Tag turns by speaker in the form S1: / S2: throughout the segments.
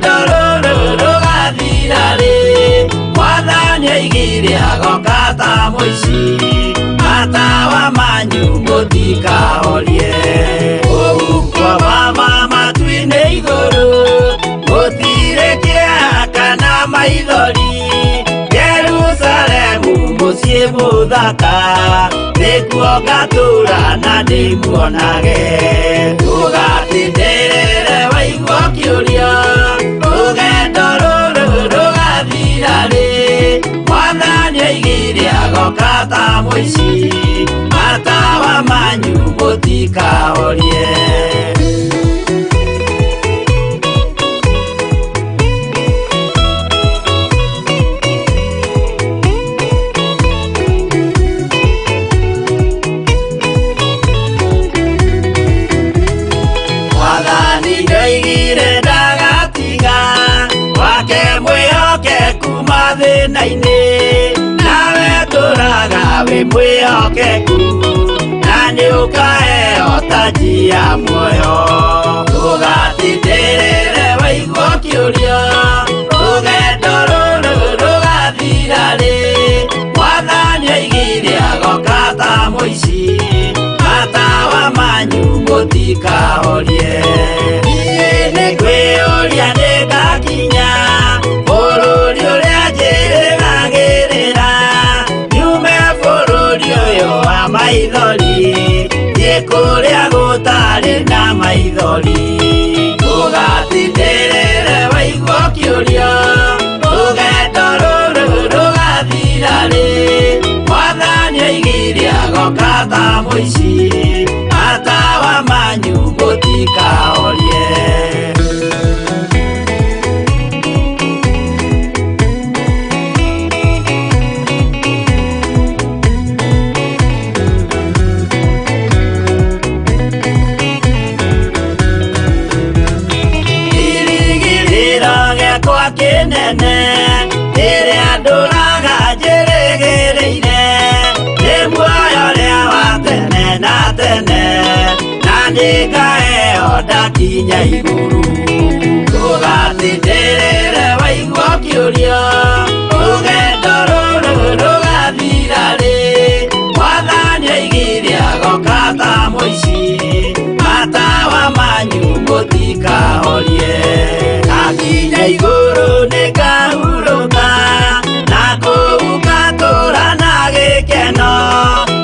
S1: Rũgendo rũrũ rũgathira rĩ? Mwathani oigire agoka ta mũici, matawa manyu mũtikahorie. Kũu kwa Baba matu-inĩ igũrũ, gũtirĩ kĩeha kana maithori. Jerusalemu mũciĩ mũthaka, nĩkuo ngatũũra na ndĩmuonage. Ndũgatindĩrĩre waigua ũkĩũria, rũgendo rũrũ rũgathira rĩ? Mwathani oigire agoka ta mũici, matawa manyu mũtikahorie. Mwathani ndoigire ndagatiga wake mwĩhokeku mathĩna-inĩ, nawe tũraga wĩ mwĩhokeku na nĩ ũkaheo taji ya muoyo. Ndũgatindĩrĩre waigua ũkĩũria, rũgendo rũrũ rũgathira rĩ? Mwathani oigire agoka ta mũici, matawa manyu mũtikahorie. Niĩ nĩngwĩyũria nĩngakinya bũrũri ũrĩa njĩrĩgagĩrĩra, nyume bũrũri ũyũ wa maithori, thiĩ kũrĩa gũtarĩ na maithori. Ndũgatindĩrĩre waigua ũkĩũria, rũgendo rũrũ rũgathira rĩ? Mwathani oigire agoka ta mũici, matawa manyu mũtikahorie. Kĩrĩgĩrĩro gĩakwa kĩnene rĩrĩa ndũraga njĩrĩgĩrĩire, nĩ muoyo ũrĩa wa tene na tene, na nĩngaheo ndakinya igũrũ. Ndũgatindĩrĩre waigua ũkĩũria, rũgendo rũrũ rũgathira rĩ? Mwathani oigire agoka ta mũici, matawa manyu mũtikahorie. Ndakinya igũrũ nĩngahurũka, na kũu ngatũũra na gĩkeno,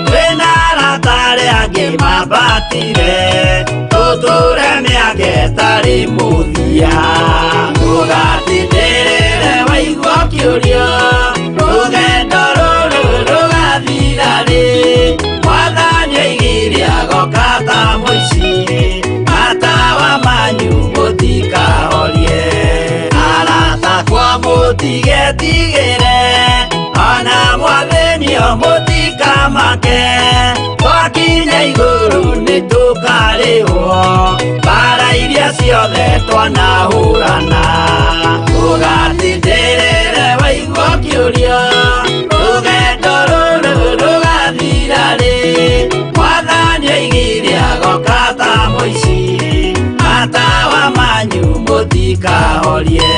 S1: twĩna arata arĩa angĩ mambatire, tũtũũre mĩaka ĩtarĩ mũthia. Ndũgatindĩrĩre waigua ũkĩũria, rũgendo rũrũ rũgathira rĩ? Mwathani oigire agoka ta mũici, matawa manyu mũtikahorie. Arata akwa mũtigetigĩre, ona mwathĩnio mũtikamake, twakinya igũrũ nĩtũkarĩhwo mbara iria ciothe twanahũrana. Ndũgatindĩrĩre waigua ũkĩũria, rũgendo rũrũ rũgathira rĩ? Mwathani oigire agoka ta mũici, matawa manyu mũtikahorie.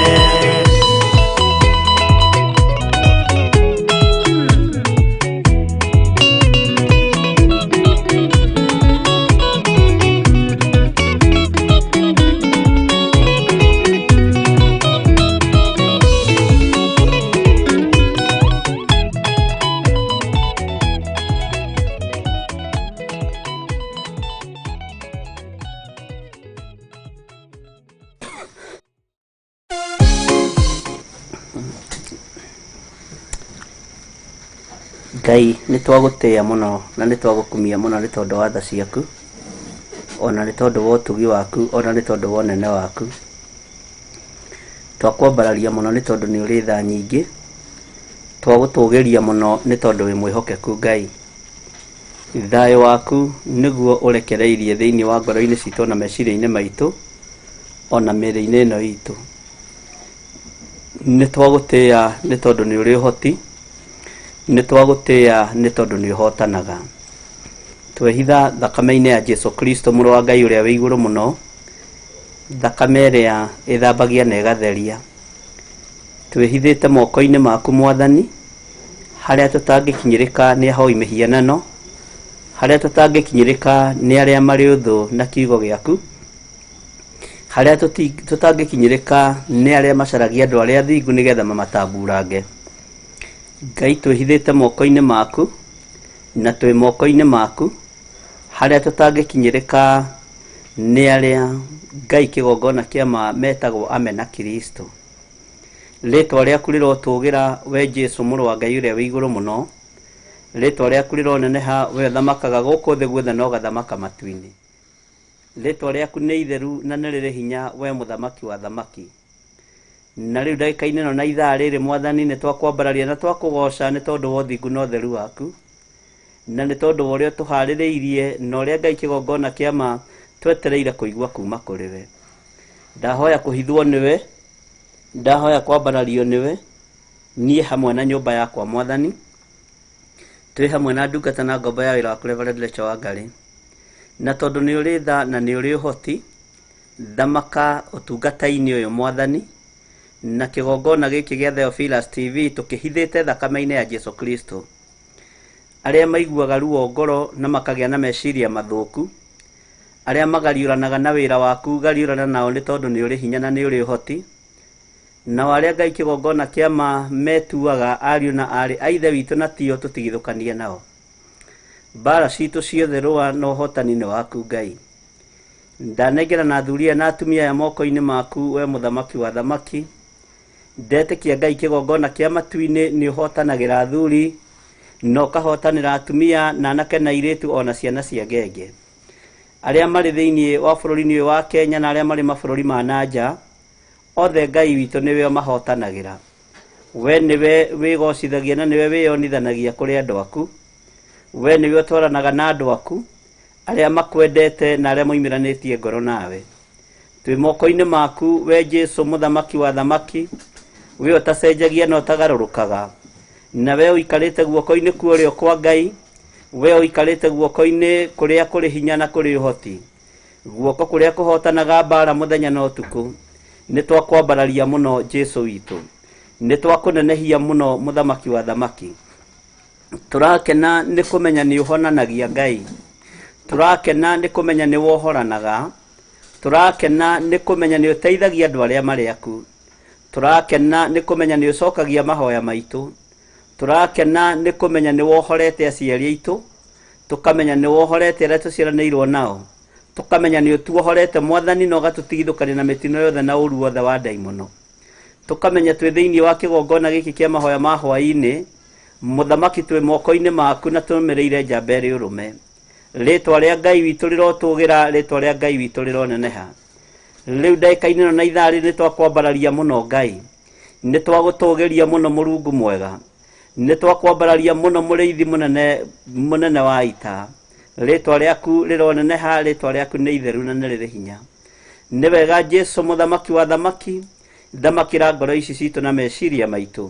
S2: Ngai nĩ twagũtĩĩa mũno na nĩ twagũkumia mũno nĩ tondũ wa tha ciaku, ona nĩ tondũ wa ũtugi waku, ona nĩ tondũ wa ũnene waku. Twakwambararia mũno nĩ tondũ nĩ ũrĩ tha nyingĩ, twagũtũgĩria mũno nĩ tondũ wĩ mwĩhokeku Ngai. Thayũ waku nĩguo ũrekereirie thĩinĩ wa ngoro-inĩ citũ na meciria-inĩ maitũ, ona mĩĩrĩ-inĩ ĩno itũ. Nĩ twagũtĩĩa nĩ tondũ nĩ ũrĩ ũhoti, nĩ twagũtĩĩa nĩ tondũ nĩ ũhotanaga. Twehitha thakame-inĩ ya Jesu Kristo mũrũ wa Ngai ũrĩa wĩ igũrũ mũno, Thakame ĩrĩa ĩthambagia na ĩgatheria. Twĩhithĩte moko-inĩ maku Mwathani, harĩa tũtangĩkinyĩrĩka nĩ ahoi mĩhianano, harĩa tũtangĩkinyĩrĩka nĩ arĩa marĩ ũthũ na kiugo gĩaku, harĩa tũtangĩkinyĩrĩka nĩ arĩa macaragia andũ arĩa athingu nĩgetha mamatamburange. Ngai twĩhithĩte moko-inĩ maku, na twĩ moko-inĩ maku, harĩa tũtangĩkinyĩrĩka nĩ arĩa Ngai kĩgongona kĩa ma metagwo amena Kristo. Rĩtwa rĩaku rĩrotũgĩra we Jesu mũrũ wa Ngai ũrĩa wĩ igũrũ mũno. Rĩtwa rĩaku rĩroneneha we ũthamakaga gũkũ thĩ guothe na ũgathamaka matu-inĩ. Rĩtwa rĩaku nĩ itheru na nĩ rĩrĩ hinya we mũthamaki wa thamaki. Na rĩu ndagĩka-inĩ ĩno na ithaa rĩrĩ Mwathani nĩ twakwambararia na twakũgoca nĩ tondũ wa ũthingu na ũtheru waku. Na nĩ tondũ wa ũrĩa ũtũharĩrĩirie na ũrĩa Ngai kĩgongona kĩa ma twetereire kũigua kuma kũrĩ we. Ndahoya kũhithwo nĩwe, ndahoya kwambarario nĩwe, niĩ hamwe na nyũmba yakwa Mwathani, twĩ hamwe na ndungata na ngombo ya wĩra waku Reverend Rachel Wangari. Na tondũ nĩ ũrĩ tha na nĩ ũrĩ ũhoti, thamaka ũtungata-inĩ ũyũ Mwathani, na kĩgongona gĩkĩ gĩa Theophilus TV tũkĩhithĩte thakame-inĩ ya Jesu Kristo. Arĩa maiguaga ruo ngoro na makagĩa na meciria mathũku, arĩa magariũranaga na wĩra waku, gariũrana nao nĩ tondũ nĩ ũrĩ hinya na nĩ ũrĩ ũhoti. Nao arĩa Ngai kĩgongona kĩa ma metuaga ariũ na aarĩ a Ithe witũ na tio, tũtigithũkanie nao. Mbara citũ ciothe rũa na ũhotani nĩ waku Ngai. Ndanengerana athuri aya na atumia aya moko-inĩ maku we mũthamaki wa thamaki. Ndetĩkia Ngai kĩgongona kĩa matu-inĩ nĩ ũhotanagĩra athuri na ũkahotanĩra atumia na anake na airĩtu ona ciana cia ngenge. Arĩa marĩ thĩinĩ wa bũrũri-inĩ ũyũ wa Kenya na arĩa marĩ mabũrũri ma na nja, othe Ngai witũ nĩwe ũmahotanagĩra. We nĩwe wĩgocithagia na nĩwe wĩyonithanagia kũrĩ andũ aku. We nĩwe ũtwaranaga na andũ aku, arĩa makwendete na arĩa moimĩranĩtie ngoro nawe. Twĩ moko-inĩ maku we Jesu mũthamaki wa thamaki, we ũtacenjagia na ũtagarũrũkaga, na we ũikarĩte guoko-inĩ kwa ũrĩo kwa Ngai, we ũikarĩte guoko-inĩ kũrĩa kũrĩ hinya na kũrĩ ũhoti, guoko kũrĩa kũhotanaga mbara mũthenya na ũtukũ. Nĩ twakwambararia mũno Jesu witũ, nĩ twakũnenehia mũno mũthamaki wa thamaki. Tũrakena nĩ kũmenya nĩ ũhonanagia Ngai, tũrakena nĩ kũmenya nĩ wohoranaga, tũrakena nĩ kũmenya nĩ ũteithagia andũ arĩa marĩ aku, tũrakena nĩ kũmenya nĩ ũcokagia mahoya maitũ, tũrakena nĩ kũmenya nĩ wohorete aciari aitũ, tũkamenya nĩ wohorete arĩa tũciaranĩirwo nao, tũkamenya nĩ ũtuohorete Mwathani na ũgatũtigithũkania na mĩtino yothe na ũru wothe wa ndaimono. Tũkamenya twĩ thĩinĩ wa kĩgongona gĩkĩ kĩa mahoya ma hwaĩ-inĩ, mũthamaki twĩ moko-inĩ maku na tũrũmĩrĩire njamba ĩrĩ ũrũme. Rĩtwa rĩa Ngai witũ rĩrotũgĩra, rĩtwa rĩa Ngai witũ rĩroneneha. Rĩu ndagĩka-inĩ ĩno na ithaa rĩrĩ nĩ twakwambararia mũno Ngai, nĩ twagũtũgĩria mũno Mũrungu mwega, nĩ twakwambararia mũno mũrĩithi mũnene, mũnene wa ita. Rĩtwa rĩaku rĩroneneha, rĩtwa rĩaku nĩ itheru na nĩ rĩrĩ hinya. Nĩ wega Jesu mũthamaki wa thamaki, thamakĩra ngoro ici citũ na meciria maitũ.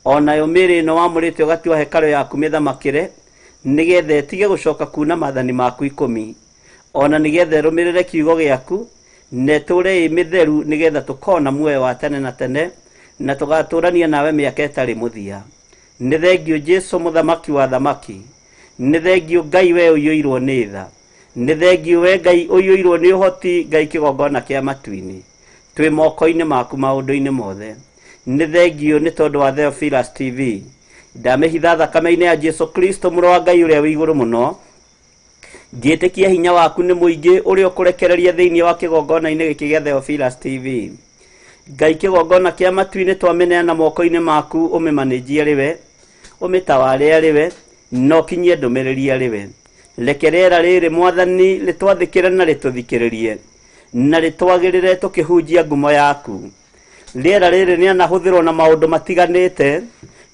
S2: Onayo mĩĩrĩ ĩno wamũrĩte ũgatua hekarũ yaku mĩthamakĩre, nĩgetha ĩtige gũcoka kuna maathani maku ikũmi, ona nĩgetha ĩrũmĩrĩre kiugo gĩaku, na ĩtũũre ĩ mĩtheru, nĩgetha tũkona muoyo wa tene na tene, na tũgatũũrania nawe mĩaka ĩtarĩ mũthia. Nĩ thengiũ Jesu mũthamaki wa thamaki, nĩ thengiũ Ngai we ũiyũirwo nĩ tha, nĩ thengiũ we Ngai ũiyũirwo nĩ ũhoti, Ngai kĩgongona kĩa matu-inĩ. Twĩ moko-inĩ maku maũndũ-inĩ mothe. Nĩ thengiũ nĩ tondũ wa Theophilus TV. Ndamĩhitha thakame-inĩ ya Jesu Kristo mũrũ wa Ngai ũrĩa wĩ igũrũ mũno, ngĩtĩkia hinya waku nĩ mũingĩ ũrĩa ũkũrekereria thĩinĩ wa kĩgongona-inĩ gĩkĩ gĩa Theophilus TV. Ngai kĩgongona kĩa matu-inĩ twamĩneana moko-inĩ maku, ũmĩmanĩnjie arĩ we, ũmĩtaware arĩ we, na ũkinyie ndũmĩrĩri arĩ we. Reke rĩera rĩrĩ Mwathani rĩtwathĩkĩre na rĩtũthikĩrĩrie, na rĩtwagĩrĩre tũkĩhunjia ngumo yaku. Rĩera rĩrĩ rĩanahũthĩrwo na maũndũ matiganĩte,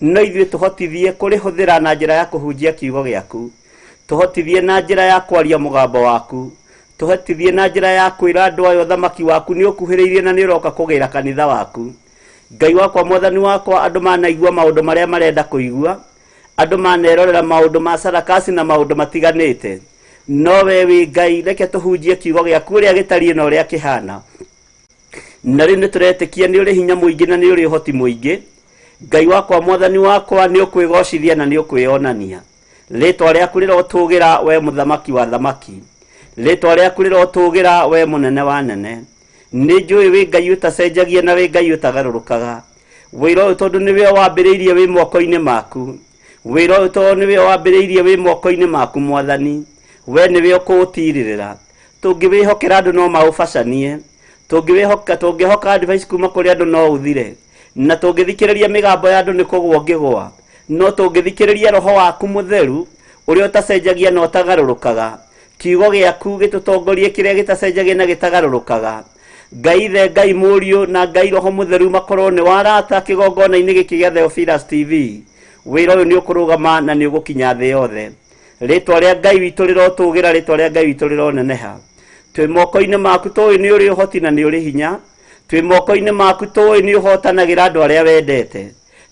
S2: no ithuĩ tũhotithie kũrĩhũthĩra na njĩra ya kũhunjia kiugo gĩaku, tũhotithie na njĩra ya kwaria mũgambo waku, tũhotithie na njĩra ya kwĩra andũ aya ũthamaki waku nĩ ũkuhĩrĩirie na nĩ ũroka kũgĩra kanitha waku. Ngai wakwa, Mwathani wakwa, andũ manaigua maũndũ marĩa marenda kũigua, andũ manerorera maũndũ ma sarakasi na maũndũ matiganĩte, no we wĩ Ngai, reke tũhunjie kiugo gĩaku ũrĩa gĩtariĩ na ũrĩa kĩhana. Na rĩu nĩ tũretĩkia nĩ ũrĩ hinya mũingĩ na nĩ ũrĩ ũhoti mũingĩ. Ngai wakwa, mwathani wakwa, nĩ ũkwĩgocithia na nĩ ũkwĩonania. Rĩtwa rĩaku rĩrotũgĩra, we mũthamaki wa thamaki. Rĩtwa rĩaku rĩrotũgĩra, we mũnene wa nene. Nĩ njũĩ wĩ Ngai ũtacenjagia na wĩ Ngai ũtagarũrũkaga. Wĩra ũyũ tondũ nĩwe wambĩrĩirie wĩ moko-inĩ maku. Wĩra ũyũ tondũ nĩwe wambĩrĩirie wĩ moko-inĩ maku, mwathani. We nĩwe ũkũũtirĩrĩra. Tũngĩwĩhokera andũ no maũbacanie. Tũngĩwĩhoka, tũngĩhoka advice kuma kũrĩ andũ no ũthire. Na tũngĩthikĩrĩria mĩgambo ya andũ nĩ kũgwa ũngĩgwa. No tũngĩthikĩrĩria roho waku mũtheru, ũrĩa ũtacenjagia na ũtagarũrũkaga. Kiugo gĩaku gĩtũtongorie kĩrĩa gĩtacenjagia na gĩtagarũrũkaga. Ngai Ithe, Ngai Mũriũ na Ngai Roho Mũtheru makorwo nĩ warata kĩgongona-inĩ gĩkĩ gĩa Theophilus TV. Wĩra ũyũ nĩ ũkũrũgama na nĩ ũgũkinya thĩ yothe. Rĩtwa rĩa Ngai witũ rĩrotũgĩra, rĩtwa rĩa Ngai witũ rĩroneneha. Twĩ moko-inĩ maku tũĩ nĩ ũrĩ ũhoti na nĩ ũrĩ hinya. Twĩ moko-inĩ maku tũĩ nĩ ũhotanagĩra andũ arĩa wendete.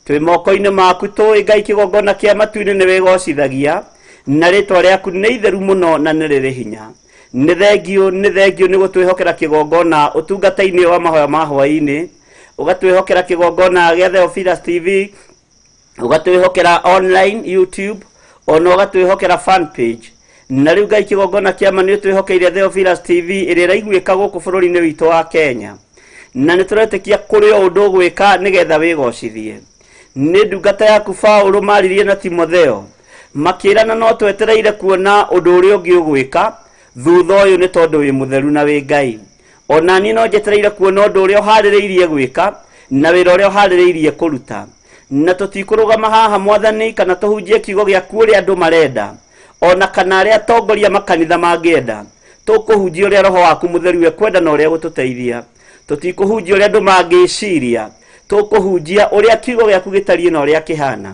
S2: Twĩ moko-inĩ maku tũĩ Ngai kĩgongona kĩa matu-inĩ nĩ wĩgocithagia, na rĩtwa rĩaku nĩ itheru mũno na nĩ rĩrĩ hinya. Nĩ thengiũ, nĩ thengiũ nĩ gũtwĩhokera kĩgongona ũtungata-inĩ wa mahoya ma hwaĩ-inĩ, ũgatwĩhokera kĩgongona gĩa Theophilus TV, ũgatwĩhokera online YouTube, ona ũgatwĩhokera fan page. Na rĩu Ngai kĩgongona kĩa ma nĩ ũtwĩhokeire Theophilus TV ĩrĩa ĩraiguĩka gũkũ bũrũri-inĩ witũ wa Kenya. Na nĩ tũretĩkia kũrĩ o ũndũ ũgwĩka nĩgetha wĩgocithie. Nĩ ndungata yaku Paũlũ maririe na Timotheo, makĩrana no twetereire kuona ũndũ ũrĩa ũngĩ ũgwĩka thutha ũyũ, nĩ tondũ wĩ mũtheru na wĩ Ngai. Ona niĩ no njetereire kuona ũndũ ũrĩa ũharĩrĩirie gwĩka na wĩra ũrĩa ũharĩrĩirie kũruta. Na tũtikũrũgama haha mwathani kana tũhunjie kiugo gĩaku ũrĩa andũ marenda, ona kana arĩa atongoria makanitha mangĩenda. Tũkũhunjia ũrĩa roho waku mũtheru ekwenda na ũrĩa gũtũteithia. Tũtikũhunjia ũrĩa andũ mangĩciria, tũkũhunjia ũrĩa kiugo gĩaku gĩtariĩ na ũrĩa kĩhana.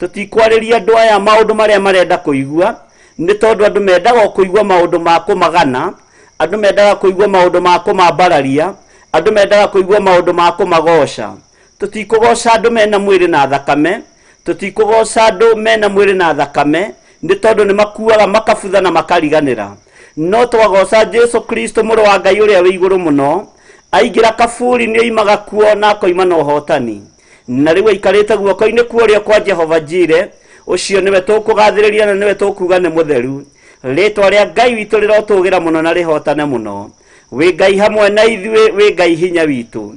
S2: Tũtikwarĩria andũ aya maũndũ marĩa marenda kũigua, nĩ tondũ andũ mendaga o kũigua maũndũ ma kũmagana, andũ mendaga kũigua maũndũ ma kũmambararia, andũ mendaga kũigua maũndũ ma kũmagoca. Tũtikũgoca andũ mena mwĩrĩ na thakame, tũtikũgoca andũ mena mwĩrĩ na thakame, nĩ tondũ nĩ makuaga makabutha na makariganĩra. No twagoca Jesu Kristo mũrũ wa Ngai ũrĩa wĩ igũrũ mũno, aingĩra kaburi nĩ oimaga kuo na akoima na ũhotani. Na rĩu aikarĩte guoko-inĩ kwa ũrĩo kwa Jehova Jire, ũcio nĩwe tũkũgathĩrĩria na nĩwe tũkuga nĩ mũtheru. Rĩtwa rĩa Ngai witũ rĩrotũgĩra mũno na rĩhotane mũno. Wĩ Ngai hamwe na ithuĩ, wĩ Ngai hinya witũ,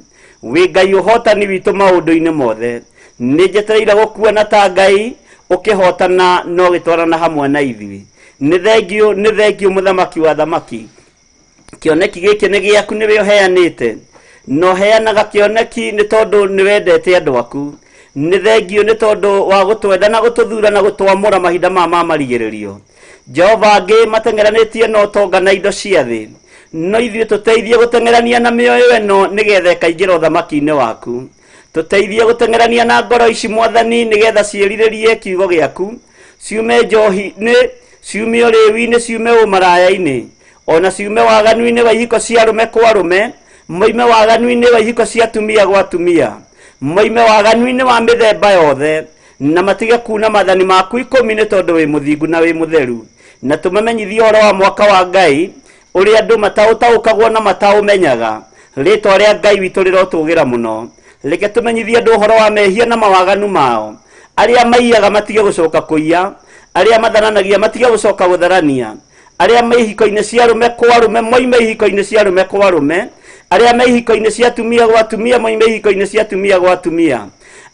S2: wĩ Ngai ũhotani witũ maũndũ-inĩ mothe. Nĩ njetereire gũkuona ta Ngai ũkĩhotana na ũgĩtwarana hamwe na ithuĩ. Nĩ thengiũ, nĩ thengiũ mũthamaki wa thamaki. Kĩoneki gĩkĩ nĩ gĩaku, nĩwe ũheanĩte, na ũheanaga kĩoneki nĩ tondũ nĩ wendete andũ aku. Nĩ thengiũ nĩ tondũ wa gũtwenda na gũtũthura na gũtwamũra mahinda maya ma marigĩrĩrio. Jehova, angĩ mateng'eranĩtie na ũtonga na indo cia thĩ, no ithuĩ tũteithie gũteng'erania na mĩoyo ĩno nĩgetha ĩkaingĩra ũthamaki-inĩ waku. Tũteithie gũteng'erania na ngoro ici mwathani nĩgetha ciĩrirĩrie kiugo gĩaku, ciume njohi-inĩ, ciume ũrĩu-inĩ, ciume ũmaraya-inĩ, ona ciume waganu-inĩ wa ihiko cia arũme kwa arũme, moime waganu-inĩ wa ihiko cia atumia gwa atumia, moime waganu-inĩ wa mĩthemba yothe, na matige kuna maathani maku 10 nĩ tondũ wĩ mũthingu na wĩ mũtheru. Na tũmamenyithie ũhoro wa mwaka wa Ngai ũrĩa andũ mataũtaũkagwo na mataũmenyaga. Rĩtwa rĩa Ngai witũ rĩrotũgĩra mũno. Reke tũmenyithie andũ ũhoro wa mehia na mawaganu mao. Arĩa maiyaga matige gũcoka kũiya, arĩa matharanagia matige gũcoka gũtharania, arĩa me ihiko-inĩ cia arũme kwa arũme moime ihiko-inĩ cia arũme kwa arũme, arĩa me ihiko-inĩ cia atumia gwa atumia moime ihiko-inĩ cia atumia gwa atumia,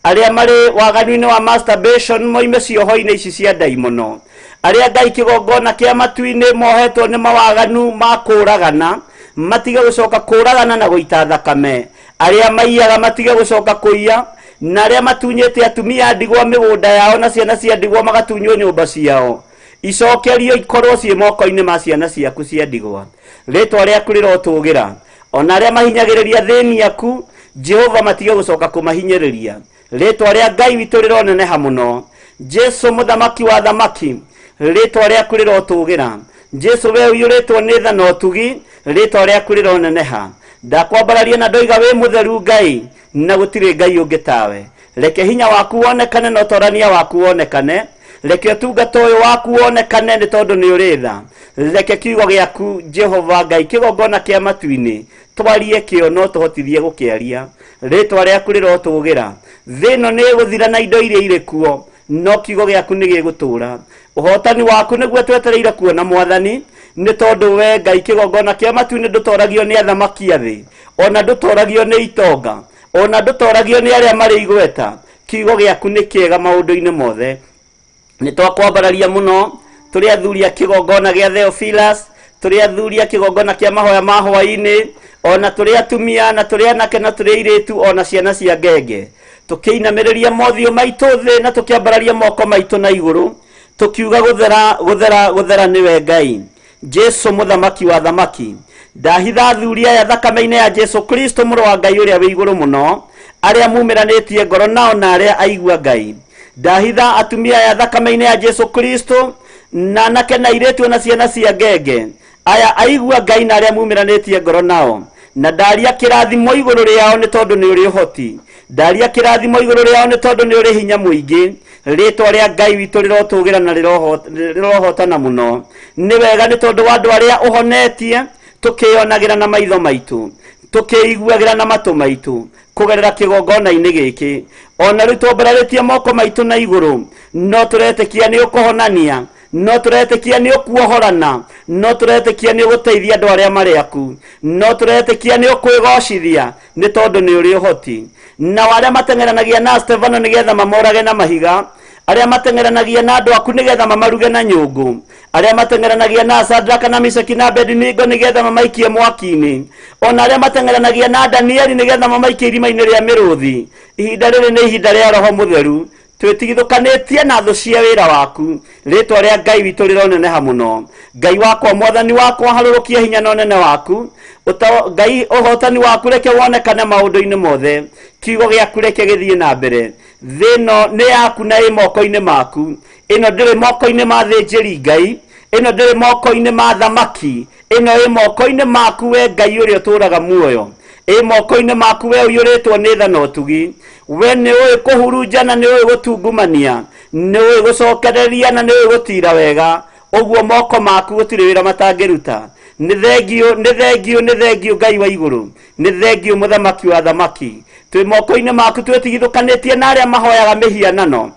S2: arĩa marĩ waganu-inĩ wa masturbation moime cioho-inĩ ici cia ndaimono, arĩa Ngai kĩgongona kĩa matu-inĩ mohetwo nĩ mawaganu ma kũragana matige gũcoka kũragana na gũita thakame, arĩa maiyaga matige gũcoka kũiya, na arĩa matunyĩte atumia ndigwa mĩgũnda yao na ciana cia ndigwa magatunywo nyũmba ciao icokerio ikorwo ciĩ moko-inĩ ma ciana ciaku cia ndigwa. Rĩtwa rĩaku rĩrotũgĩra. Ona arĩa mahinyagĩrĩria thĩni aku Jehova matige gũcoka kũmahinyĩrĩria. Rĩtwa rĩa Ngai witũ rĩroneneha mũno. Jesu mũthamaki wa thamaki, rĩtwa rĩaku rĩrotũgĩra. Jesu we ũiyũrĩtwo nĩ tha na ũtugi, rĩtwa rĩaku rĩroneneha. Ndakwambararia na ndoiga wĩ mũtheru Ngai, na gũtirĩ Ngai ũngĩ tawe. Reke hinya waku wonekane na ũtorania waku wonekane. Reke ũtungata ũyũ waku wonekane nĩ tondũ nĩ ũrĩ tha. Reke kiugo gĩaku Jehova Ngai kĩgongona kĩa matu-inĩ Twarie kĩo no tũhotithie gũkĩaria. Rĩtwa rĩaku rĩrotũgĩra. Thĩ ĩno nĩ ĩgũthira na indo iria irĩ kuo, no kiugo gĩaku nĩ gĩgũtũũra. Ũhotani waku nĩguo twetereire kuona Mwathani, nĩ tondũ we Ngai kĩgongona kĩa matu-inĩ ndũtoragio nĩ athamaki a thĩ, ona ndũtoragio nĩ itonga, ona ndũtoragio nĩ arĩa marĩ igweta. Kiugo gĩaku nĩ kĩega maũndũ-inĩ mothe. Nĩ twakwambararia mũno tũrĩ athuri a kĩgongona gĩa Theophilus, tũrĩ athuri a kĩgongona kĩa mahoya ma hwaĩ-inĩ, ona tũrĩ atumia na tũrĩ anake na tũrĩ airĩtu ona ciana cia ngenge, tũkĩinamĩrĩria mothiũ maitũ thĩ na tũkĩambararia moko maitũ na igũrũ, tũkiuga gũthera gũthera gũthera nĩwe Ngai. Jesu mũthamaki wa thamaki. Ndahitha athuri aya thakame-inĩ ya Jesu Kristo mũrũ wa Ngai ũrĩa wĩ igũrũ mũno, arĩa mumĩranĩtie ngoro nao na arĩa aigua Ngai. Ndahitha atumia aya thakame-inĩ ya Jesu Kristo, na anake na airĩtu na ciana cia ngenge, aya aigua Ngai na arĩa mumĩranĩtie ngoro nao. Na ndaria kĩrathimo igũrũ rĩao nĩ tondũ nĩ ũrĩ ũhoti. Ndaria kĩrathimo igũrũ rĩao nĩ tondũ nĩ ũrĩ hinya mũingĩ. Rĩtwa rĩa Ngai witũ rĩrotũgĩra na rĩrohotana mũno. Nĩ wega nĩ tondũ wa andũ arĩa ũhonetie, tũkĩyonagĩra na maitho maitũ, tũkĩiguagĩra na matũ maitũ, kũgerera kĩgongona-inĩ gĩkĩ. Ona rĩu twambararĩtie moko maitũ na igũrũ, no tũretĩkia nĩ ũkũhonania, no tũretĩkia nĩ ũkuohorana, no tũretĩkia nĩ ũgũteithia andũ arĩa marĩ aku, no tũretĩkia nĩ ũkwĩgocithia nĩ tondũ nĩ ũrĩ ũhoti. Nao arĩa mateng'eranagia na Stefano nĩgetha mamorage na mahiga, arĩa mateng'eranagia na andũ aku nĩgetha mamaruge na nyũngũ, arĩa mateng'eranagia na Sadraka na Meshaki na Abednego nĩgetha mamaikie mwaki-inĩ, ona arĩa mateng'eranagia na Danieli nĩgetha mamaikie irima-inĩ rĩa mĩrũthi. Ihinda rĩrĩ nĩ ihinda rĩa Roho Mũtheru. Twĩtigithũkanĩtie na thũ cia wĩra waku. Rĩtwa rĩa Ngai witũ rĩroneneha mũno. Ngai wakwa, Mwathani wakwa, harũrũkia hinya na ũnene waku. Ngai, ũhotani waku reke wonekane maũndũ-inĩ mothe. Kiugo gĩaku reke gĩthiĩ na mbere. Thĩ ĩno nĩ yaku na ĩ moko-inĩ maku. Ĩno ndĩrĩ moko-inĩ ma thĩnjĩri Ngai, ĩno ndĩrĩ moko-inĩ ma thamaki, ĩno ĩ moko-inĩ maku we Ngai ũrĩa ũtũũraga muoyo. Ĩ moko-inĩ maku we ũiyũrĩtwo nĩ tha na ũtugi. We nĩ ũĩ kũhurunja na nĩ ũĩ gũtungumania, nĩ ũĩ gũcokereria na nĩ ũĩ gũtiira wega. Ũguo moko maku gũtirĩ wĩra matangĩruta. Nĩ thengiũ, nĩ thengiũ, nĩ thengiũ Ngai wa igũrũ. Nĩ thengiũ mũthamaki wa thamaki. Twĩ moko-inĩ maku twĩtigithũkanĩtie na arĩa mahoyaga mĩhianano,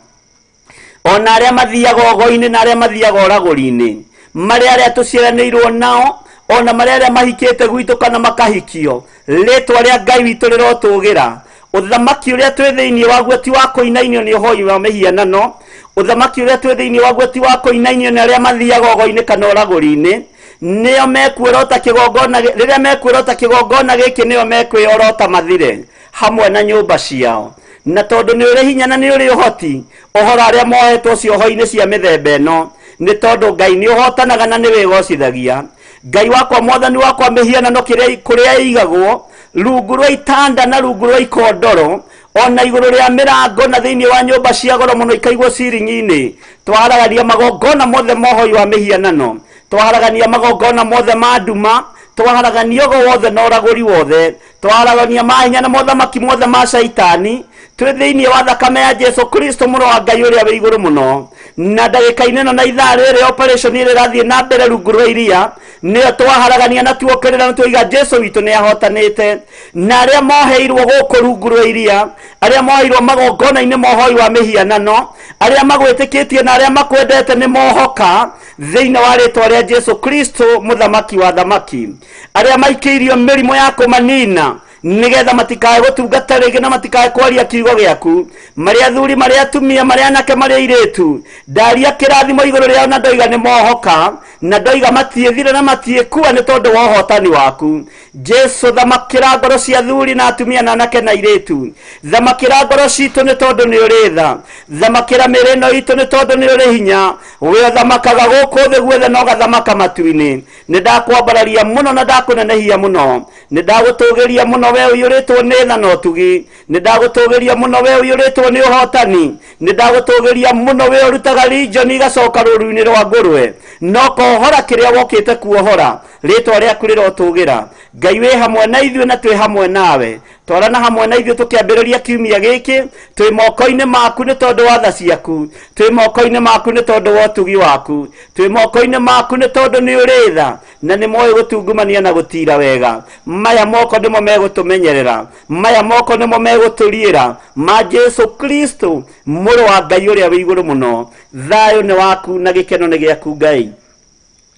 S2: ona arĩa mathiaga ũgo-inĩ na arĩa mathiaga ũragũri-inĩ, marĩ arĩa tũciaranĩirwo nao, ona marĩ arĩa mahikĩte gwitũ kana makahikio. Rĩtwa rĩa Ngai witũ rĩrotũgĩra. Ũthamaki ũrĩa twĩ thĩinĩ waguo ti wa kũinainio nĩ ũhoi wa mĩhianano. Ũthamaki ũrĩa twĩ thĩinĩ waguo ti wa kũinainio nĩ arĩa mathiaga ũgo-inĩ kana ũragũri-inĩ. Nĩo mekuorota kĩgongona, rĩrĩa mekuorota kĩgongona gĩkĩ nĩo mekwĩorota mathire hamwe na nyũmba ciao. Na tondũ nĩ ũrĩ hinya na nĩ ũrĩ ũhoti, ũhoro arĩa mohetwo cioho-inĩ cia mĩthemba ĩno, nĩ tondũ Ngai nĩ ũhotanaga na nĩ wĩgocithagia. Ngai wakwa, Mwathani wakwa, mĩhianano kũrĩa ĩigagwo, rungu rwa itanda na rungu rwa ikondoro, ona igũrũ rĩa mĩrango na thĩinĩ wa nyũmba cia goro mũno ikaigwo ciringi-inĩ. Twaharagania magongona mothe ma ũhoi wa mĩhianano, twaharagania magongona mothe ma nduma, twaharagania ũgo wothe na ũragũri wothe, twaharagania mahinya na mothamaki mothe ma Shaitani, twĩ thĩinĩ wa thakame ya Jesu Kristo mũrũ wa Ngai ũrĩa wĩ igũrũ mũno. Na ndagĩka-inĩ ĩno na ithaa rĩrĩ operation ĩrĩa ĩrathiĩ na mbere rungu rwa iria nĩyo twaharagania na tuokĩrĩra na tuoiga Jesu witũ nĩ ahotanĩte. Na arĩa moheirwo gũkũ rungu rwa iria, arĩa moheirwo magongona-inĩ ma ũhoi wa mĩhianano, arĩa magwĩtĩkĩtie na arĩa makwendete nĩ mohoka thĩinĩ wa rĩtwa rĩa Jesu Kristo mũthamaki wa thamaki. Arĩa maikĩirio mĩrimũ ya kũmanina nĩgetha matikae gũtungata rĩngĩ na matikae kwaria kiugo gĩaku, marĩ athuri, marĩ atumia, marĩ anake, marĩ airĩtu, ndaria kĩrathimo igũrũ rĩao na ndoiga nĩ mohoka, na ndoiga matiĩthire na matiĩkua nĩ tondũ wa ũhotani waku. Jesu, thamakĩra ngoro cia athuri na atumia na anake na airĩtu. Thamakĩra ngoro citũ nĩ tondũ nĩ ũrĩ tha. Thamakĩra mĩĩrĩ ĩno itũ nĩ tondũ nĩ ũrĩ hinya. We ũthamakaga gũkũ thĩ guothe na ũgathamaka matu-inĩ. Nĩ ndakwambararia mũno na ndakũnenehia mũno. Nĩ ndagũtũgĩria mũno we ũiyũrĩtwo nĩ tha na ũtugi. Nĩ ndagũtũgĩria mũno we ũiyũrĩtwo nĩ ũhotani. Nĩ ndagũtũgĩria mũno we ũrutaga rinjoni igacoka rũru-inĩ rwa ngũrwe. Na ũkohora kĩrĩa wokĩte kuohora. Rĩtwa rĩaku rĩrotũgĩra. Ngai wĩ hamwe na ithuĩ na twĩ hamwe nawe. Twarana hamwe na ithuĩ tũkĩambĩrĩria kiumia gĩkĩ, twĩ moko-inĩ maku nĩ tondũ wa tha ciaku, twĩ moko-inĩ maku nĩ tondũ wa ũtugi waku, twĩ moko-inĩ maku nĩ tondũ nĩ ũrĩ tha na nĩ moĩ gũtungumania na gũtira wega. Maya moko nĩmo megũtũmenyerera, maya moko nĩmo megũtũriĩra ma Jesu Kristo mũrũ wa Ngai ũrĩa wĩ igũrũ mũno. Thayũ nĩ waku na gĩkeno nĩ gĩaku Ngai,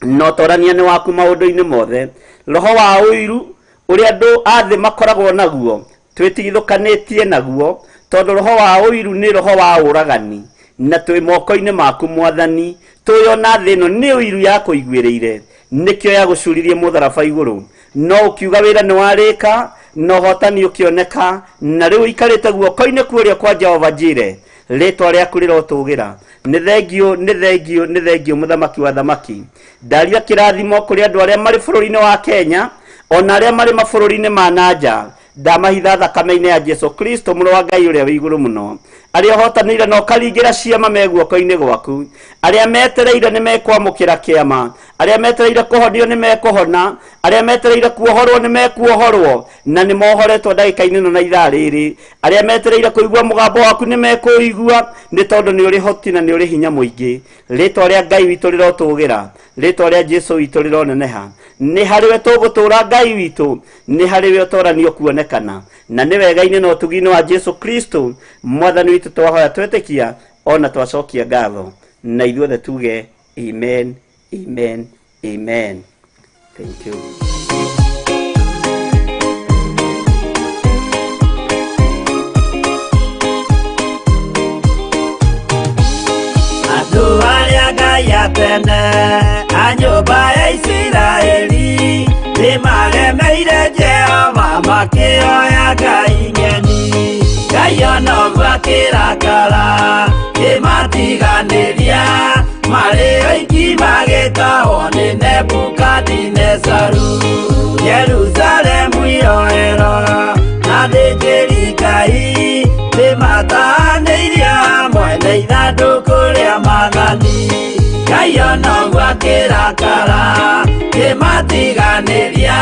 S2: na ũtorania nĩ waku maũndũ-inĩ mothe. Roho wa ũiru ũrĩa andũ a thĩ makoragwo naguo twĩtigithũkanĩtie naguo, tondũ roho wa ũiru nĩ roho wa ũragani, na twĩ moko-inĩ maku Mwathani. Tũyona thĩ ĩno nĩ ũiru ya kũiguĩrĩire, nĩkĩo yagũcuririe mũtharaba igũrũ, no ũkiuga wĩra nĩ warĩka na ũhotani ũkĩoneka, na rĩu ũikarĩte guoko-inĩ kuũrĩa kwa Jehova Jire. Rĩtwa rĩaku rĩrotũgĩra. Nĩ thengio, nĩ thengio, nĩ thengio mũthamaki wa thamaki. Ndaria kĩrathimo kũrĩ andũ arĩa marĩ bũrũri-inĩ wa Kenya ona arĩa marĩ mabũrũri-inĩ ma nanja. Ndamahitha thakame-inĩ ya Jesu Kristo mũrũ wa Ngai ũrĩa wĩ igũrũ mũno. Arĩa ũhotanĩire na ũkaringĩra ciama me guoko-inĩ gwaku, arĩa metereire nĩ mekwamũkĩra kĩama, arĩa metereire kũhonio nĩ mekũhona, arĩa metereire kuohorwo nĩ mekuohorwo na nĩ mohoretwo ndagĩka-inĩ ĩno na ithaa rĩrĩ, arĩa metereire kũigua mũgambo waku nĩ mekũigua, nĩ tondũ nĩ ũrĩ hoti na nĩ ũrĩ hinya mũingĩ. Rĩtwa rĩa Ngai witũ rĩrotũgĩra, rĩtwa rĩa Jesu witũ rĩroneneha. Nĩ harĩwe tũgũtũra Ngai witũ, nĩ harĩwe ũtoranio kuonekana, na nĩ wega-inĩ na ũtugi-inĩ wa Jesu Kristo Mwathani witũ twahoya twetĩkia ona twacokia ngatho, na ithuothe tuge amen, amen, amen. Thank you.
S1: Andũ arĩa Ngai a tene a nyũmba ya Isiraeli nĩmaremeire Jehova makĩoya ngai ng'eni. Ngai ona ũguo akĩrakara kĩmatiganĩria, marĩ oiki magĩtahwo nĩ Nebukadinezaru. Jerusalemu iroero na athĩnjĩri Ngai nĩmatahanĩirio hamwe na ithandũkũ rĩa maathani. Ngai ona ũguo akĩrakara kĩmatiganĩria,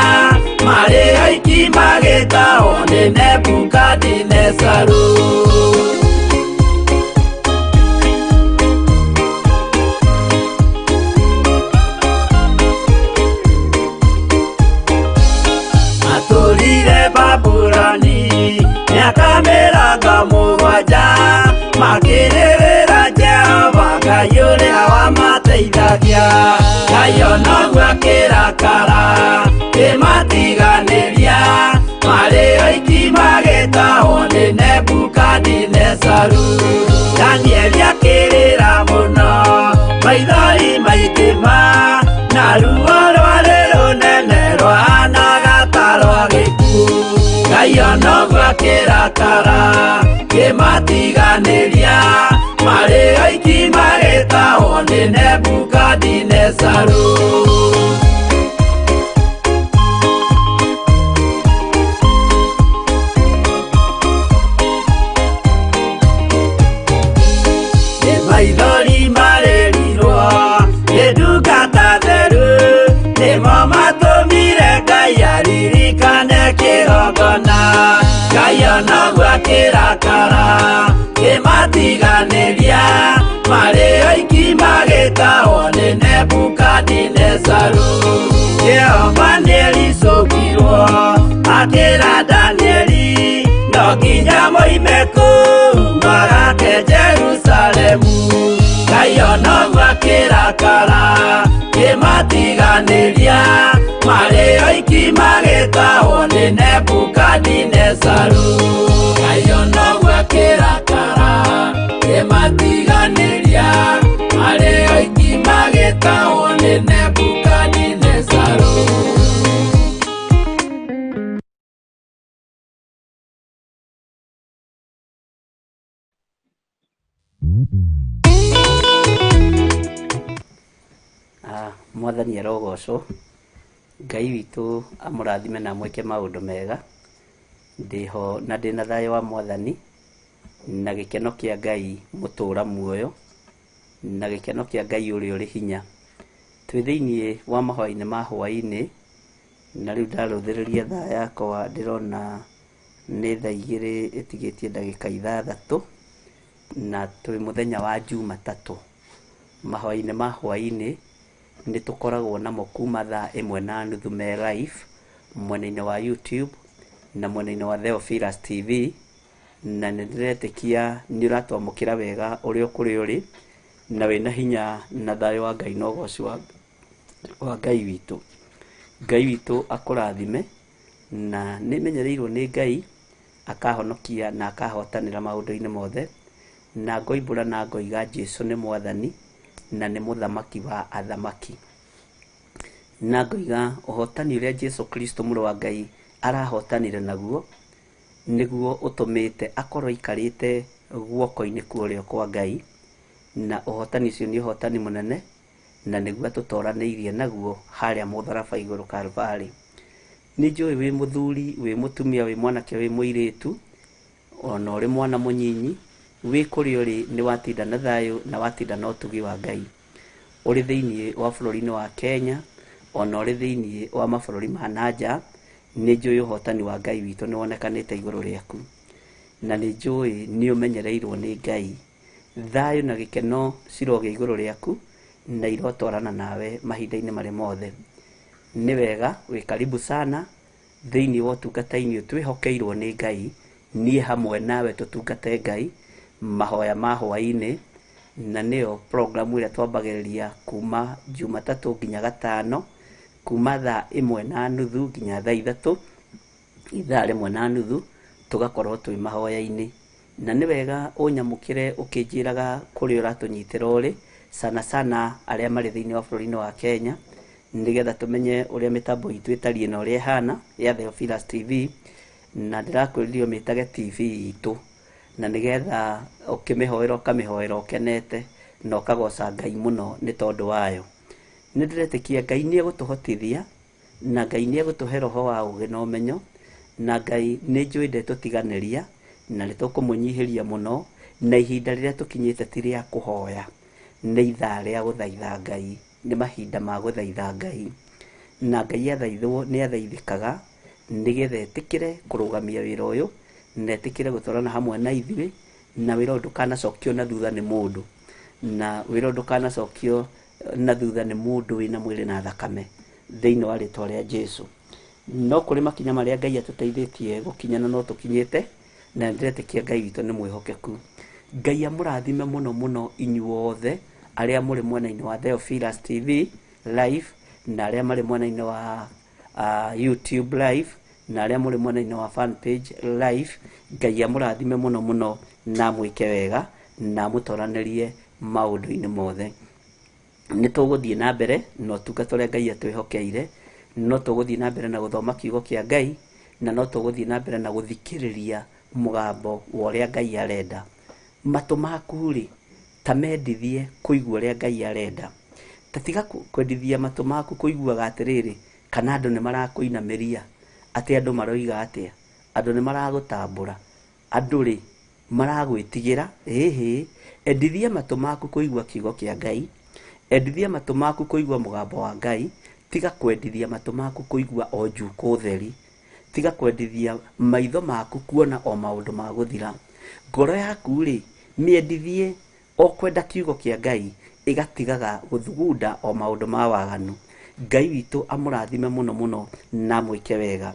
S1: marĩ oiki magĩtahwo nĩ Nebukadinezaru. Matũrire Babuloni mĩaka mĩrongo mũgwanja, makĩrĩrĩra Jehova Ngai ũrĩa wamateithagia. Ngai ona ũguo akĩrakara kĩmatiganĩria, marĩ oiki magĩtahwo nĩ Nebukadinezaru. Danieli akĩrĩra mũno, maithori maingĩ ma, na ruo rwarĩ rũnene rwahanaga ta rwa gĩkuũ. Ngai ona ũguo akĩrakara kĩmatiganĩria, marĩ oiki magĩtahwo nĩ Nebukadinezaru. Nĩ maithori marĩrirwo nĩ ndungata theru, nĩmo matũmire Ngai aririkane kĩgongona. Ngai ona ũguo akĩrakara kĩmatiganĩria, marĩ oiki magĩtahwo nĩ Nebukadinezaru. Jehova nĩericũkirwo akĩra Danieli, no nginya moime kũu magake Jerusalemu. Ngai ona ũguo akĩrakara kĩmatiganĩria, marĩ oiki magĩtahwo nĩ Nebukadinezaru. Ngai ona ũguo akĩrakara kĩmatiganĩria, marĩ oiki magĩtahwo nĩ Nebukadinezaru.
S2: Mwathani arogocwo. Ngai witũ amũrathime na amwĩke maũndũ mega. Ndĩho na ndĩna thayũ wa Mwathani na gĩkeno kĩa Ngai mũtũra muoyo na gĩkeno kĩa Ngai ũrĩa ũrĩ hinya. Twĩ Twĩ thĩinĩ wa mahoya-inĩ ma hwaĩ-inĩ, na rĩu ndarũthĩrĩria thaa yakwa ndĩrona nĩ thaa 2 ĩtigĩtie ndagĩka 6, na twĩ mũthenya wa Jumatatũ. Mahoya-inĩ ma hwaĩ-inĩ nĩ tũkoragwo namo kuma thaa 1:30 me live mwena-inĩ wa YouTube na mwena-inĩ wa Theophilus TV, na nĩ ndĩretĩkia nĩ ũratwamũkĩra wega ũrĩ o kũrĩa ũrĩ, na wĩna hinya na thayũ wa Ngai na ũgoci wa Ngai witũ. Ngai witũ akũrathime, na nĩ menyereirwo nĩ Ngai akahonokia na akahotanĩra maũndũ-inĩ mothe, na ngoimbũra na ngoiga Jesu nĩ mwathani na nĩ mũthamaki wa athamaki. Na ngoiga ũhotani ũrĩa Jesu Kristo mũrũ wa Ngai arahotanire naguo nĩguo ũtũmĩte akorwo aikarĩte guoko-inĩ kwa ũrĩo kwa Ngai, na ũhotani ũcio nĩ ũhotani mũnene, na nĩguo atũtoranĩirie naguo harĩa mũtharaba igũrũ Kalvarĩ. Nĩ njũĩ wĩ mũthuri, wĩ mũtumia, wĩ mwanake, wĩ mũirĩtu, ona ũrĩ mwana mũnyinyi, wĩ kũrĩa ũrĩ nĩ watinda na thayũ na watinda na ũtugi wa Ngai. Ũrĩ thĩinĩ wa bũrũri-inĩ wa Kenya, ona ũrĩ thĩinĩ wa mabũrũri ma nanja, nĩ njũĩ ũhotani wa Ngai witũ nĩ wonekanĩte igũrũ rĩaku, na nĩ njũĩ nĩ ũmenyereirwo nĩ Ngai. Thayũ na gĩkeno cirogĩa igũrũ rĩaku na irotwarana nawe mahinda-inĩ marĩ mothe. Nĩ wega, wĩ karibu sana thĩinĩ wa ũtungata-inĩ twĩhokeirwo nĩ Ngai, niĩ hamwe nawe tũtungate Ngai mahoya ma hwaĩ-inĩ, na nĩyo programu ĩrĩa twambagĩrĩria kuma Jumatatũ nginya Gatano, kuma thaa 1:30 nginya thaa 3, ithaa 1:30 tũgakorwo twĩ mahoya-inĩ. Na nĩ wega ũnyamũkĩre ũkĩnjĩraga kũrĩa ũratũnyitĩra ũrĩ, sana sana arĩa marĩ thĩinĩ wa bũrũri-inĩ wa Kenya, nĩgetha tũmenye ũrĩa mĩtambo itũ ĩtariĩ na ũrĩa ĩhana ya Theophilus TV, na ndĩrakwĩrire ũmĩtage TV itũ, na nĩgetha ũkĩmĩhoera ũkamĩhoera ũkenete na ũkagoca Ngai mũno nĩ tondũ wayo. Nĩ ndĩretĩkia Ngai nĩ egũtũhotithia, na Ngai nĩ egũtũhe roho wa ũũgĩ na ũmenyo, na Ngai nĩ njũĩ ndetũtiganĩria, na nĩ tũkũmũnyihĩria mũno, na ihinda rĩrĩa tũkinyĩte ti rĩa kũhoya, nĩ ithaa rĩa gũthaitha Ngai, nĩ mahinda ma gũthaitha Ngai. Na Ngai athaithwo nĩ athaithĩkaga, nĩgetha etĩkĩre kũrũgamia wĩra ũyũ, na etĩkĩre gũtwarana hamwe na ithuĩ, na wĩra ũyũ ndũkanacokio na thutha nĩ mũndũ, na wĩra ũyũ ndũkanacokio na thutha nĩ mũndũ wĩna mwĩrĩ na thakame, thĩinĩ wa rĩtwa rĩa Jesu. No kũrĩ makinya marĩa Ngai atũteithĩtie gũkinya na no tũkinyĩte, na ndĩretĩkia Ngai witũ nĩ mwĩhokeku. Ngai amũrathime mũno mũno inyuothe arĩa mũrĩ mwena-inĩ wa Theophilus TV live, na arĩa marĩ mwena-inĩ wa YouTube live, na arĩa mũrĩ mwena-inĩ wa fan page live. Ngai amũrathime mũno mũno na amwĩke wega na amũtoranĩrie maũndũ-inĩ mothe. Nĩ tũgũthiĩ na mbere na ũtungata ũrĩa Ngai atwĩhokeire, no tũgũthiĩ na mbere na gũthoma kiugo kĩa Ngai, na no tũgũthiĩ na mbere na gũthikĩrĩria mũgambo wa ũrĩa Ngai arenda. Matũ maku rĩ, ta mendithie kũigua ũrĩa Ngai arenda. Ta tiga kwendithia matũ maku kũiguaga atĩrĩrĩ, kana andũ nĩ marakũinamĩria, atĩ andũ maroiga atĩa, andũ nĩ maragũtambũra, andũ rĩ maragwĩtigĩra. Ĩhĩ, endithia matũ maku kũigua kiugo kĩa Ngai, endithia matũ maku kũigua mũgambo wa Ngai, tiga kwendithia matũ maku kũigua o njukũ theri, tiga kwendithia maitho maku kuona o maũndũ ma gũthira. Ngoro yaku rĩ, mĩendithie o kwenda kiugo kĩa Ngai, ĩgatigaga gũthugunda o maũndũ ma waganu. Ngai witũ amũrathime mũno mũno na amwĩke wega.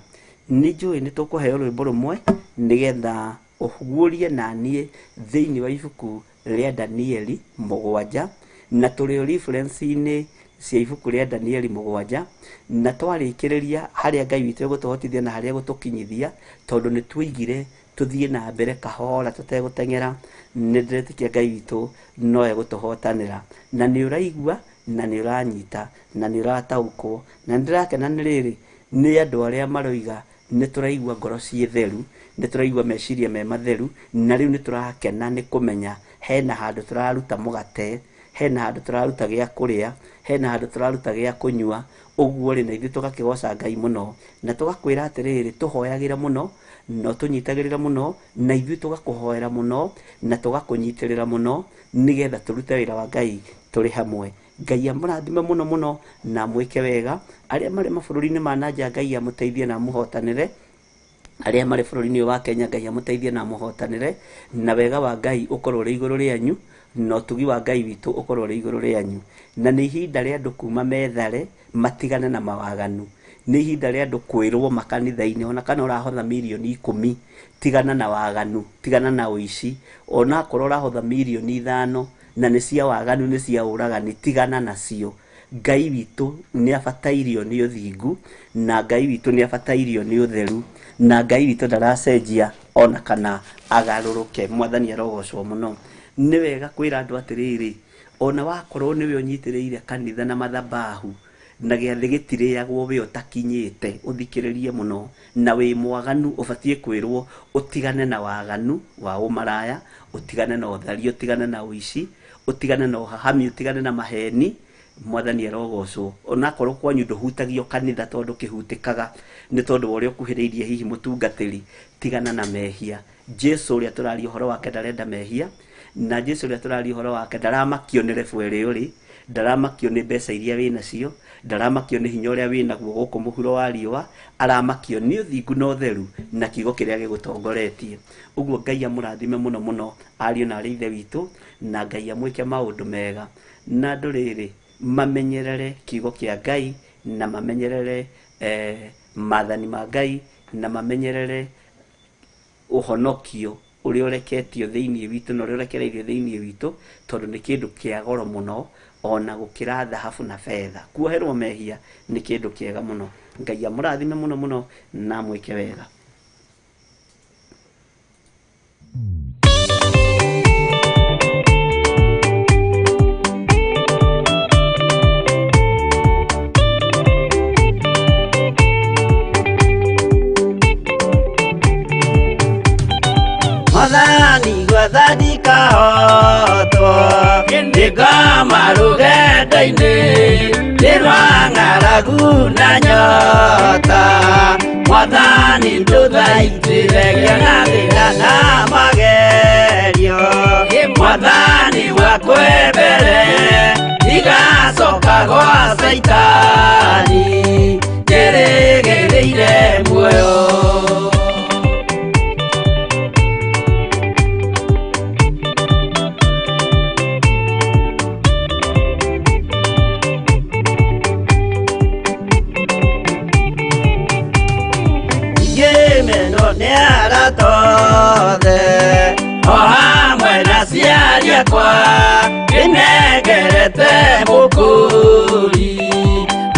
S2: Nĩ njũĩ nĩ tũkũheo rwĩmbo rũmwe nĩgetha ũguũrie na niĩ thĩinĩ wa ibuku rĩa Danieli 7, na tũrĩ o reference-inĩ cia ibuku rĩa Danieli 7, na twarĩkĩrĩria harĩa Ngai witũ egũtũhotithia na harĩa egũtũkinyithia, tondũ nĩ tuoigire tũthiĩ na mbere kahora tũtegũteng'era. Nĩ ndĩretĩkia Ngai witũ no egũtũhotanĩra, na nĩ ũraigua na nĩ ũranyita na nĩ ũrataũkwo, na nĩ ndĩrakena nĩ rĩrĩ nĩ andũ arĩa maroiga nĩ tũraigua ngoro ciĩ theru, nĩ tũraigua meciria me matheru, na rĩu nĩ tũrakena nĩ kũmenya hena handũ tũraruta mũgate, hena handũ tũraruta gĩa kũrĩa, hena handũ tũraruta gĩa kũnyua. Ũguo rĩ, na ithuĩ tũgakĩgoca Ngai mũno, na tũgakwĩra atĩrĩrĩ, tũhoyagĩre mũno, na ũtũnyitagĩrĩra mũno, na ithuĩ tũgakũhoera mũno, na tũgakũnyitĩrĩra mũno, nĩgetha tũrute wĩra wa Ngai tũrĩ hamwe. Ngai amũrathime mũno mũno na amwĩke wega. Arĩa marĩ mabũrũri-inĩ ma nanja Ngai amũteithie na amũhotanĩre. Arĩa marĩ bũrũri-inĩ ũyũ wa Kenya Ngai amũteithie na amũhotanĩre, na wega wa Ngai ũkorwo ũrĩ igũrũ rĩanyu, na ũtugi wa Ngai witũ ũkorwo ũrĩ igũrũ rĩanyu. Na nĩ ihinda rĩa andũ kuma methare matigane na mawaganu. Nĩ ihinda rĩa andũ kwĩrwo makanitha-inĩ ona kana ũrahotha mirioni 10 tigana na waganu, tigana na ũici. Onakorwo ũrahotha mirioni 5 na nĩ cia waganu, nĩ cia ũragani, tigana nacio. Ngai witũ nĩ abatairio nĩ ũthingu, na Ngai witũ nĩ abatairio nĩ ũtheru, na Ngai witũ ndaracenjia ona kana agarũrũke. Mwathani arogocwo mũno. Nĩ wega kwĩra andũ atĩrĩrĩ, ona wakorwo nĩwe ũnyitĩrĩire kanitha na mathabahu, na gĩathĩ gĩtirĩagwo we ũtakinyĩte, ũthikĩrĩrie mũno, na wĩ mwaganu, ũbatiĩ kwĩrwo ũtigane na waganu wa ũmaraya, ũtigane na ũtharia, ũtigane na ũici, ũtigane na ũhahami, ũtigane na maheni. Mwathani arogocwo. Onakorwo kwanyu ndũhutagio kanitha tondũ kĩhutĩkaga nĩ tondũ wa ũrĩa ũkuhĩrĩirie hihi mũtungatĩri, tigana na mehia. Jesu ũrĩa tũraria ũhoro wake ndarenda mehia, na Jesu ũrĩa tũraria ũhoro wake ndaramakio nĩ rebu ĩrĩa ũrĩ, ndaramakio nĩ mbeca iria wĩnacio, ndaramakio nĩ hinya ũrĩa wĩnaguo gũkũ mũhuro wa riũa, aramakio nĩ ũthingu na ũtheru na kiugo kĩrĩa gĩgũtongoretie. Ũguo Ngai amũrathime mũno mũno ariũ na arĩ ithe witũ, na Ngai amwĩke maũndũ mega. Na andũ rĩrĩ mamenyerere kiugo kĩa Ngai, na mamenyerere maathani ma Ngai, na mamenyerere ũhonokio ũrĩa ũreketio thĩinĩ witũ na ũrĩa ũrekereirio thĩinĩ witũ, tondũ nĩ kĩndũ kĩa goro mũno ona gũkĩra thahabu na betha. Kuoherwo mehia nĩ kĩndũ kĩega mũno. Ngai amũrathime mũno mũno na amwĩke wega.
S1: Mwathani gwathandika hotwo nĩngoma rũgendo-inĩ nĩ rwa ng'aragu na nyota. Mwathani ndũthaitĩre ngĩona thĩna na magerio. Mwathani gwakwe mbere ndigacoka gwa Caitani njĩrĩgĩrĩire muoyo. Ngĩmenwo nĩ arata othe o hamwe na aciari akwa, ndĩnengerete mũkũri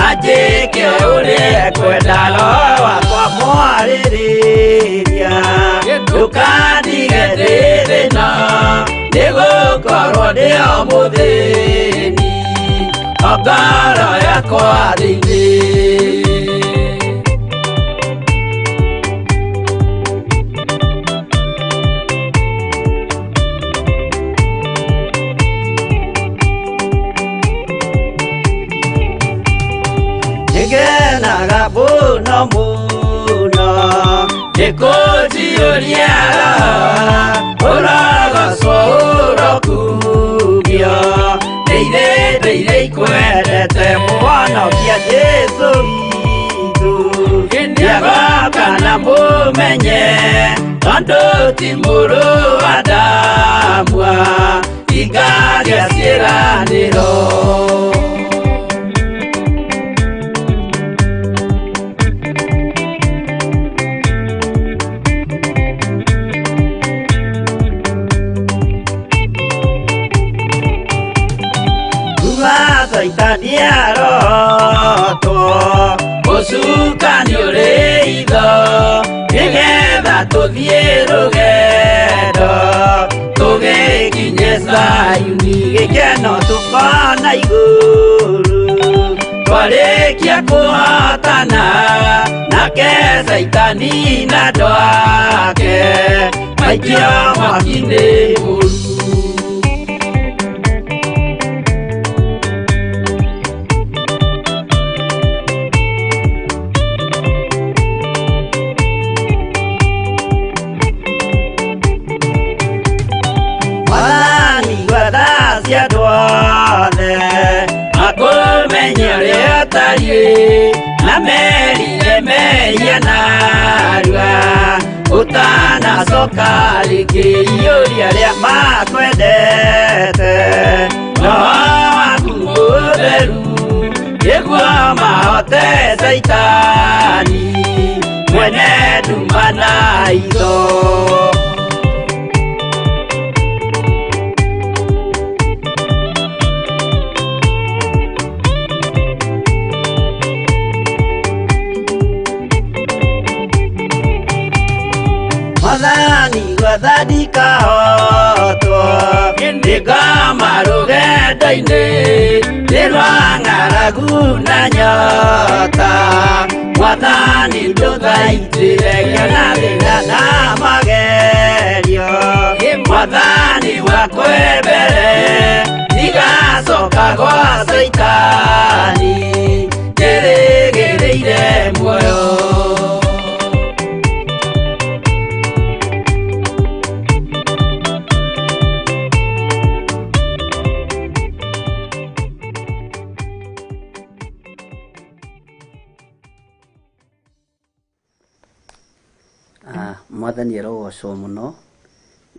S1: anjĩke ũrĩa ekwenda. Roho wakwa mwarĩrĩria ndũkandige ndĩ thĩna, nĩgũkorwo ndĩ o mũthĩni o ngoro yakwa thĩinĩ. Nĩngenaga mũno mũno nĩkũnjiyũria roho, ũrogocwo ũrokumio. Ndĩire ndĩire ikwendete mũhonokia Jesũ witũ, nĩagoka na mũmenye tondũ ti mũrũ wa Adamu ingagĩa ciĩranĩro. Kuma Caitani arotwo ũcukani ũrĩ itho, nĩgetha tũthiĩ rũgendo tũgĩkinye Zayuni, gĩkeno tũkona igũrũ twarĩkia kũhotana nake Caitani na andũ ake maikio mwaki-inĩ mũru. Mwathani gwatha cia andũ othe ĩtariĩ na merire mehia narua ũtanacoka rĩngĩ iyũria arĩa makwendete roho waku mũtheru nĩguo mahote caitani mwene nduma na itho. Mwathani gwatha ndikahotwo nĩngoma rũgendo-inĩ nĩ rwa ng'aragu na nyota Mwathani ndũthaitĩre ngĩona thĩna na magerio Mwathani wakwe mbere ndigacoka gwa caitani njĩrĩgĩrĩire muoyo.
S2: Mwathani arogocwo mũno,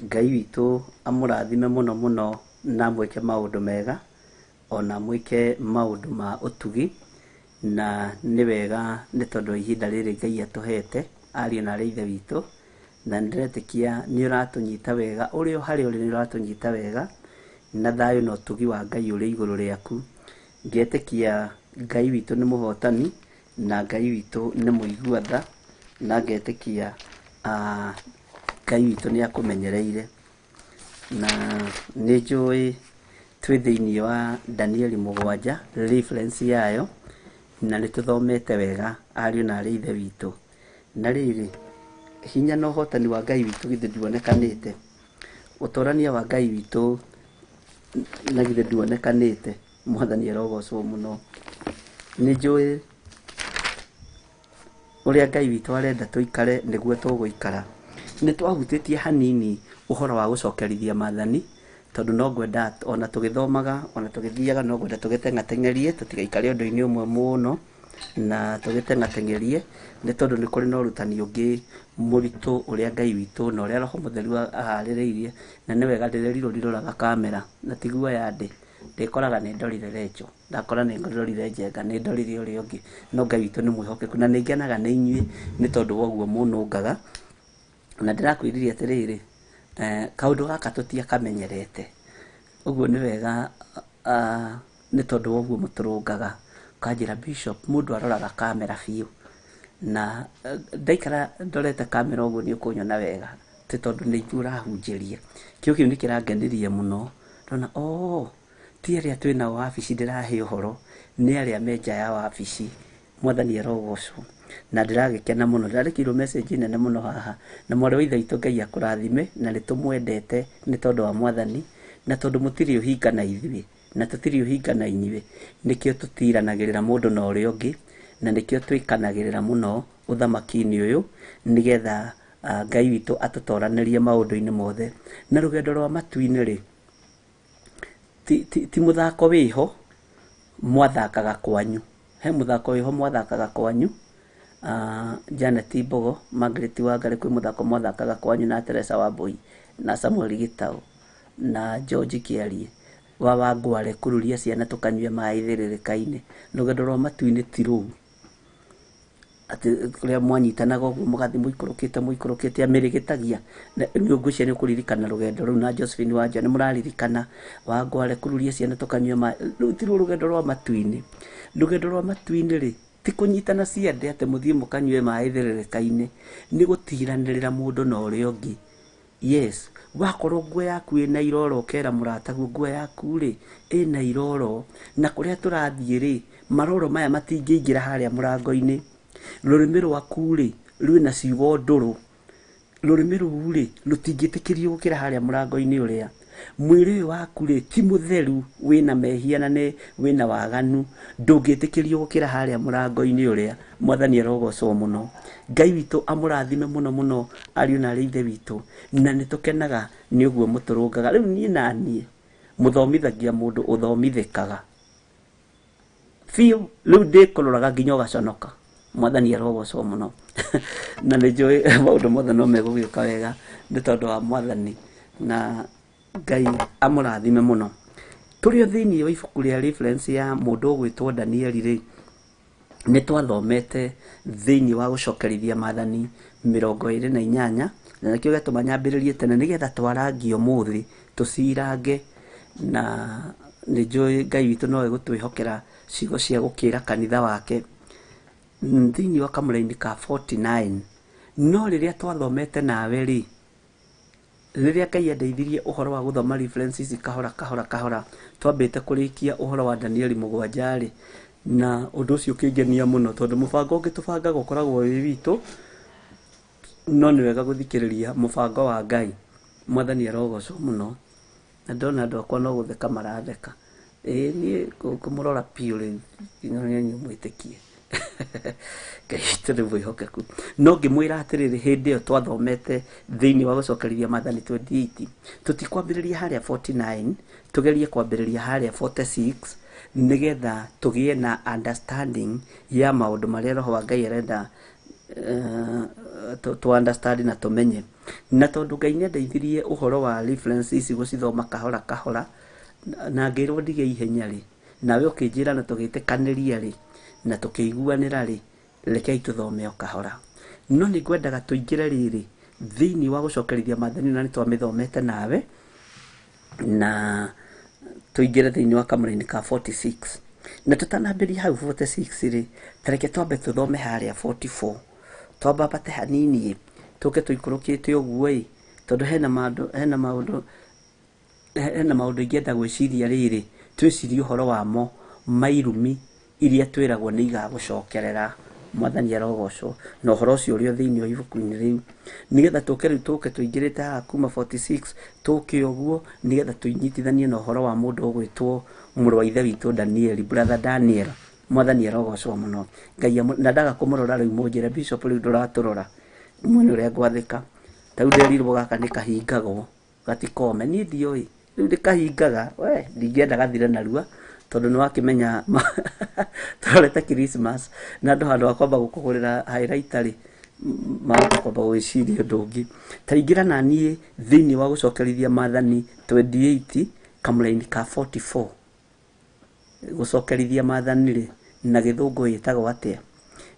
S2: Ngai witũ amũrathime mũno mũno na amwĩke maũndũ mega, ona amwĩke maũndũ ma ũtugi, na nĩ wega nĩ tondũ wa ihinda rĩrĩ Ngai atũhete, ariũ na arĩ ithe witũ, na nĩndĩretĩkia nĩ ũratũnyita wega, ũrĩ o harĩa ũrĩ nĩ ũratũnyita wega, na thayũ na ũtugi wa Ngai ũrĩ igũrũ rĩaku. Ngetĩkia Ngai witũ nĩ mũhotani, na Ngai witũ nĩ mũigua tha, na ngetĩkia Ngai witũ nĩ akũmenyereire. Na nĩ njũĩ twĩ thĩinĩ wa Danieli mũgwanja, reference yayo, na nĩ tũthomete wega ariũ na arĩ ithe witũ. Na rĩrĩ, hinya na ũhotani wa Ngai witũ githĩ nduonekanĩte? Ũtorania wa Ngai witũ na githĩ nduonekanĩte? Mwathani arogocwo mũno. Nĩ njũĩ ũrĩa Ngai witũ arenda tũikare nĩguo tũgũikara. Nĩ twahutĩtie hanini ũhoro wa gũcokerithia maathani, tondũ no ngwenda ona tũgĩthomaga ona tũgĩthiaga no ngwenda tũgĩteng'ateng'erie tũtigaikare ũndũ-inĩ ũmwe mũno, na tũgĩteng'ateng'erie nĩ tondũ nĩ kũrĩ na ũrutani ũngĩ mũritũ ũrĩa Ngai witũ na ũrĩa Roho Mũtheru aharĩrĩirie, na nĩ wega ndĩrerirwo ndiroraga kamera na ti guoya ndĩ, ndĩkoraga nĩ ndorire Rachel, ndakora nĩ ndorire Njenga, nĩ ndorire ũrĩa ũngĩ, no Ngai witũ nĩ mwĩhokeku na nĩ ngenaga nĩ inyuĩ nĩ tondũ wa ũguo mũnũngaga. Na ndĩrakwĩrire atĩrĩrĩ, kaũndũ gaka tũtiakamenyerete, ũguo nĩ wega nĩ tondũ wa ũguo mũtũrũngaga, ũkanjĩra Bishop mũndũ aroraga kamera biũ, na ndaikara ndorete kamera ũguo nĩ ũkũnyona wega, ti tondũ nĩ ithuĩ ũrahunjĩria. Kĩo kĩu nĩ kĩrangenirie mũno, ndona oh, ti arĩa twĩnao wabici ndĩrahe ũhoro, nĩ arĩa me nja ya wabici. Mwathani arogocwo. Na ndĩragĩkena mũno, ndĩrandĩkĩirwo message nene mũno haha, na mwarĩ wa ithe witũ Ngai akũrathime, na nĩ tũmwendete nĩ tondũ wa Mwathani, na tondũ mũtirĩ ũhinga na ithuĩ, na tũtirĩ ũhinga na inyuĩ, nĩkĩo tũtiranagĩrĩra mũndũ na ũrĩa ũngĩ, na nĩkĩo twĩkanagĩrĩra mũno ũthamaki-inĩ ũyũ, nĩgetha Ngai witũ atũtoranĩrie maũndũ-inĩ mothe. Na rũgendo rwa matu-inĩ rĩ, ti mũthako wĩho mwathakaga kwanyu, he mũthako wĩho mwathakaga kwanyu, Janet Mbogo, Margaret Wangari kwĩ mũthako mwathakaga kwanyu na Teresa Wambui na Samuel Gitau na George Kĩarie wa Wangware kũruria ciana tũkanyue maĩ thĩrĩrĩka-inĩ. Rũgendo rwa matu-inĩ ti rũu atĩ kũrĩa mwanyitanaga ũguo mũgathiĩ mũikũrũkĩte mũikũrũkĩte amĩrĩgĩtagia nĩ ngwĩciria nĩ ũkũririkana rũgendo rũu na Josephine Wanja nĩ mũraririkana Wangware kũruria ciana tũkanyue maĩ. Rũu ti ruo rũgendo rwa matu-inĩ. Rũgendo rwa matu-inĩ rĩ, ti kũnyitana ciande atĩ mũthiĩ mũkanyue maĩ thĩrĩrĩka-inĩ, nĩ gũtiranĩrĩra mũndũ na ũrĩa ũngĩ. Yes, wakorwo nguo yaku ĩna iroro ũkera mũrataguo nguo yaku rĩ ĩna iroro, na kũrĩa tũrathiĩ rĩ maroro maya matingĩingĩra harĩa mũrango-inĩ. Rũrĩmĩ rwaku rĩ rwĩna ciugo ndũrũ, rũrĩmĩ rũu rĩ rũtingĩtĩkĩrio gũkĩra harĩa mũrango-inĩ ũrĩa. Mwĩrĩ ũyũ waku rĩ ti mũtheru, wĩna mehia na nĩ wĩna waganu, ndũngĩtĩkĩrio gũkĩra harĩa mũrango-inĩ ũrĩa. Mwathani arogocwo mũno. Ngai witũ amũrathime mũno mũno ariũ na arĩ ithe witũ, na nĩ tũkenaga nĩ ũguo mũtũrũngaga. Rĩu niĩ na niĩ mũthomithagia mũndũ ũthomithĩkaga. Biũ rĩu ndĩkũroraga nginya ũgaconoka. Mwathani arogocwo mũno. Na nĩ njũĩ maũndũ mothe no megũgĩũka wega nĩ tondũ wa Mwathani, na Ngai amũrathime mũno. Tũrĩ o thĩinĩ wa ibuku rĩa reference ya mũndũ ũgwĩtwo Danieli rĩ, nĩ twathomete thĩinĩ wa gũcokerithia maathani 28, na nĩkĩo gĩatũma nyambĩrĩrie tene nĩgetha twarangie ũmũthĩ tũcirange, na nĩ njũĩ Ngai witũ no egũtwĩhokera ciugo cia gũkĩra kanitha wake thĩinĩ wa kamũraini ka 49. No rĩrĩa twathomete nawe rĩ, rĩrĩa Ngai andeithirie ũhoro wa gũthoma references ici kahora kahora kahora, twambĩte kũrĩkia ũhoro wa Danieli 7 rĩ, na ũndũ ũcio ũkĩngenia mũno tondũ mũbango ũngĩ tũbangaga ũkoragwo wĩ witũ, no nĩ wega gũthikĩrĩria mũbango wa Ngai. Mwathani arogocwo mũno. Na ndona andũ akwa no gũtheka maratheka. Ĩĩ niĩ ngũmũrora biũ rĩu nginya inyuĩ mwĩtĩkie. Ngai witũ nĩ mwĩhokeku. No ngĩmwĩra atĩrĩrĩ, hĩndĩ ĩyo twathomete thĩinĩ wa gũcokerithia maathani 28, tũtikwambĩrĩria harĩa 49, tũgerie kwambĩrĩria harĩa 46, nĩgetha tũgĩe na understanding ya maũndũ marĩa Roho wa Ngai arenda tu understand na tũmenye. Na tondũ Ngai nĩ andeithirie ũhoro wa reference ici gũcithoma kahora kahora, na ngĩrwo ndige ihenya rĩ, nawe ũkĩnjĩra na tũgĩtĩkanĩria rĩ, na tũkĩiguanĩra rĩ, rekei tũthome o kahora. No nĩ ngwendaga tũingĩre rĩrĩ thĩinĩ wa gũcokerithia maathani, na nĩ twamĩthomete nawe, na tũingĩre thĩinĩ wa kamũraini ka 46. Na tũtanambĩrĩria hau 46 rĩ, ta reke twambe tũthome harĩa 44. Twambambate hanini ĩ, tũke tũikũrũkĩte ũguo ĩ, tondũ hena maũndũ, hena maũndũ, hena maũndũ ingĩenda gwĩciria rĩrĩ, twĩcirie ũhoro wamo, mairumi iria twĩragwo nĩ igagũcokerera. Mwathani arogocwo. Na ũhoro ũcio ũrĩ o thĩinĩ wa ibuku-inĩ rĩu, nĩgetha tũke rĩu tũke tũingĩrĩte haha kuma 46 tũke ũguo, nĩgetha tũinyitithanie na ũhoro wa mũndũ ũgwĩtwo mũrũ wa ithe witũ Danieli, brother Daniel. Mwathani arogocwo mũno. Ngai na ndaga kũmũrora rĩu mũnjĩre Bishop rĩu ndũratũrora, muone ũrĩa ngwathĩka. Ta rĩu nderirwo gaka nĩ kahingagwo gatikome, niĩ ndiũĩ rĩu ndĩkahingaga, we ndingĩenda gathire narua tondũ nĩ wakĩmenya tũrorete Christmas na andũ handũ ha kwamba gũkũgũrĩra highlighter rĩ, magoka kwamba gwĩciria ũndũ ũngĩ. Ta ingĩra na niĩ thĩinĩ wa gũcokerithia maathani 28 kamũraini ka 44. Gũcokerithia maathani rĩ, na gĩthũngũ ĩtagwo atĩa?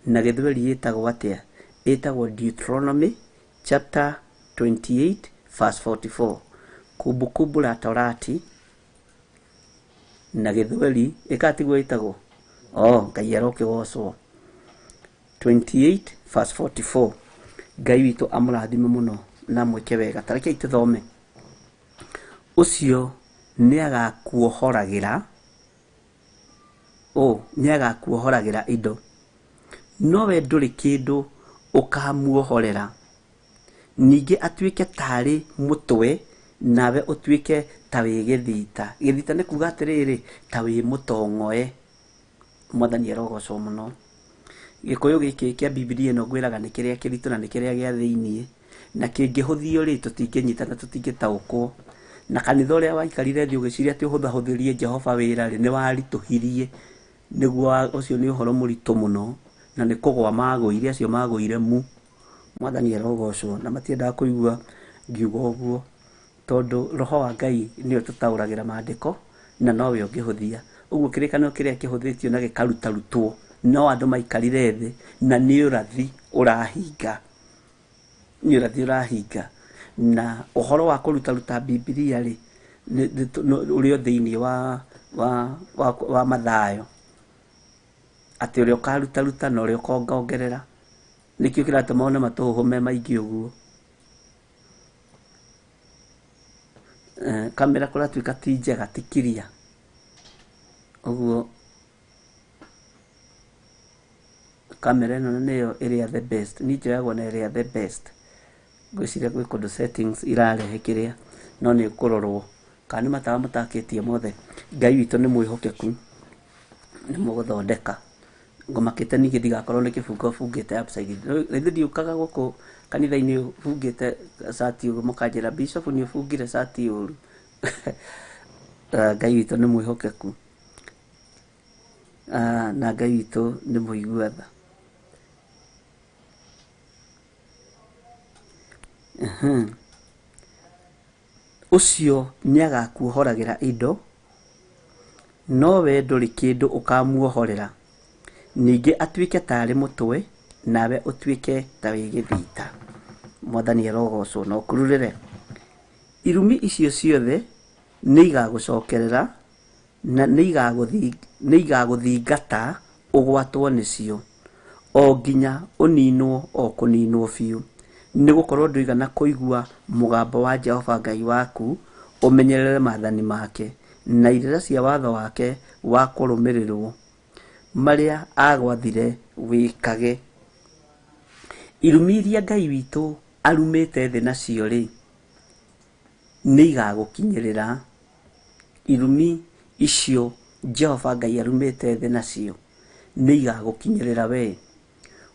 S2: Na gĩthweri ĩtagwo atĩa? Ĩtagwo Deuteronomy chapter 28 verse 44. Kumbukumbu la Torati na gĩthweri ĩka tiguo ĩtagwo? Oh, Ngai arokĩgocwo. 28 verse 44. Ngai witũ amũrathime mũno na amwĩke wega. Ta rekei tũthome. Ũcio nĩagakuohoragĩra, nĩagakuohoragĩra indo, no we ndũrĩ kĩndũ ũkamuohorera. Ningĩ atuĩke tarĩ mũtwe, nawe ũtuĩke ta wĩ gĩthita. Gĩthita nĩ kuga atĩrĩrĩ, ta wĩ mũtong'oe. Mwathani arogocwo mũno. Gĩkũyũ gĩkĩ kĩa Bibilia ĩno ngwĩraga nĩ kĩrĩa kĩritũ na nĩ kĩrĩa gĩa thĩiniĩ, na kĩngĩhũthio rĩ, tũtingĩnyita na tũtingĩtaũkwo. Na kanitha ũrĩa waikarire thĩ ũgĩciria atĩ ũhũthahũthĩrie Jehova wĩra rĩ, nĩ waritũhirie. Nĩguo ũcio nĩ ũhoro mũritũ mũno, na nĩ kũgwa magũire, acio magũire mu. Mwathani arogocwo. Na matiendaga kũigua ngiuga ũguo, tondũ Roho wa Ngai nĩwe tũtaũragĩra maandĩko, na nowe ũngĩhũthia. Ũguo kĩrĩkanĩro kĩrĩa kĩhũthĩtio na gĩkarutarutwo, no andũ maikarire thĩ, na nĩ ũrathi ũrahinga. Nĩ ũrathi ũrahinga. Na ũhoro wa kũrutaruta Bibilia rĩ, ũrĩ o thĩinĩ wa Mathayo. Atĩ ũrĩa ũkarutaruta na ũrĩa ũkongongerera. Nĩkĩo kĩratũma one matũhũhũ me maingĩ ũguo. Kamera kũratuĩka ti njega, ti clear. Ũguo kamera ĩno nĩyo ĩrĩa the best. Niĩ njoyagwo na ĩrĩa the best. Ngwĩciria gwĩ kũndũ settings irarehe kĩrĩa, no nĩ kũrorwo kana nĩ matawa mũtakĩtie mothe. Ngai witũ nĩ mwĩhokeku, nĩ mũgũthondeka. Ngũmakĩte ningĩ ndigakorwo nĩ kĩbungo bungĩte upside. Rĩngĩ ndiũkaga gũkũ kanitha-inĩ bungĩte cati ũguo mũkanjĩra Bishop nĩ ũbungire cati ũru. Ngai witũ nĩ mwĩhokeku. Na Ngai witũ nĩ mũigua tha. Ũcio nĩagakuohoragĩra indo, no we ndũrĩ kĩndũ ũkamuohorera, ningĩ atuĩke taarĩ mũtwe, nawe ũtuĩke ta wĩ gĩthita. Mwathani arogocwo na ũkururĩre. Irumi icio ciothe nĩigagũcokerera na nĩigagũthingata ũgwatwo nĩcio, o nginya ũninwo o kũninwo biũ, nĩgũkorwo ndũigana kũigua mũgambo wa Jehova Ngai waku, ũmenyerere maathani make na irĩra cia watho wake wa kũrũmĩrĩrwo, marĩa aagwathire wĩkage. Irumi iria Ngai witũ arumĩte thĩ nacio rĩ, nĩigagũkinyĩrĩra. Irumi icio Jehova Ngai arumĩte thĩ nacio nĩigagũkinyĩrĩra wee.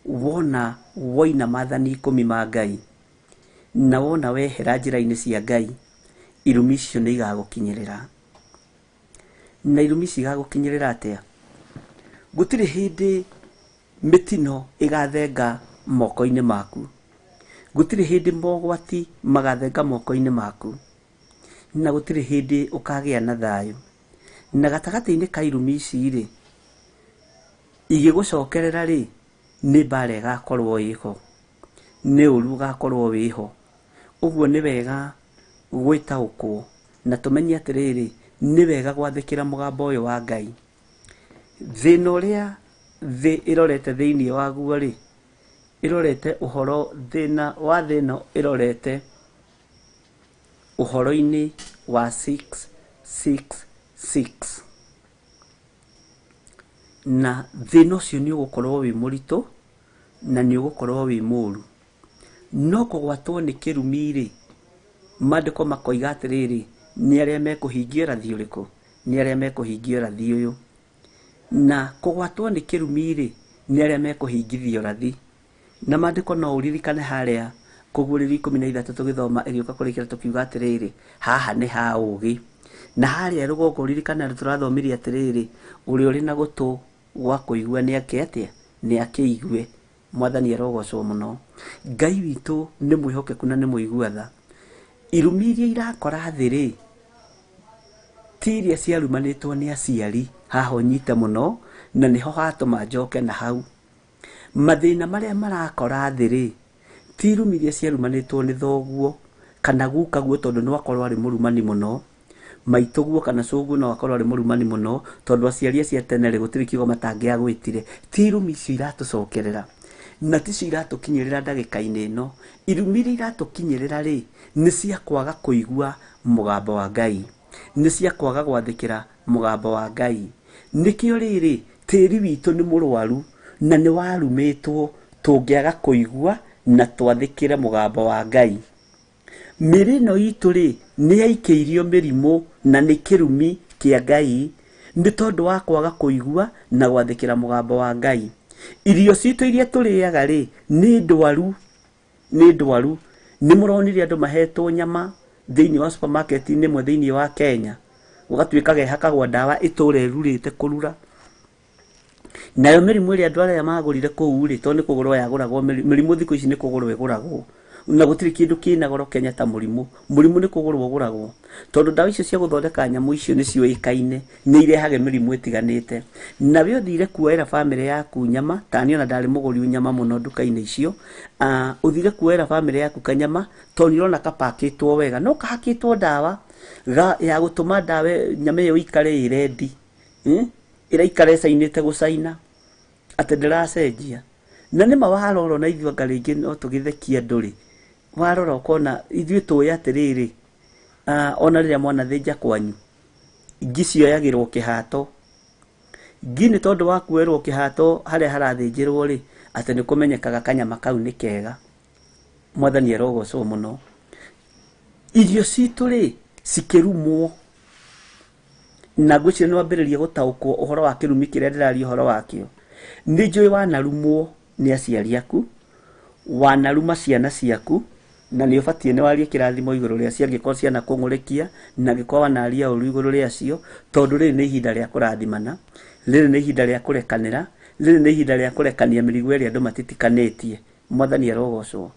S2: Wona woina maathani ikũmi ma Ngai, na wona wehera njĩra-inĩ cia Ngai, irumi icio nĩigagũkinyĩrĩra. Na irumi ici igagũkinyĩrĩra atĩa? Gũtirĩ hĩndĩ mĩtino ĩgathenga moko-inĩ maku, gũtirĩ hĩndĩ mogwati magathenga moko-inĩ maku, na gũtirĩ hĩndĩ ũkagĩa na thayũ. Na gatagatĩ-inĩ ka irumi ici rĩ, igĩgũcokerera rĩ, nĩ mbara ĩgakorwo ĩho, nĩ ũru ũgakorwo wĩho. Ũguo nĩ wega gwĩtaũkwo na tũmenye atĩrĩrĩ, nĩ wega gwathĩkĩra mũgambo ũyũ wa Ngai. Thĩna ũrĩa thĩ ĩrorete thĩinĩ waguo rĩ, ĩrorete ũhoro, thĩna wa thĩ ĩno ĩrorete ũhoro-inĩ wa 666. Na thĩna ũcio nĩ ũgũkorwo wĩ mũritũ na nĩ ũgũkorwo wĩ mũru. No kũgwatwo nĩ kĩrumi rĩ, maandĩko makoiga atĩrĩrĩ, nĩ arĩa mekũhingia ũrathi ũrĩkũ? Nĩ arĩa mekũhingia ũrathi ũyũ. Na kũgwatwo nĩ kĩrumi rĩ, nĩ arĩa mekũhingithia ũrathi. Na maandĩko no ũririkane harĩa Kũguũrĩrio 13 tũgĩthoma ĩgĩũka kũrĩkĩra tũkiuga atĩrĩrĩ, haha nĩ ha ũũgĩ. Na harĩa rũgongo ũririkane andũ tũrathomire atĩrĩrĩ, ũrĩa ũrĩ na gũtũ gwa kũigua nĩ ake atĩa? Nĩ akĩigue. Mwathani arogocwo mũno. Ngai witũ nĩ mwĩhokeku na nĩ mũigua tha. Irumi iria irakora thĩ rĩ, ti iria ciarumanĩtwo nĩ aciari, haha ũnyite mũno, na nĩho hatũma njoke na hau. Mathĩna marĩa marakora thĩ rĩ, ti irumi iria ciarumanĩtwo nĩ thoguo kana gukaguo tondũ no akorwo arĩ mũrumani mũno, maitũguo kana cũguo no akorwo arĩ mũrumani mũno, tondũ aciari acio a tene rĩ, gũtirĩ kiugo matangĩagwĩtire. Ti irumi icio iratũcokerera na ticio iratũkinyĩrĩra ndagĩka-inĩ ĩno. Irumi iria iratũkinyĩrĩra rĩ, nĩ cia kwaga kũigua mũgambo wa Ngai, nĩ cia kwaga gwathĩkĩra mũgambo wa Ngai. Nĩkĩo rĩrĩ, tĩri witũ nĩ mũrwaru na nĩ warumĩtwo tũngĩaga kũigua na twathĩkĩre mũgambo wa Ngai. Mĩĩrĩ ĩno itũ rĩ, nĩ yaikĩirio mĩrimũ na nĩ kĩrumi kĩa Ngai nĩ tondũ wa kwaga kũigua na gwathĩkĩra mũgambo wa Ngai. Irio citũ iria tũrĩaga rĩ, nĩ ndwaru, nĩ ndwaru. Nĩ mũronire andũ mahetwo nyama thĩinĩ wa supermarket-inĩ ĩmwe thĩinĩ wa Kenya, gũgatuĩka gehakagwo ndawa ĩtũre ĩrurĩte kũrura. Nayo mĩrimũ ĩrĩa andũ arĩa magũrire kũu rĩ, tondũ nĩ kũgũrwo yagũragwo, mĩrimũ thikũ ici nĩ kũgũrwo ĩgũragwo, na gũtirĩ kĩndũ kĩna goro Kenya ta mũrimũ. Mũrimũ nĩ kũgũrwo ũgũragwo, tondũ ndawa icio cia gũthondeka nyamũ icio nĩ ciũĩkaine, nĩ irehage mĩrimũ ĩtiganĩte. Nawe ũthire kuoera bamĩrĩ yaku nyama, ta niĩ ona ndarĩ mũgũri nyama mũno nduka-inĩ icio, ũthire kuoera bamĩrĩ yaku kanyama, tondũ nĩ ũrona kapakĩtwo wega, no kahakĩtwo ndawa ya gũtũma ndawa nyama ĩyo ĩikare ĩ rendi. Ĩraikara ĩcainĩte gũcaina atĩ ndĩracenjia. Na nĩma warora ona ithuĩ anga rĩngĩ no tũgĩthekie andũ rĩ, warora ũkona ithuĩ tũĩ atĩrĩrĩ, ona rĩrĩa mwanathĩnja kwanyu, ngi cioyagĩrwo kĩhato. Ngi nĩ tondũ wa kuoerwo kĩhato harĩa harathĩnjĩrwo rĩ, atĩ nĩ kũmenyekaga kanyama kau nĩ kega. Mwathani arogocwo mũno. Irio citũ rĩ, cikĩrumwo. Na ngwĩciria nĩ wambĩrĩria gũtaũkwo ũhoro wa kĩrumi kĩrĩa ndĩraria ũhoro wakĩo. Nĩ njũĩ wanarumwo nĩ aciari aku, wanaruma ciana ciaku, Na nĩ ũbatiĩ nĩ warie kĩrathimo igũrũ rĩacio angĩkorwo cianakũng'ũrĩkia, na angĩkorwo wanaria ũru igũrũ rĩacio, tondũ rĩrĩ nĩ ihinda rĩa kũrathimana, rĩrĩ nĩ ihinda rĩa kũrekanĩra, rĩrĩ nĩ ihinda rĩa kũrekania mĩrigo ĩrĩa andũ matitikanĩtie. Mwathani arogocwo.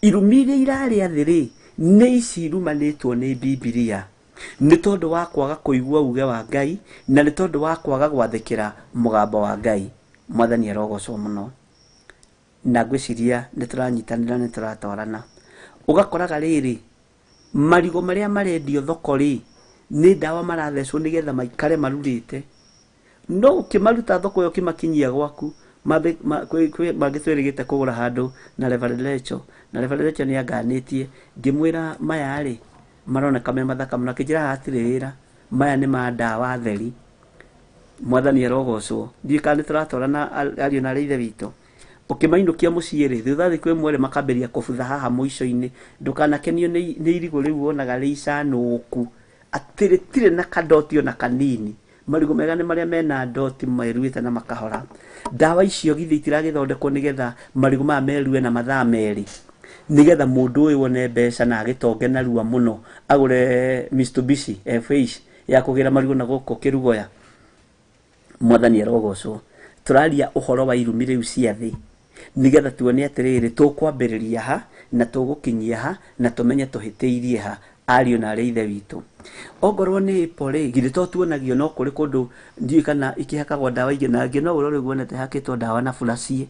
S2: Irumi iria irarĩa thĩ rĩ, nĩ ici irumanĩtwo nĩ Bibilia nĩ tondũ wa kwaga kũigua uge wa Ngai, na nĩ tondũ wa kwaga gwathĩkĩra mũgambo wa Ngai. Mwathani arogocwo mũno. Na ngwĩciria nĩ tũranyitanĩra, nĩ tũratwarana. Ũgakoraga rĩrĩ, marigũ marĩa marendio thoko rĩ, nĩ ndawa marathecwo nĩgetha maikare marurĩte. No ũkĩmaruta thoko ĩyo ũkĩmakinyia gwaku, mangĩ twĩrĩgĩte kũgũra handũ na Reverend Rachel, na Reverend Rachel nĩ anganĩtie, ngĩmwĩra maya rĩ, maroneka me mathaka mũno, akĩnjĩra haha hatirĩ wĩra, maya nĩ ma ndawa theri. Mwathani arogocwo. Ndiũĩ kana nĩ tũratwarana ariũ na arĩ ithe witũ. Ũkĩmainũkia mũciĩ rĩ, thutha wa thikũ ĩmwe rĩ, makambĩrĩria kũbutha haha mũico-inĩ. Ndũkanakenio nĩ irigũ rĩu wonaga rĩ icanũku, atĩ rĩtirĩ na kadoti ona kanini. Marigũ mega nĩ marĩa mena ndoti meruĩte na makahora. Ndawa icio githĩ itiragĩthondekwo nĩgetha marigũ maya merue na mathaa merĩ, nĩgetha mũndũ ũyũ one mbeca na agĩtonge narua mũno, agũre Mitsubishi FH ya kũgĩra marigũ na gũkũ Kĩrugoya. Mwathani arogocwo. Tũraria ũhoro wa irumi rĩu cia thĩ, nĩgetha tuone atĩrĩrĩ, tũkwambĩrĩria ha na tũgũkinyia ha, na tũmenye tũhĩtĩirie ha, ariũ na arĩ ithe witũ. Ongorwo nĩ apple rĩ, githĩ to tuonagio no kũrĩ kũndũ ndiũĩ kana ikĩhakagwo ndawa ingĩ, na angĩ no ũrore ũguo wonete hakĩtwo ndawa na buraciĩ.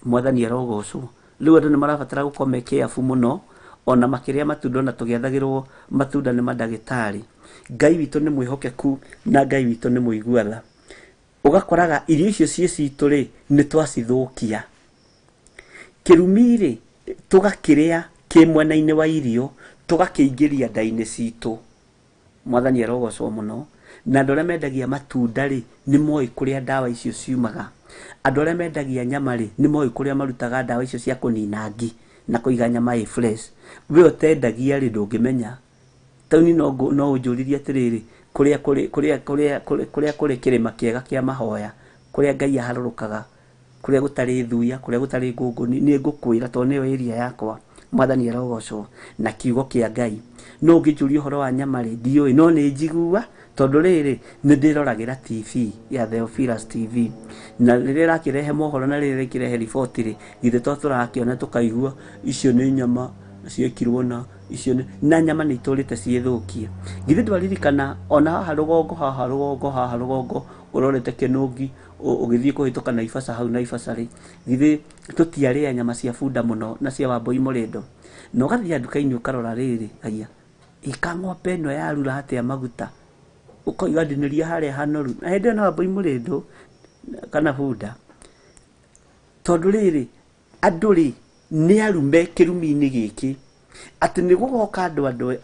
S2: Mwathani arogocwo. Rĩu andũ nĩ marabatara gũkorwo me careful mũno, ona makĩrĩa matunda, ona tũgĩathagĩrwo matunda nĩ mandagĩtarĩ. Ngai witũ nĩ mwĩhokeku na Ngai witũ nĩ mũigua tha. Ũgakoraga irio icio ciĩ citũ rĩ, nĩ twacithũkia. Kĩrumi rĩ, tũgakĩrĩa kĩ mwena-inĩ wa irio, tũgakĩingĩria nda-inĩ citũ. Mwathani arogocwo mũno. Na andũ arĩa mendagia matunda rĩ, nĩ moĩ kũrĩa ndawa icio ciumaga. Andũ arĩa mendagia nyama rĩ, nĩ moĩ kũrĩa marutaga ndawa icio cia kũnina ngi na kũiga nyama ĩ fresh. We ũtendagia rĩ, ndũngĩmenya. Taũni no ũnjũririe atĩrĩrĩ, kũrĩa kũrĩ, kũrĩa, kũrĩa, kũrĩa, kũrĩa kũrĩ kĩrĩma kĩega kĩa mahoya, kũrĩa Ngai aharũrũkaga, kũrĩa gũtarĩ thuya, kũrĩa gũtarĩ ngũngũni, nĩ ngũkwĩra tondũ nĩyo area yakwa. Mwathani arogocwo na kiugo kĩa Ngai. No ũngĩnjũria ũhoro wa nyama rĩ, ndiũĩ, no nĩ njigua tondũ rĩrĩ, nĩ ndĩroragĩra TV ya Theophilus TV, na rĩrĩa ĩrakĩrehe mohoro na rĩrĩa ĩrakĩrehe riboti rĩ, githĩ to tũrakĩona tũkaigua icio nĩ nyama ciekirwo na icio nĩ, na nyama nĩ itũrĩte ciĩthũkie. Githĩ ndwaririkana ona haha rũgongo, haha rũgongo, haha rũgongo ũrorete Kĩnũngi ũgĩthiĩ kũhĩtũka Naivasha hau Naivasha rĩ, githĩ tũtiarĩa nyama cia bunda mũno na cia Wambũi Mũrĩndo. Na ũgathiĩ nduka-inĩ ũkarora rĩrĩ, aya, ĩka ng'ombe ĩno yarura atĩa maguta, ũkoiga ndinĩria harĩa hanoru, na hĩndĩ ĩyo no Wambũi Mũrĩndo kana bunda. Tondũ rĩrĩ, andũ rĩ, nĩ arume kĩrumi-inĩ gĩkĩ, atĩ nĩ gũgoka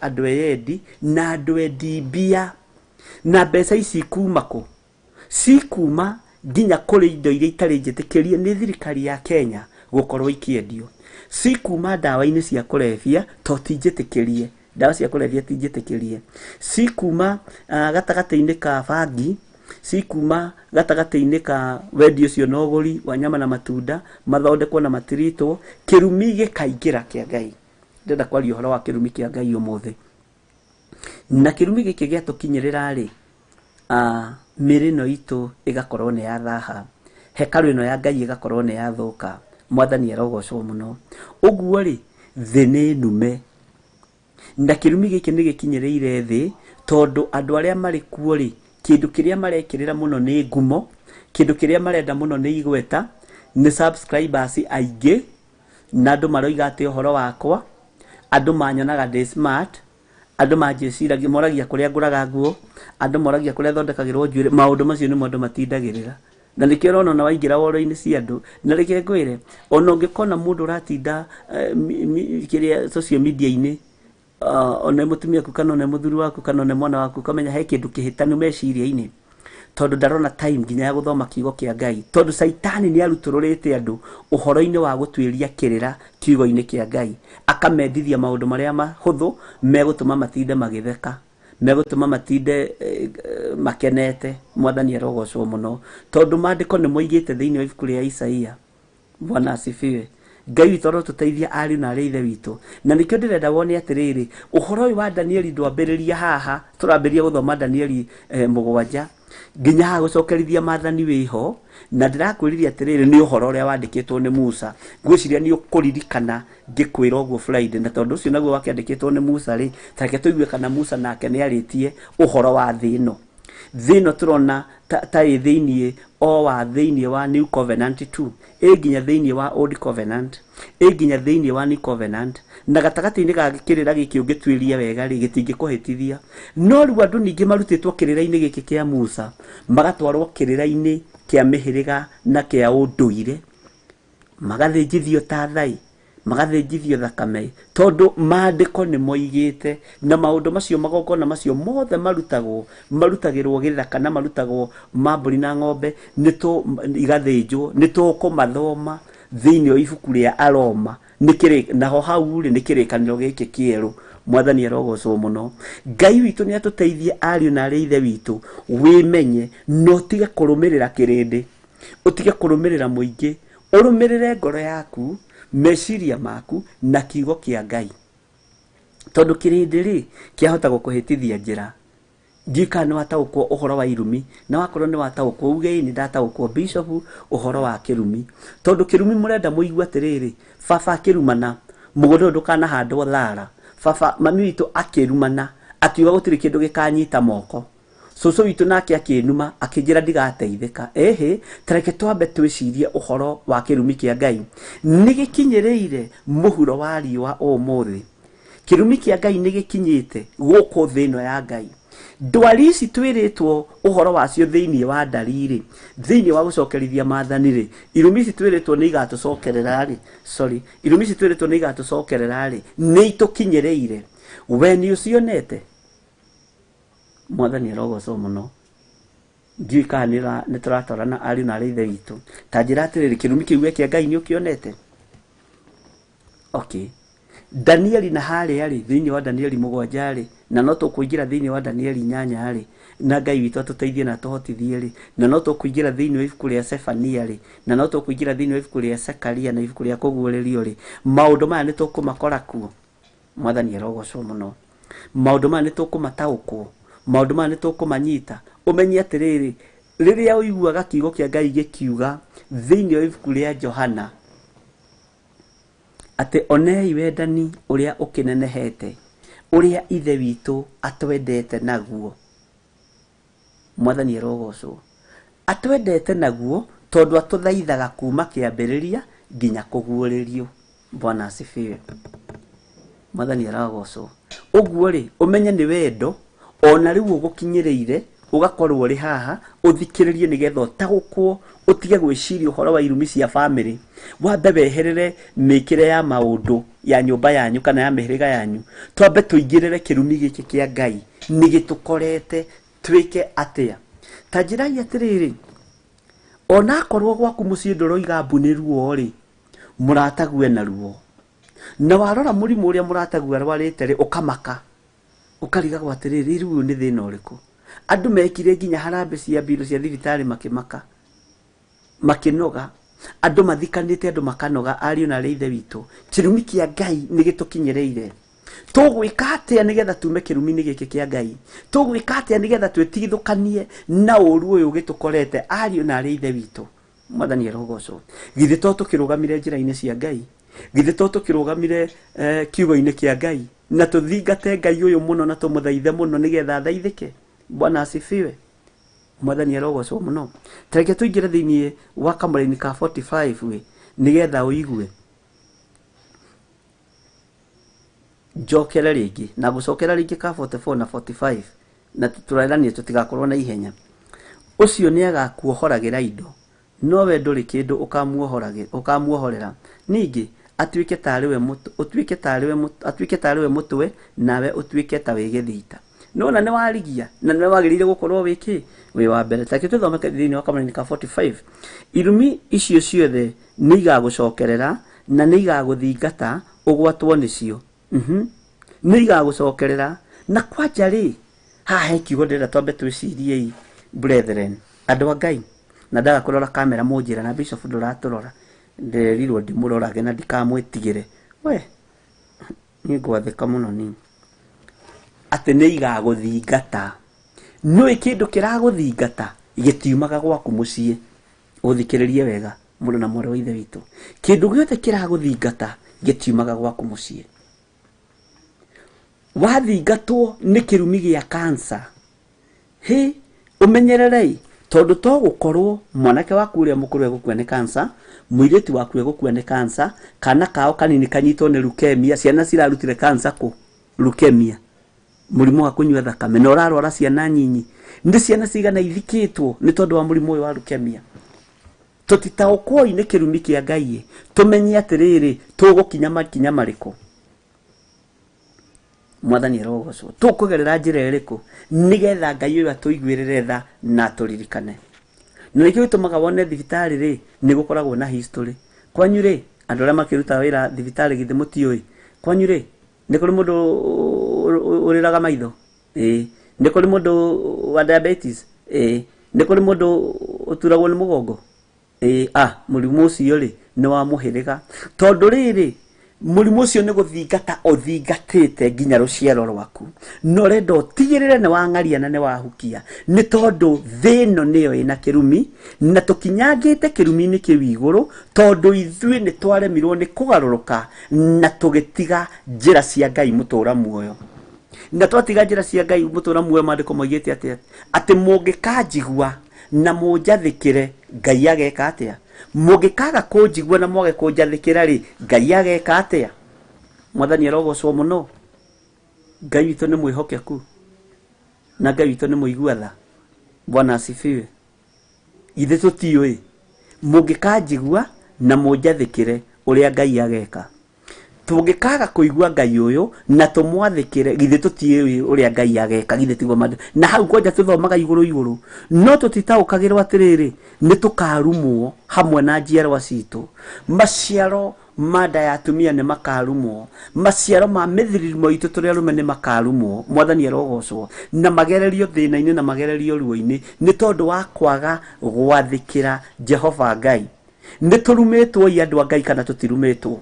S2: andũ eyendi na andũ endi mbia, na mbeca ici kuma kũ? Cikuma nginya kũrĩ indo iria itarĩ njĩtĩkĩrie nĩ thirikari ya Kenya gũkorwo ikĩendio. Cikuma ndawa-inĩ cia kũrebia, to ti njĩtĩkĩrie, ndawa cia kũrebia ti njĩtĩkĩrie. Cikuma gatagatĩ-inĩ ka bangi, cikuma gatagatĩ-inĩ ka wendia ũcio na ũgũri wa nyama na matunda, mathondekwo na matiritwo, kĩrumi gĩkaingĩra kĩa Ngai. Ndĩrenda kwaria ũhoro wa kĩrumi kĩa Ngai ũmũthĩ. Na kĩrumi gĩkĩ gĩatũkinyĩrĩra rĩ, mĩrĩ ĩno itũ ĩgakorwo nĩ yathaha, hekarũ ĩno ya Ngai ĩgakorwo nĩ yathũka. Mwathani arogocwo mũno. Ũguo rĩ, thĩ nĩ nume. Na kĩrumi gĩkĩ nĩ gĩkinyĩrĩire thĩ, tondũ andũ arĩa marĩ kuo rĩ, kĩndũ kĩrĩa marekĩrĩra mũno nĩ ngumo, kĩndũ kĩrĩa marenda mũno nĩ igweta, nĩ subscribers aingĩ, na andũ maroiga atĩ ũhoro wakwa, andũ manyonaga ndĩ smart, andũ manjĩciragia, moragia kũrĩa ngũraga nguo, andũ moragia kũrĩa thondekagĩrwo njuĩrĩ, maũndũ macio nĩmo andũ matindagĩrĩra. Na nĩkĩo ũrona ona waingĩra woro-inĩ cia andũ, na reke ngwĩre, ona ũngĩkona mũndũ ũratinda kĩrĩa social media-inĩ, ona mũtumia waku kana ona mũthuri waku kana ona mwana waku, ũkamenya he kĩndũ kĩhĩtanu meciria-inĩ, tondũ ndarona time nginya ya gũthoma kiugo kĩa Ngai, tondũ Caitani nĩ arutũrũrĩte andũ ũhoro-inĩ wa gũtuĩria kĩrĩra kiugo-inĩ kĩa Ngai, akamendithia maũndũ marĩa mahũthũ megũtũma matinde magĩtheka, megũtũma matinde makenete. Mwathani arogocwo mũno, tondũ maandĩko nĩ moigĩte thĩinĩ wa ibuku rĩa Isaia, Bwana asifiwe, Ngai witũ arotũteithia ariũ na arĩ ithe witũ. Na nĩkĩo ndĩrenda wone atĩrĩrĩ, ũhoro ũyũ wa Danieli ndwambĩrĩria haha, tũrambĩrĩria gũthoma Danieli 7 nginya haha gũcokerithia maathani wĩho, na ndĩrakwĩrire atĩrĩrĩ nĩ ũhoro ũrĩa wandĩkĩtwo nĩ Musa. Ngwĩciria nĩ ũkũririkana ngĩkwĩra ũguo Friday, na tondũ ũcio naguo wakĩandĩkĩtwo nĩ Musa rĩ, ta reke tũigue kana Musa nake nĩ arĩtie ũhoro wa thĩ ĩno. Thĩ ĩno tũrona ta ĩ thĩiniĩ o wa thĩiniĩ wa New Covenant 2, ĩ nginya thĩiniĩ wa Old Covenant, ĩ nginya thĩiniĩ wa New Covenant, na gatagatĩ-inĩ ga kĩrĩra gĩkĩ ũngĩtuĩria wega rĩ, gĩtingĩkũhĩtithia. No rĩu andũ ningĩ marutĩtwo kĩrĩra-inĩ gĩkĩ kĩa Musa, magatwarwo kĩrĩra-inĩ kĩa mĩhĩrĩga na kĩa ũndũire, magathĩnjithio ta thai, magathĩnjithio thakame, tondũ maandĩko nĩ moigĩte, na maũndũ macio, magongona macio mothe marutagwo, marutagĩrwo gĩthaka na marutagwo ma mbũri na ng'ombe, igathĩnjwo, nĩ tũkũmathoma thĩinĩ wa ibuku rĩa Aroma, naho hau rĩ, nĩ kĩrĩkanĩro gĩkĩ kĩerũ. Mwathani arogocwo mũno. Ngai witũ nĩ atũteithie ariũ na arĩ ithe witũ, wĩmenye na ũtige kũrũmĩrĩra kĩrĩndĩ, ũtige kũrũmĩrĩra mũingĩ, ũrũmĩrĩre ngoro yaku, meciria maku na kiugo kĩa Ngai, tondũ kĩrĩndĩ rĩ kĩahota gũkũhĩtithia njĩra. Ndiũĩ kana nĩ wataũkwo ũhoro wa irumi, na wakorwo nĩ wataũkwo uge ĩ nĩ ndataũkwo bishop ũhoro wa kĩrumi, tondũ kĩrumi mũrenda mũigue atĩrĩrĩ, baba akĩrumana mũgũnda ũyũ ndũkanahandwo thara, baba mami witũ akĩrumana akiuga gũtirĩ kĩndũ gĩkanyita moko, cũcũ witũ nake akĩnuma akĩnjĩra ndigateithĩka. Ĩhĩ, ta reke twambe twĩcirie ũhoro wa kĩrumi kĩa Ngai. Nĩ gĩkinyĩrĩire mũhuro wa riũa ũmũthĩ. Kĩrumi kĩa Ngai nĩ gĩkinyĩte gũkũ thĩ ĩno ya Ngai. Ndwari ici twĩrĩtwo ũhoro wacio thĩinĩ wa ndari rĩ, thĩinĩ wa gũcokerithia maathani rĩ, irumi ici twĩrĩtwo nĩ igatũcokerera rĩ, sorry, irumi ici twĩrĩtwo nĩ igatũcokerera rĩ, nĩ itũkinyĩrĩire. We nĩ ũcionete? Mwathani arogocwo mũno. Ndiũĩ kana nĩ tũratwarana ariũ na arĩ ithe witũ. Ta njĩra atĩrĩrĩ, kĩrumi kĩu we kĩa Ngai nĩ ũkĩonete? Okay. Danieli na harĩa rĩ, thĩinĩ wa Danieli 7 rĩ, na no tũkũingĩra thĩinĩ wa Danieli 8 rĩ, na Ngai witũ atũteithie na atũhotithie rĩ, na no tũkũingĩra thĩinĩ wa ibuku rĩa Sefania rĩ, na no tũkũingĩra thĩinĩ wa ibuku rĩa Sekaria na ibuku rĩa Kũguũrĩrio rĩ, maũndũ maya nĩ tũkũmakora kuo. Mwathani arogocwo mũno. Maũndũ maya nĩ tũkũmataũkwo, maũndũ maya nĩ tũkũmanyita. Ũmenye atĩrĩrĩ, rĩrĩa ũiguaga kiugo kĩa Ngai gĩkiuga thĩinĩ wa ibuku rĩa Johana atĩ onei wendani ũrĩa ũkĩnenehete, ũrĩa Ithe witũ atwendete naguo. Mwathani arogocwo. Atwendete naguo tondũ atũthaithaga kuma kĩambĩrĩria nginya kũguũrĩrio. Bwana asifiwe. Mwathani arogocwo. Ũguo rĩ, ũmenye nĩ wendo ona rĩu ũgũkinyĩrĩire, ũgakorwo ũrĩ haha, ũthikĩrĩrie nĩgetha ũtaũkwo, ũtige gwĩciria ũhoro wa irumi cia bamĩrĩ, wambe weherere mĩkĩre ya maũndũ ya nyũmba yanyu kana ya mĩhĩrĩga yanyu, twambe tũingĩrĩre kĩrumi gĩkĩ kĩa Ngai nĩ gĩtũkorete, twĩke atĩa? Ta njĩrai atĩrĩrĩ, onakorwo gwaku mũciĩ ndũroiga mbu nĩ ruo rĩ, mũratague na ruo, na warora mũrimũ ũrĩa mũratague arwarĩte rĩ, ũkamaka, ũkarigagwo atĩrĩrĩ, rĩu ũyũ nĩ thĩna ũrĩkũ? Andũ mekire nginya harambee cia mbirũ cia thibitarĩ makĩmaka, makĩnoga, andũ mathikanĩte, andũ makanoga. Ariũ na arĩ ithe witũ, kĩrumi kĩa Ngai nĩ gĩtũkinyĩrĩire. Tũgwĩka atĩa nĩgetha tume kĩrumi-inĩ gĩkĩ kĩa Ngai? Tũgwĩka atĩa nĩgetha twĩtigithũkanie na ũũru ũyũ ũgĩtũkorete? Ariũ na arĩ ithe witũ, Mwathani arogocwo. Githĩ to tũkĩrũgamire njĩra-inĩ cia Ngai? Githĩ to tũkĩrũgamire kiugo-inĩ kĩa Ngai? Na tũthingate Ngai ũyũ mũno na tũmũthaithe mũno nĩgetha athaithĩke. Bwana asifiwe. Mwathani arogocwo mũno. Ta reke tũingĩre thĩinĩ wa kamũraini ka 45 ĩ, nĩgetha ũigue. Njokere rĩngĩ na ngũcokera rĩngĩ ka 44 na 45, na tũrerania tũtigakorwo na ihenya. Ũcio nĩ agakuohoragĩra indo, no we ndũrĩ kĩndũ ũkamuohorera. Ningĩ atuĩke tarĩ we mũtwe, ũtuĩke tarĩ we mũtwe, atuĩke tarĩ we mũtwe, nawe ũtuĩke ta wĩ gĩthita. Nĩwona nĩ warigia, na nĩwe wagĩrĩire gũkorwo wĩ kĩ? Wĩ wa mbere. Ta reke tũthome thĩinĩ wa kamũraini ka 45. Irumi icio ciothe nĩ igagũcokerera na nĩ igagũthingata ũgwatwo nĩcio. Nĩ igagũcokerera. Na kwanja rĩ, haha he kiugo ndĩrenda twambe twĩcirie-ĩ, brethren, andũ a Ngai, na ndaga kũrora kamera mũnjĩra na bishop ndũratũrora. Ndĩrerirwo ndĩmũrorage na ndikamwĩtigĩre. We niĩ ngwathĩka mũno niĩ. Atĩ nĩ igagũthingata. Nĩũĩ kĩndũ kĩragũthingata gĩtiumaga gwaku mũciĩ. Ũthikĩrĩrie wega mũrũ na mwarĩ wa ithe witũ. Kĩndũ gĩothe kĩragũthingata gĩtiumaga gwaku mũciĩ. Wathingatwo nĩ kĩrumi gĩa cancer, hĩ ũmenyererei, tondũ to gũkorwo mwanake waku ũrĩa mũkũrũ egũkua nĩ cancer, mũirĩtu waku egũkua nĩ cancer, kana kao kanini kanyitwo nĩ leukemia, ciana cirarutire cancer kũ? Leukemia, mũrimũ wa kũnyua thakame, na ũrarwara ciana nyinyi. Nĩ ciana cigana ithikĩtwo nĩ tondũ wa mũrimũ ũyũ wa leukemia? Tũtitaũkwoi nĩ kĩrumi kĩa Ngai, tũmenye atĩrĩrĩ, tũgũkinya makinya marĩkũ. Mwathani arogocwo. Tũkũgerera njĩra ĩrĩkũ nĩgetha Ngai ũyũ atũiguĩrĩre tha na atũririkane? Na nĩkĩo gĩtũmaga wone thibitarĩ rĩ, nĩ gũkoragwo na history. Kwanyu rĩ, andũ arĩa makĩrutaga wĩra thibitarĩ githĩ mũtiũĩ? Kwanyu rĩ, nĩ kũrĩ mũndũ ũrĩraga maitho? Ĩĩ. Nĩ kũrĩ mũndũ wa diabetes? Ĩĩ. Nĩ kũrĩ mũndũ ũturagwo nĩ mũgongo? Ĩĩ. Mũrimũ ũcio rĩ, nĩ wa mũhĩrĩga. Tondũ rĩrĩ, mũrimũ ũcio nĩ gũthingata ũthingatĩte nginya rũciaro rwaku. Na ũrenda ũtigĩrĩre nĩ wang'aria na nĩ wahukia. Nĩ tondũ thĩ ĩno nĩyo ĩna kĩrumi, na tũkinyangĩte kĩrumi-inĩ kĩu igũrũ, tondũ ithuĩ nĩ twaremirwo nĩ kũgarũrũka na tũgĩtiga njĩra cia Ngai mũtũra muoyo. Na twatiga njĩra cia Ngai mũtũra muoyo, maandĩko moigĩte atĩa? Atĩ mũngĩkanjigua na mũnjathĩkĩre, Ngai ageka atĩa? Mũngĩkaga kũnjigua na mwage kũnjathĩkĩra rĩ, Ngai ageka atĩa? Mwathani arogocwo mũno. Ngai witũ nĩ mwĩhokeku na Ngai witũ nĩ mũigua tha. Bwana asifiwe. Ithe tũtiũĩ, mũngĩkanjigua na mũnjathĩkĩre ũrĩa Ngai ageka. Tũngĩkaga kũigua Ngai ũyũ na tũmwathĩkĩre, githĩ tũtiũĩ ũrĩa Ngai ageka? Githĩ tiguo maandĩko? Na hau kwanja tũthomaga igũrũ igũrũ, no tũtitaũkagĩrwo atĩrĩrĩ, nĩ tũkarumwo hamwe na njiarwa citũ. Maciaro ma nda ya atumia nĩ makarumwo, maciaro ma mĩthiririmo itũ tũrĩ arũme nĩ makarumwo. Mwathani arogocwo. Na magererio thĩna-inĩ na magererio ruo-inĩ nĩ tondũ wa kwaga gwathĩkĩra Jehova Ngai. Nĩ tũrumĩtwo i andũ a Ngai kana tũtirumĩtwo?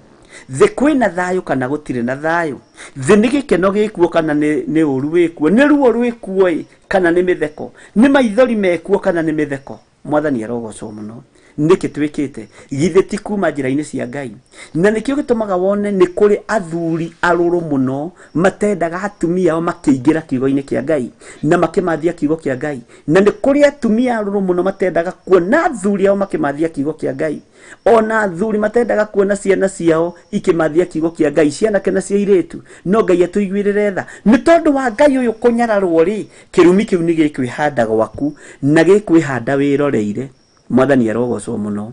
S2: Thĩ kwĩna thayũ kana gũtirĩ na thayũ? Thĩ nĩ gĩkeno gĩkuo kana nĩ ũru wĩkuo? Nĩ ruo rwĩkuo ĩ kana nĩ mĩtheko? Nĩ maithori mekuo kana nĩ mĩtheko? Mwathani arogocwo mũno. Nĩkĩ twĩkĩte? Githĩ ti kuma njĩra-inĩ cia Ngai? Na nĩkĩo gĩtũmaga wone nĩ kũrĩ athuri arũrũ mũno matendaga atumia ao makĩingĩra kiugo-inĩ kĩa Ngai na makĩmathia kiugo kĩa Ngai. Na nĩ kũrĩ atumia arũrũ mũno matendaga kuona athuri ao makĩmathia kiugo kĩa Ngai. Ona athuri matendaga kuona ciana ciao ikĩmathia kiugo kĩa Ngai, cianake na cia airĩtu. No Ngai atũiguĩrĩre tha. Nĩ tondũ wa Ngai ũyũ kũnyararwo rĩ, kĩrumi kĩu nĩ gĩkwĩhanda gwaku na gĩkwĩhanda wĩroreire. Mwathani arogocwo mũno.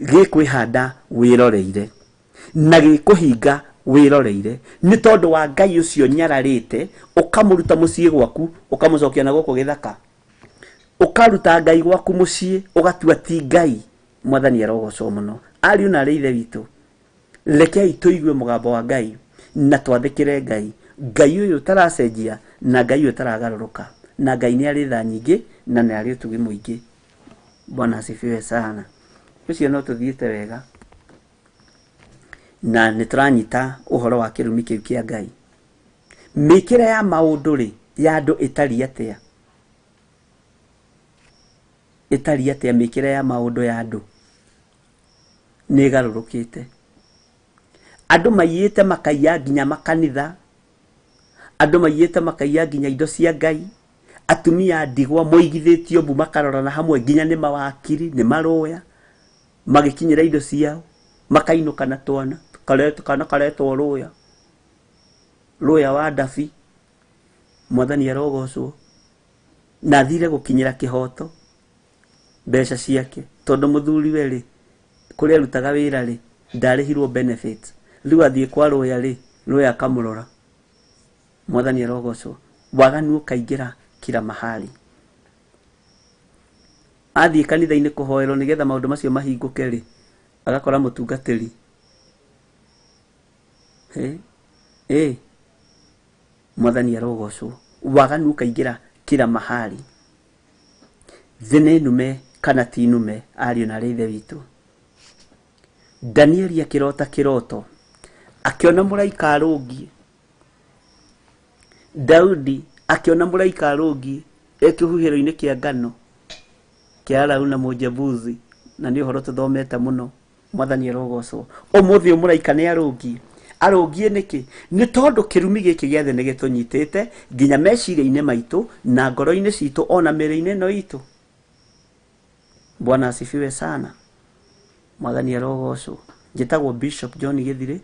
S2: Gĩkwĩhanda wĩroreire na gĩkũhinga wĩroreire, nĩ tondũ wa Ngai ũcio nyararĩte, ũkamũruta mũciĩ gwaku ũkamũcokia na gũkũ gĩthaka, ũkaruta Ngai gwaku mũciĩ ũgatua ti Ngai. Mwathani arogocwo mũno. Ariũ na arĩ ithe witũ, rekei tũigue mũgambo wa Ngai na twathĩkĩre Ngai. Ngai ũyũ ũtaracenjia na Ngai ũyũ ũtaragarũrũka, na Ngai nĩ arĩ tha nyingĩ na nĩ arĩ ũtugi mũingĩ. Bwana asifiwe sana. Ũcio no tũthiĩte wega na nĩ tũranyita ũhoro wa kĩrumi kĩu kĩa Ngai. Mĩkĩre ya maũndũ rĩ, ya andũ ĩtariĩ atĩa? Ĩtariĩ atĩa mĩkĩre ya maũndũ ya andũ? Nĩ ĩgarũrũkĩte. Andũ maiyĩte makaiya nginya makanitha, andũ maiyĩte makaiya nginya indo cia Ngai. Atumia ndigwa moigithĩtio mbu makarorana hamwe nginya nĩ mawakiri, nĩ marũya, magĩkinyĩra indo ciao, makainũka na twana, kana karetwo rũya, rũya wa ndabi. Mwathani arogocwo. Na athire gũkinyĩra kĩhoto mbeca ciake, tondũ mũthuri we rĩ, kũrĩa arutaga wĩra rĩ, ndarĩhirwo benefits. Rĩu athiĩ kwa rũya rĩ, rũya akamũrora. Mwathani arogocwo. Waganu ũkaingĩra kila mahali. Athiĩ kanitha-inĩ kũhoerwo nĩgetha maũndũ macio mahingũke rĩ, agakora mũtungatĩri. Mwathani arogocwo. Waganu ũkaingĩra kila mahali. Thĩ nĩ nume kana ti nume, ariũ na arĩ ithe witũ? Danieli akĩrota kĩroto, akĩona mũraika arũngiĩ. Daudi akĩona mũraika arũngiĩ e kĩhuhĩro-inĩ kĩa ngano kĩa Arauna Mũjebusi, na nĩ ũhoro tũthomete mũno. Mwathani arogocwo. Ũmũthĩ ũyũ mũraika nĩ arũngiĩ. Arũngiĩ nĩkĩ? Nĩ tondũ kĩrumi gĩkĩ gĩa thĩ nĩ gĩtũnyitĩte nginya meciria-inĩ maitũ na ngoro-inĩ citũ ona mĩĩrĩ-inĩ ĩno itũ. Bwana asifiwe sana. Mwathani arogocwo. Njĩtagwo Bishop John Gĩthirĩ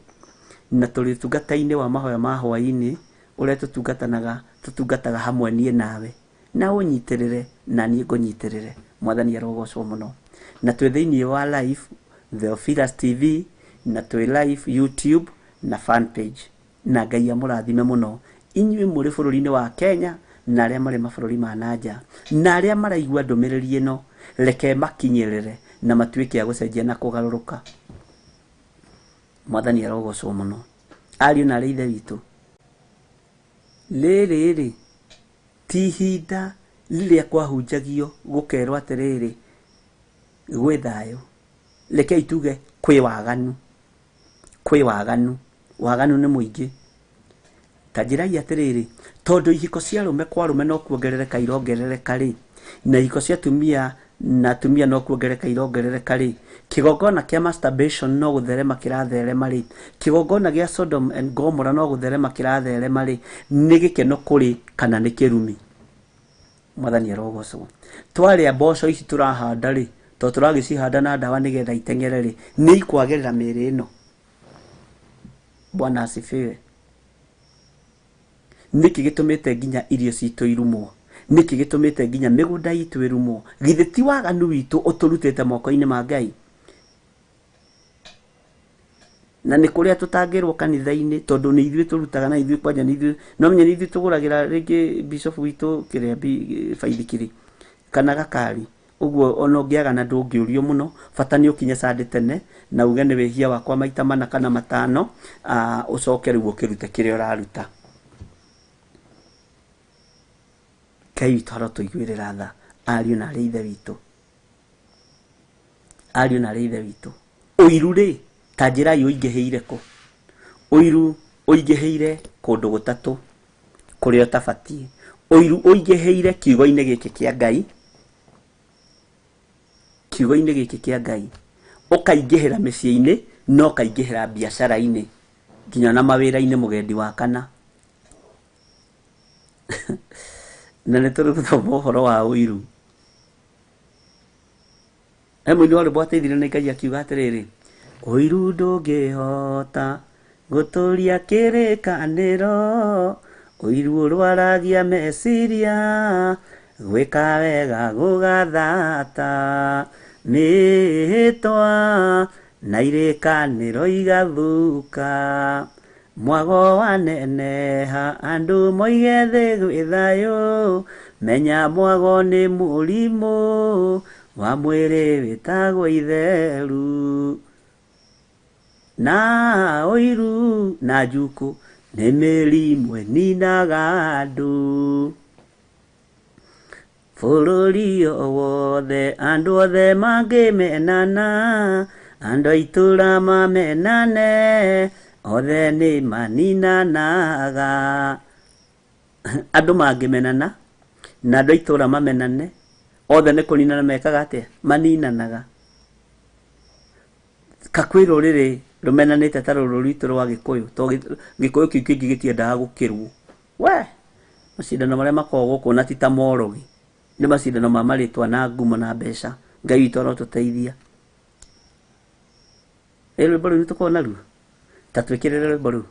S2: na tũrĩ ũtungata-inĩ wa mahoya ma hwaĩ-inĩ ũrĩa tũtungatanaga tũtungataga hamwe niĩ nawe na ũnyitĩrĩre na niĩ ngũnyitĩrĩre. Mwathani arogocwo mũno. Na twĩ thĩinĩ wa live Theophilus TV na twĩ live YouTube na fan page. Na Ngai amũrathime mũno inyuĩ mũrĩ bũrũri-inĩ wa Kenya na arĩa marĩ mabũrũri ma na nja na arĩa maraigua ndũmĩrĩri ĩno, reke makinyĩrĩre na matuĩke a gũcenjia na kũgarũrũka. Mwathani arogocwo mũno. Ariũ na arĩ ithe witũ, rĩrĩ-rĩ ti ihinda rĩrĩa kwahunjagio gũkerwo atĩrĩrĩ gwĩ thayũ, rekei tuge kwĩ waganu, kwĩ waganu, waganu nĩ mũingĩ. Ta njĩrai atĩrĩrĩ, tondũ ihiko cia arũme kwa arũme no kuongerereka irongerereka rĩ, na ihiko cia atumia na atumia no kuongerereka irongerereka rĩ, kĩgongona kĩa masturbation no gũtherema kĩratherema rĩ, kĩgongona gĩa Sodom and Gomorrah no gũtherema kĩratherema rĩ, nĩ gĩkeno kũrĩ kana nĩ kĩrumi? Mwathani arogocwo. Twarĩa mboco ici tũrahanda rĩ, tondũ tũragĩcihanda na ndawa nĩgetha iteng'ere rĩ, nĩ ikwagĩrĩra mĩĩrĩ ĩno. Bwana asifiwe. Nĩkĩ gĩtũmĩte nginya irio citũ irumwo? Nĩkĩ gĩtũmĩte nginya mĩgũnda itũ ĩrumwo? Githĩ ti waganu witũ ũtũrutĩte moko-inĩ ma Ngai? Na nĩ kũrĩa tũtangĩrwo kanitha-inĩ tondũ nĩ ithuĩ tũrutaga na ithuĩ kwanja nĩ ithuĩ no menya nĩ ithuĩ tũgũragĩra rĩngĩ bishop witũ kĩrĩa baithikiri kana gakari ũguo ona ũngĩaga na ndũngĩũrio mũno, bata nĩ ũkinye Sunday tene na uge nĩ wĩhia wakwa maita mana kana matano, ũcoke rĩu ũkĩrute kĩrĩa ũraruta. Ngai witũ arotũiguĩrĩra tha, ariũ na arĩ ithe witũ, ariũ na arĩ ithe witũ. Ũiru rĩ, ta njĩrai ũingĩhĩire kũ? Ũiru ũingĩhĩire kũndũ gũtatũ kũrĩa ũtabatiĩ. Ũiru ũingĩhĩire kiugo-inĩ gĩkĩ kĩa Ngai, kiugo-inĩ gĩkĩ kĩa Ngai, ũkaingĩhĩra mĩciĩ-inĩ na ũkaingĩhĩra biacara-inĩ nginya na mawĩra-inĩ mũgendi wa kana. Na nĩ tũrĩ gũthoma ũhoro wa ũiru. He mũini wa rwĩmbo ateithirio nĩ Ngai akiuga atĩrĩrĩ, ũiru ndũngĩhota gũtũria kĩrĩkanĩro, ũiru ũrwaragia meciria, gwĩka wega gũgathata, mĩhĩtwa na irĩkanĩro igathũka, mwago waneneha andũ moige thĩ gwĩ thayũ, menya mwago nĩ mũrimũ wa mwĩrĩ wĩtagwo itheru. Na ũiru na njukũ nĩ mĩrimũ ĩninaga andũ. Bũrũri o wothe andũ othe mangĩmenana, andũ a itũũra mamenane, othe nĩ maninanaga. Andũ mangĩmenana na andũ a itũũra mamenane, othe nĩ kũninana mekaga atĩa? Maninanaga. Ka kwĩ rũrĩrĩ rũmenanĩte ta rũrũ rwitũ rwa Gĩkũyũ, tondũ Gĩkũyũ kĩu kĩngĩ gĩtiendaga gũkĩrwo. We, macindano marĩa makoragwo gũkũ na ti ta morogi, nĩ macindano ma marĩtwa na ngumo na mbeca. Ngai witũ arotũteithia. Ĩ rwĩmbo rũu nĩtũkoragwo naruo? Ta twĩkĩrĩre rwĩmbo rũu.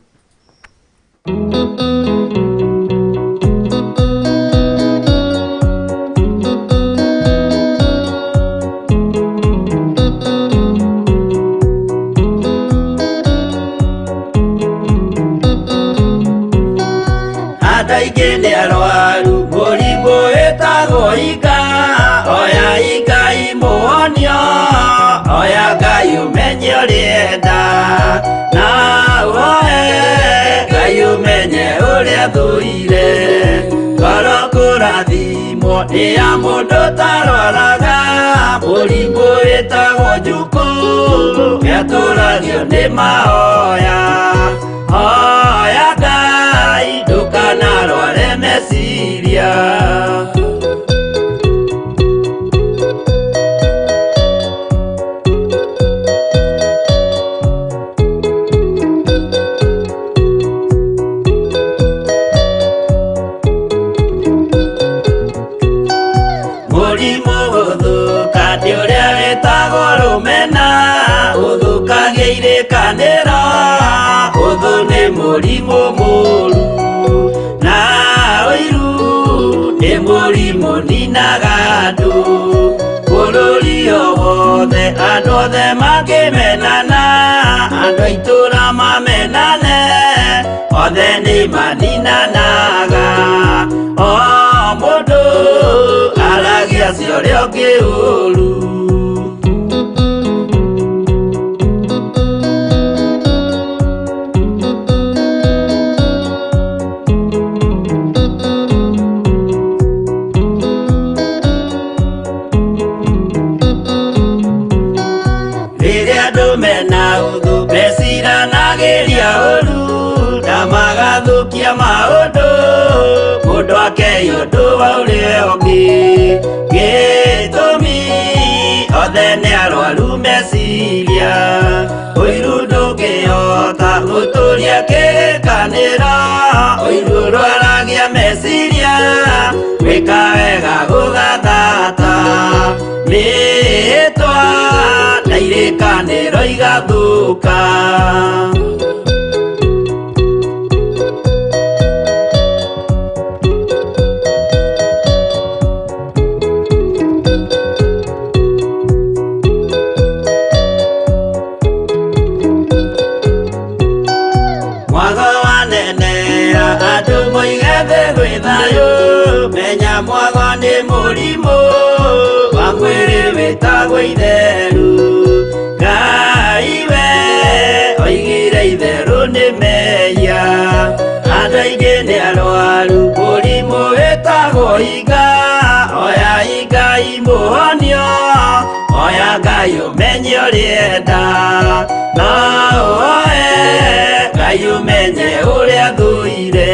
S1: Andũ aingĩ nĩ arwaru mũrimũ wĩtagwo ika, oya Ngai mũhonio, oya Ngai ũmenye ũrĩa enda, na ũhoe Ngai ũmenye ũrĩa thũire. Ngoro kũrathimwo nĩ ya mũndũ ũtarwaraga, mũrimũ wĩtagwo njukũ. Gĩatũragio nĩ mahoya. Hoya Ngai ndũkanarware meciria. Mũrimũ gũthũka ndĩ ũrĩa wĩtagwo rũmena, ũthũkagia irĩkanĩro, ũthũ nĩ mũrimũ mũru. Na ũiru nĩ mũrimũ ninaga andũ, bũrũri o wothe andũ othe mangĩmenana, andũ a itũũra mamenane, othe nĩ maninanaga. O mũndũ aragia cia ũrĩa ũngĩ ũru. Rĩrĩa andũ mena ũthũ meciranagĩria ũru na magathũkia maũndũ, mũndũ akei ũndũ wa ũrĩa ũngĩ. Gĩtũmi othe nĩ arwaru meciria, ũiru ndũngĩhota gũtũria kĩrĩkanĩro, ũiru ũrwaragia meciria, gwĩka wega gũgathata. Mĩĩtwa na irĩkanĩro igathũka. Mwago wanenea andũ moige thĩ gwĩ thayũ, menya mwago nĩ mũrimũ wa mwĩrĩ wĩtagwo itheru. Ngai we oigire itherũ nĩ mehia, andũ aingĩ nĩ arwaru mũrimũ wĩtagwo iga. Oya Ngai mũhonio, oya Ngai ũmenye ũrĩa enda, no ũhoe Ngai ũmenye ũrĩa thũire.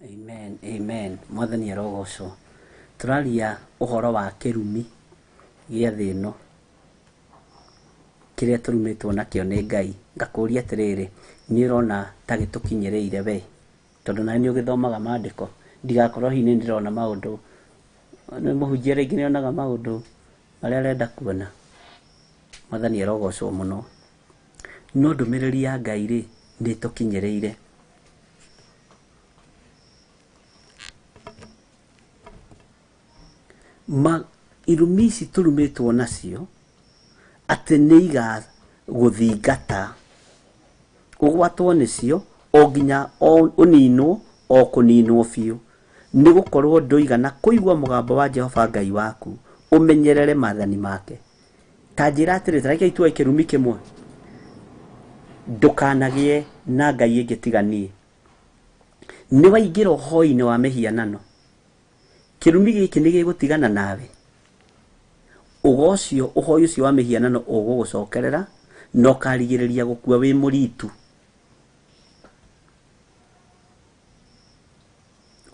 S2: Amen, amen. Mwathani arogocwo. Tũraria ũhoro wa kĩrumi gĩa thĩ ĩno kĩrĩa tũrumĩtwo nakĩo nĩ Ngai. Ngakũria atĩrĩrĩ, nĩ ũrona ta gĩtũkinyĩrĩire we? Tondũ nawe nĩ ũgĩthomaga maandĩko, ndigakorwo hihi nĩ ndĩrona maũndũ, nĩ mũhunjia rĩngĩ nĩ onaga maũndũ marĩa arenda kuona. Mwathani arogocwo mũno. No ndũmĩrĩri ya Ngai rĩ, nĩ ĩtũkinyĩrĩire. Ma, irumi ici tũrumĩtwo nacio atĩ nĩ igagũthingata ũgwatwo nĩcio o nginya ũninwo o kũninwo biũ, nĩ gũkorwo ndũigana kũigua mũgambo wa Jehova Ngai waku ũmenyerere maathani make. Ta njĩra atĩrĩ, ta rekei tuoe kĩrumi kĩmwe, ndũkanagĩe na ngai ĩngĩ tiga niĩ. Nĩ waingĩra ũhoi-inĩ wa mĩhianano, kĩrumi gĩkĩ nĩ gĩgũtigana nawe. Ũga ũcio, ũhoi ũcio wa mĩhianano ũgũgũcokerera na ũkarigĩrĩria gũkua wĩ mũritu.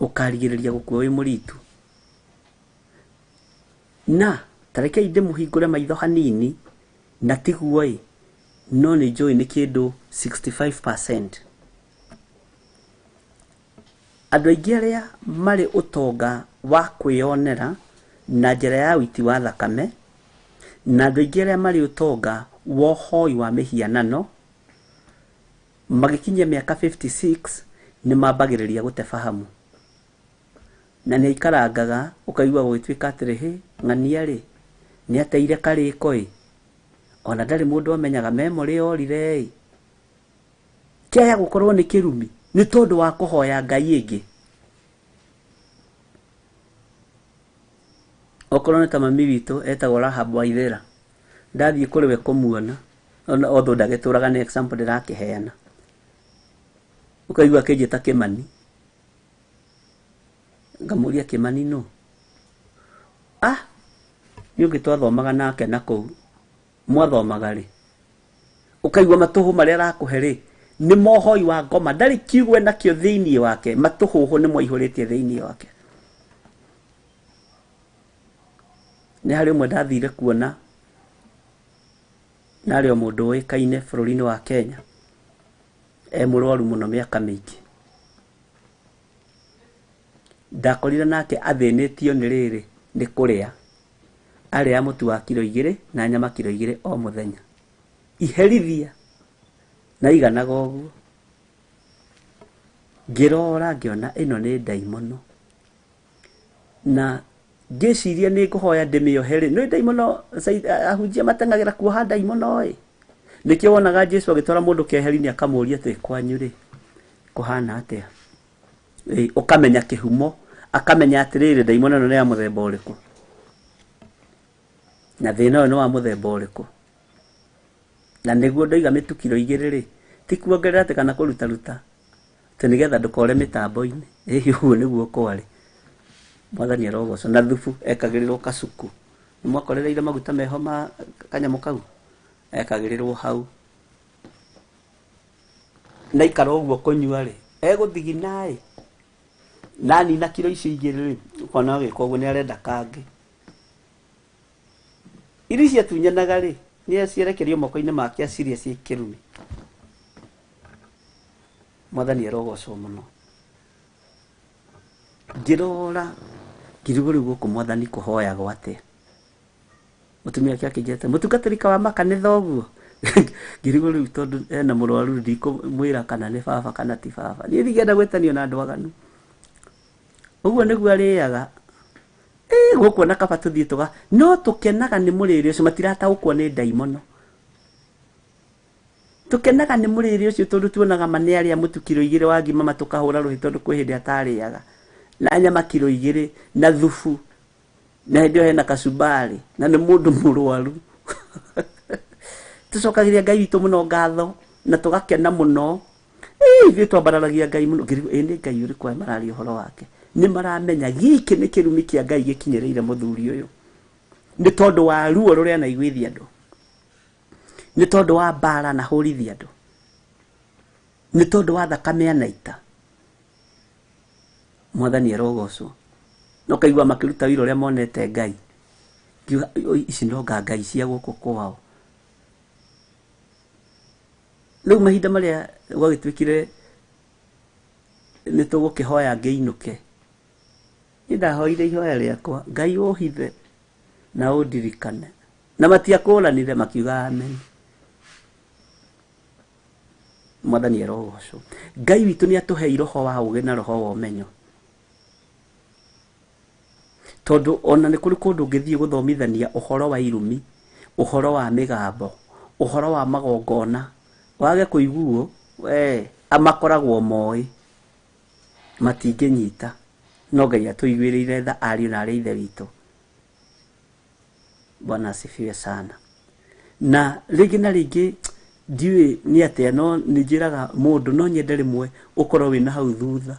S2: Ũkarigĩrĩria gũkua wĩ mũritu. Na ta rekei ndĩmũhingũre maitho hanini, na tiguo ĩ, no nĩ njũĩ nĩ kĩndũ 65%. Andũ aingĩ arĩa marĩ ũtonga wa kwĩyonera na njĩra ya ũiti wa thakame, na andũ aingĩ arĩa marĩ ũtonga wa ũhoi wa mĩhianano, magĩkinyia mĩaka 56 nĩ mambagĩrĩria gũte fahamu. Na nĩ aikarangaga ũkaigua gũgĩtuĩka atĩrĩ, hĩ, ng'ania rĩ, nĩ ateire karĩko ĩ, ona ndarĩ mũndũ amenyaga memory yorire ĩ. Kĩaya gũkorwo nĩ kĩrumi nĩ tondũ wa kũhoya ngai ĩngĩ. Okorwo nĩ ta mami witũ etagwo Rahab Waithera, ndathiĩ kũrĩ we kũmuona, Although ndagĩtũraga nĩ example ndĩrakĩheana. Ũkaigua akĩnjĩta Kĩmani. Ngamũria Kĩmani nũ? Ah, nĩ ũngĩ twathomaga nake na kũu. Mwathomaga rĩ? Ũkaigua matũhũ marĩa arakũhe rĩ, nĩ mohoi wa ngoma, ndarĩ kiugo enakĩo thĩinĩ wake, matũhũhũ nĩ mwaihũrĩtie thĩinĩ wake. Nĩ harĩ ũmwe ndathire kuona, na arĩ o mũndũ ũĩkaine bũrũri-inĩ wa Kenya, e mũrwaru mũno mĩaka mĩingĩ. Ndakorire nake athĩnĩtio nĩ rĩrĩ, nĩ kũrĩa. Arĩa mũtu wa kiro 2 na nyama kiro 2 o mũthenya. Iherithia na iganaga ũguo. Ngĩrora ngĩona ĩno nĩ ndaimono. Na ngĩciria nĩ ngũhoya ndĩmĩohe rĩ, nĩ ndaimono ahunjia mateng'agĩra kuoha ndaimono ĩ. Nĩkĩo wonaga Jesu agĩtwara mũndũ keheri-inĩ akamũũria atĩ kwanyu rĩ kũhana atĩa? Ĩ, ũkamenya kĩhumo, akamenya atĩrĩrĩ ndaimono ĩno nĩ ya mũthemba ũrĩkũ, na thĩna ũyũ nĩ wa mũthemba ũrĩkũ. Na nĩguo ndoiga mĩtu kiro 2 rĩ, ti kuongerera atĩ kana kũrutaruta, atĩ nĩgetha ndũkore mĩtambo-inĩ. Ĩ, ũguo nĩguo kwarĩ. Mwathani arogocwo. Na thubu ekagĩrĩrwo kacuku. Nĩ mwakorereire maguta meho ma kanyamũ kau? Ekagĩrĩrwo hau. Na ikara ũguo kũnyua rĩ, egũthigina ĩ. Na nina kiro icio 2 rĩ, ũkona agĩka ũguo nĩ arenda kangĩ. Irio ciatunyanaga rĩ, nĩ cierekerio moko-inĩ make aciria ciĩ kĩrumi. Mwathani arogocwo mũno. Ngĩrora ngĩrigwo rĩu gũkũ mwathani kũhoyagwo atĩa. Mũtumia wake akĩnjĩra atĩ, mũtungatĩri wa makanitha ũguo. Ngĩrigwo rĩu tondũ ena mũrwaru ndikũmwĩra kana nĩ baba kana ti baba. Niĩ ndingĩenda gwĩtanio na andũ aganu. Ũguo nĩguo arĩaga. Ĩ, gũkũ ona kaba tũthiĩ tũga, no tũkenaga nĩ mũrĩre ũcio, matirataũkwo nĩ ndaimono. Tũkenaga nĩ mũrĩre ũcio tondũ tuonaga ma nĩ arĩa mũtu kiro 2 wa ngima matũkahũra rũhĩ tondũ kwĩ hĩndĩ atarĩaga. Na nyama kiro 2 na thubu. Na hĩndĩ ĩyo hena kacumbari na nĩ mũndũ mũrwaru. Tũcokagĩria Ngai witũ mũno ngatho na tũgakena mũno. Ĩ, ithuĩ twambararagia Ngai mũno. Ngĩrigwo, ĩ, nĩ Ngai ũrĩkũ aya mararia ũhoro wake? Nĩ maramenya gĩkĩ nĩ kĩrumi kĩa Ngai gĩkinyĩrĩire mũthuri ũyũ. Nĩ tondũ wa ruo rũrĩa anaiguithia andũ. Nĩ tondũ wa mbara na hũrithia andũ. Nĩ tondũ wa thakame anaita. Mwathani arogocwo. Na ũkaigua makĩruta wĩra ũrĩa monete Ngai. Ngiuga, oi, ici no nga Ngai cia gũkũ kwao. Rĩu mahinda marĩa gwagĩtuĩkire nĩ tũgũkĩhoya ngĩinũke. Niĩ ndahoire ihoya rĩakwa, Ngai ũhithe na ũndirikane. Na matiakũranire makiuga amen. Mwathani arogocwo. Ngai witũ nĩ atũheire roho wa ũũgĩ na roho wa ũmenyo. Tondũ ona nĩ kũrĩ kũndũ ũngĩthiĩ gũthomithania ũhoro wa irumi, ũhoro wa mĩgambo, ũhoro wa magongona, wage kũiguo, we, makoragwo moĩ, matingĩnyita. No Ngai atũiguĩrĩire tha ariũ na arĩ ithe witũ. Bwana asifiwe sana. Na rĩngĩ na rĩngĩ ndiũĩ nĩ atĩa, no nĩ njĩraga mũndũ no nyende rĩmwe ũkorwo wĩna hau thutha.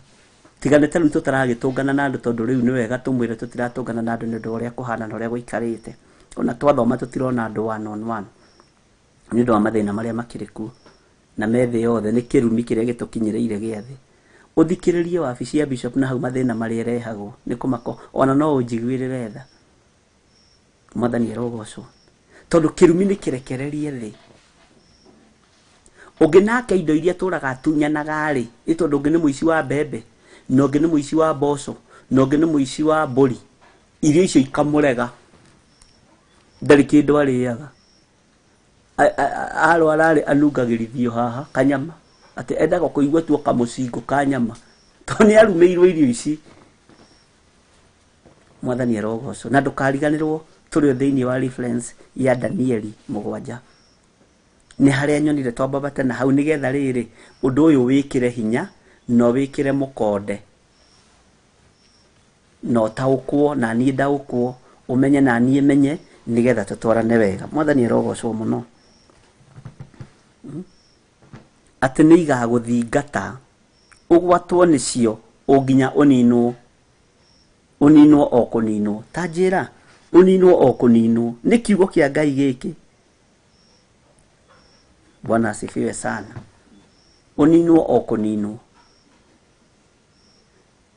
S2: Tiga nĩ ta rĩu tũtaragĩtũngana na andũ tondũ rĩu nĩ wega tũmwĩre tũtiratũngana na andũ nĩ ũndũ wa ũrĩa kũhana na ũrĩa gũikarĩte. Ona twathoma tũtirona andũ one on one. Nĩ ũndũ wa mathĩna marĩa makĩrĩ kuo. Na me thĩ yothe nĩ kĩrumi kĩrĩa gĩtũkinyĩrĩire gĩa thĩ. Ũthikĩrĩrie wabici ya bishop na hau mathĩna marĩa ĩrehagwo nĩ kũmako, ona no ũnjiguĩrĩre tha. Mwathani arogocwo. Tondũ kĩrumi nĩ kĩrekererie thĩ. Ũngĩ nake indo iria tũraga atunyanaga rĩ, nĩ tondũ ũngĩ nĩ mũici wa mbembe, na ũngĩ nĩ mũici wa mboco, na ũngĩ nĩ mũici wa mbũri. Irio icio ikamũrega. Ndarĩ kĩndũ arĩaga. Arwara rĩ, anungagĩrithio haha kanyama. Atĩ endaga kũigua tu kamũcingo ka nyama. Tondũ nĩ arumĩirwo irio ici. Mwathani arogocwo. Na ndũkariganĩrwo tũrĩ o thĩinĩ wa reference ya Danieli 7. Nĩ harĩa nyonire twambabate na hau nĩgetha rĩrĩ ũndũ ũyũ wĩkĩre hinya na wĩkĩre mũkonde. Na ũtaũkwo na niĩ ndaũkwo, ũmenye na niĩ menye nĩgetha tũtwarane wega. Mwathani arogocwo mũno. Atĩ nĩ igagũthingata ũgwatwo nĩcio o nginya ũninwo, ũninwo o kũninwo. Ta njĩra, ũninwo o kũninwo nĩ kiugo kĩa Ngai gĩkĩ. Bwana asifiwe sana. Ũninwo o kũninwo.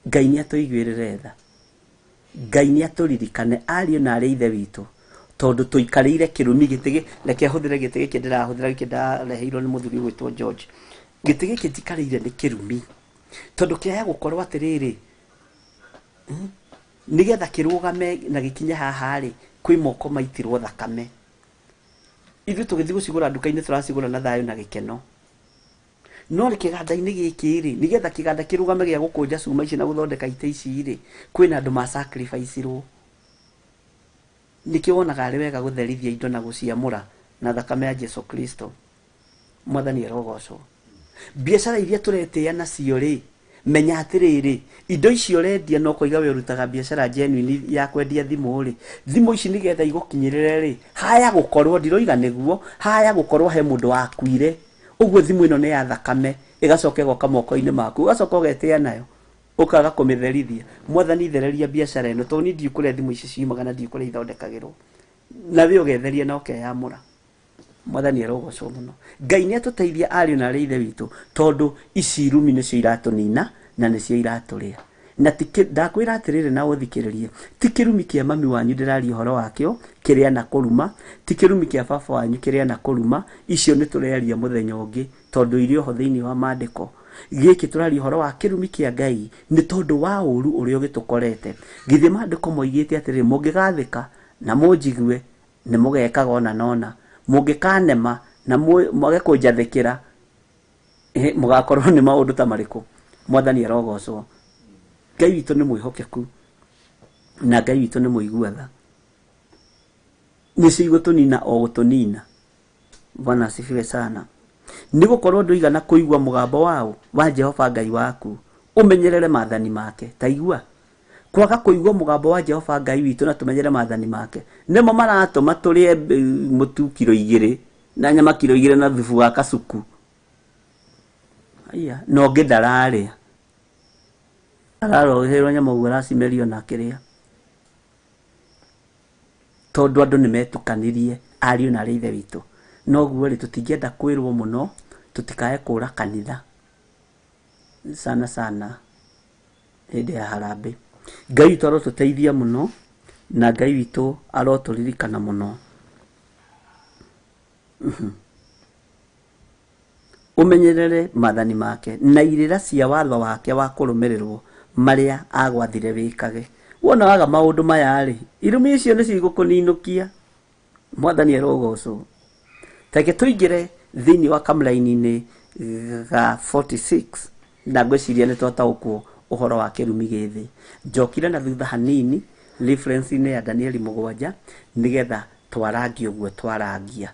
S2: Ngai nĩ atũiguĩrĩre tha. Ngai nĩ atũririkane ariũ na arĩ ithe witũ, tondũ tũikarĩire kĩrumi gĩtĩ reke hũthĩre gĩtĩ gĩkĩ ndĩrahũthĩra, gĩkĩ ndareheirwo nĩ mũthuri ũgwĩtwo George. Gĩtĩ gĩkĩ njikarĩire nĩ kĩrumi, tondũ kĩaya gũkorwo atĩrĩrĩ, nĩgetha kĩrũgame na gĩkinye haha rĩ, kwĩ moko maitirwo thakame. Ithuĩ tũgĩthiĩ gũcigũra nduka-inĩ tũracigũra na thayũ na gĩkeno. No rĩ kĩganda-inĩ gĩkĩ rĩ, nĩgetha kĩganda kĩrũgame gĩa gũkũnja cuma ici na gũthondeka itĩ ici rĩ, kwĩna andũ ma sacrifice-irwo. Nĩkĩo wonaga arĩ wega gũtherithia indo na gũciamũra na thakame ya Jesu Kristo. Mwathani arogocwo. Biacara iria tũretĩĩa nacio rĩ, menya atĩrĩrĩ, indo icio ũrendia no kũiga we ũrutaga biacara genuine ya kwendia thimũ rĩ, thimũ ici nĩgetha igũkinyĩrĩre rĩ, haya gũkorwo, ndiroiga nĩguo, haya gũkorwo he mũndũ wakuire. Ũguo thimũ ĩno nĩ ya thakame, ĩgacoka ĩgoka moko-inĩ maku, ũgacoka ũgetĩĩa nayo, ũkaga kũmĩtherithia. Mwathani thereria biacara ĩno, tondũ niĩ ndiũĩ kũrĩa thimũ ici ciumaga na ndiũĩ kũrĩa ithondekagĩrwo. Na we ũgetheria na ũkeyamũra. Mwathani arogocwo mũno. Ngai nĩ atũteithia ariũ na arĩ ithe witũ, tondũ ici irumi nĩcio iratũnina na nĩcio iratũrĩa. Na ndakwĩra atĩrĩrĩ na ũthikĩrĩrie, ti kĩrumi kĩa mami wanyu ndĩraria ũhoro wakĩo kĩrĩa na kũruma, ti kĩrumi kĩa baba wanyu kĩrĩa na kũruma, icio nĩ tũrearia mũthenya ũngĩ, tondũ irĩ oho thĩinĩ wa maandĩko. Gĩkĩ tũraria ũhoro wa kĩrumi kĩa Ngai nĩ tondũ wa ũru ũrĩa ũgĩtũkorete. Githĩ maandĩko moigĩte atĩrĩrĩ, mũngĩgathĩka na mũnjigue nĩ mũgekaga ona na ona, mũngĩkanema na mwage kũnjathĩkĩra, mũgakorwo nĩ maũndũ ta marĩkũ. Mwathani arogocwo. Ngai witũ nĩ mwĩhokeku na Ngai witũ nĩ mũigua tha. Nĩcio igũtũnina o gũtũnina. Bwana asifiwe sana. Nĩ gũkorwo ndũigana kũigua mũgambo wao wa Jehova Ngai waku, ũmenyerere maathani make. Ta igua, kwaga kũigua mũgambo wa Jehova Ngai witũ na tũmenyere maathani make, nĩmo maratũma tũrĩe mũtu kiro 2 na nyama kiro 2 na thubu wa kacuku. Aya, na ũngĩ ndararĩa, araroherwo nyama ũguo aracimerio na akĩrĩa, tondũ andũ nĩmetukanirie ariũ na arĩ ithe witũ. Noguo rĩ, tũtingĩenda kwĩrwo mũno tũtikae kũra kanitha sana sana hĩndĩ ya harambĩ. Ngai witũ arotũteithia mũno na Ngai witũ arotũririkana mũno. Ũmenyerere maathani make na irĩra cia watho wake wa kũrũmĩrĩrwo marĩa agwathire wĩkage. Wona waga maũndũ maya rĩ, irumi icio nĩcio igũkũninũkia. Mwathani arogocwo. Reke tũingĩre thĩinĩ wa kamũraini-inĩ ga 46 na ngwĩciria nĩ twataũkwo ũhoro wa kĩrumi gĩthĩ. Njokire na thutha hanini reference-inĩ ya Danieli 7 nĩgetha twarangie ũguo twarangia,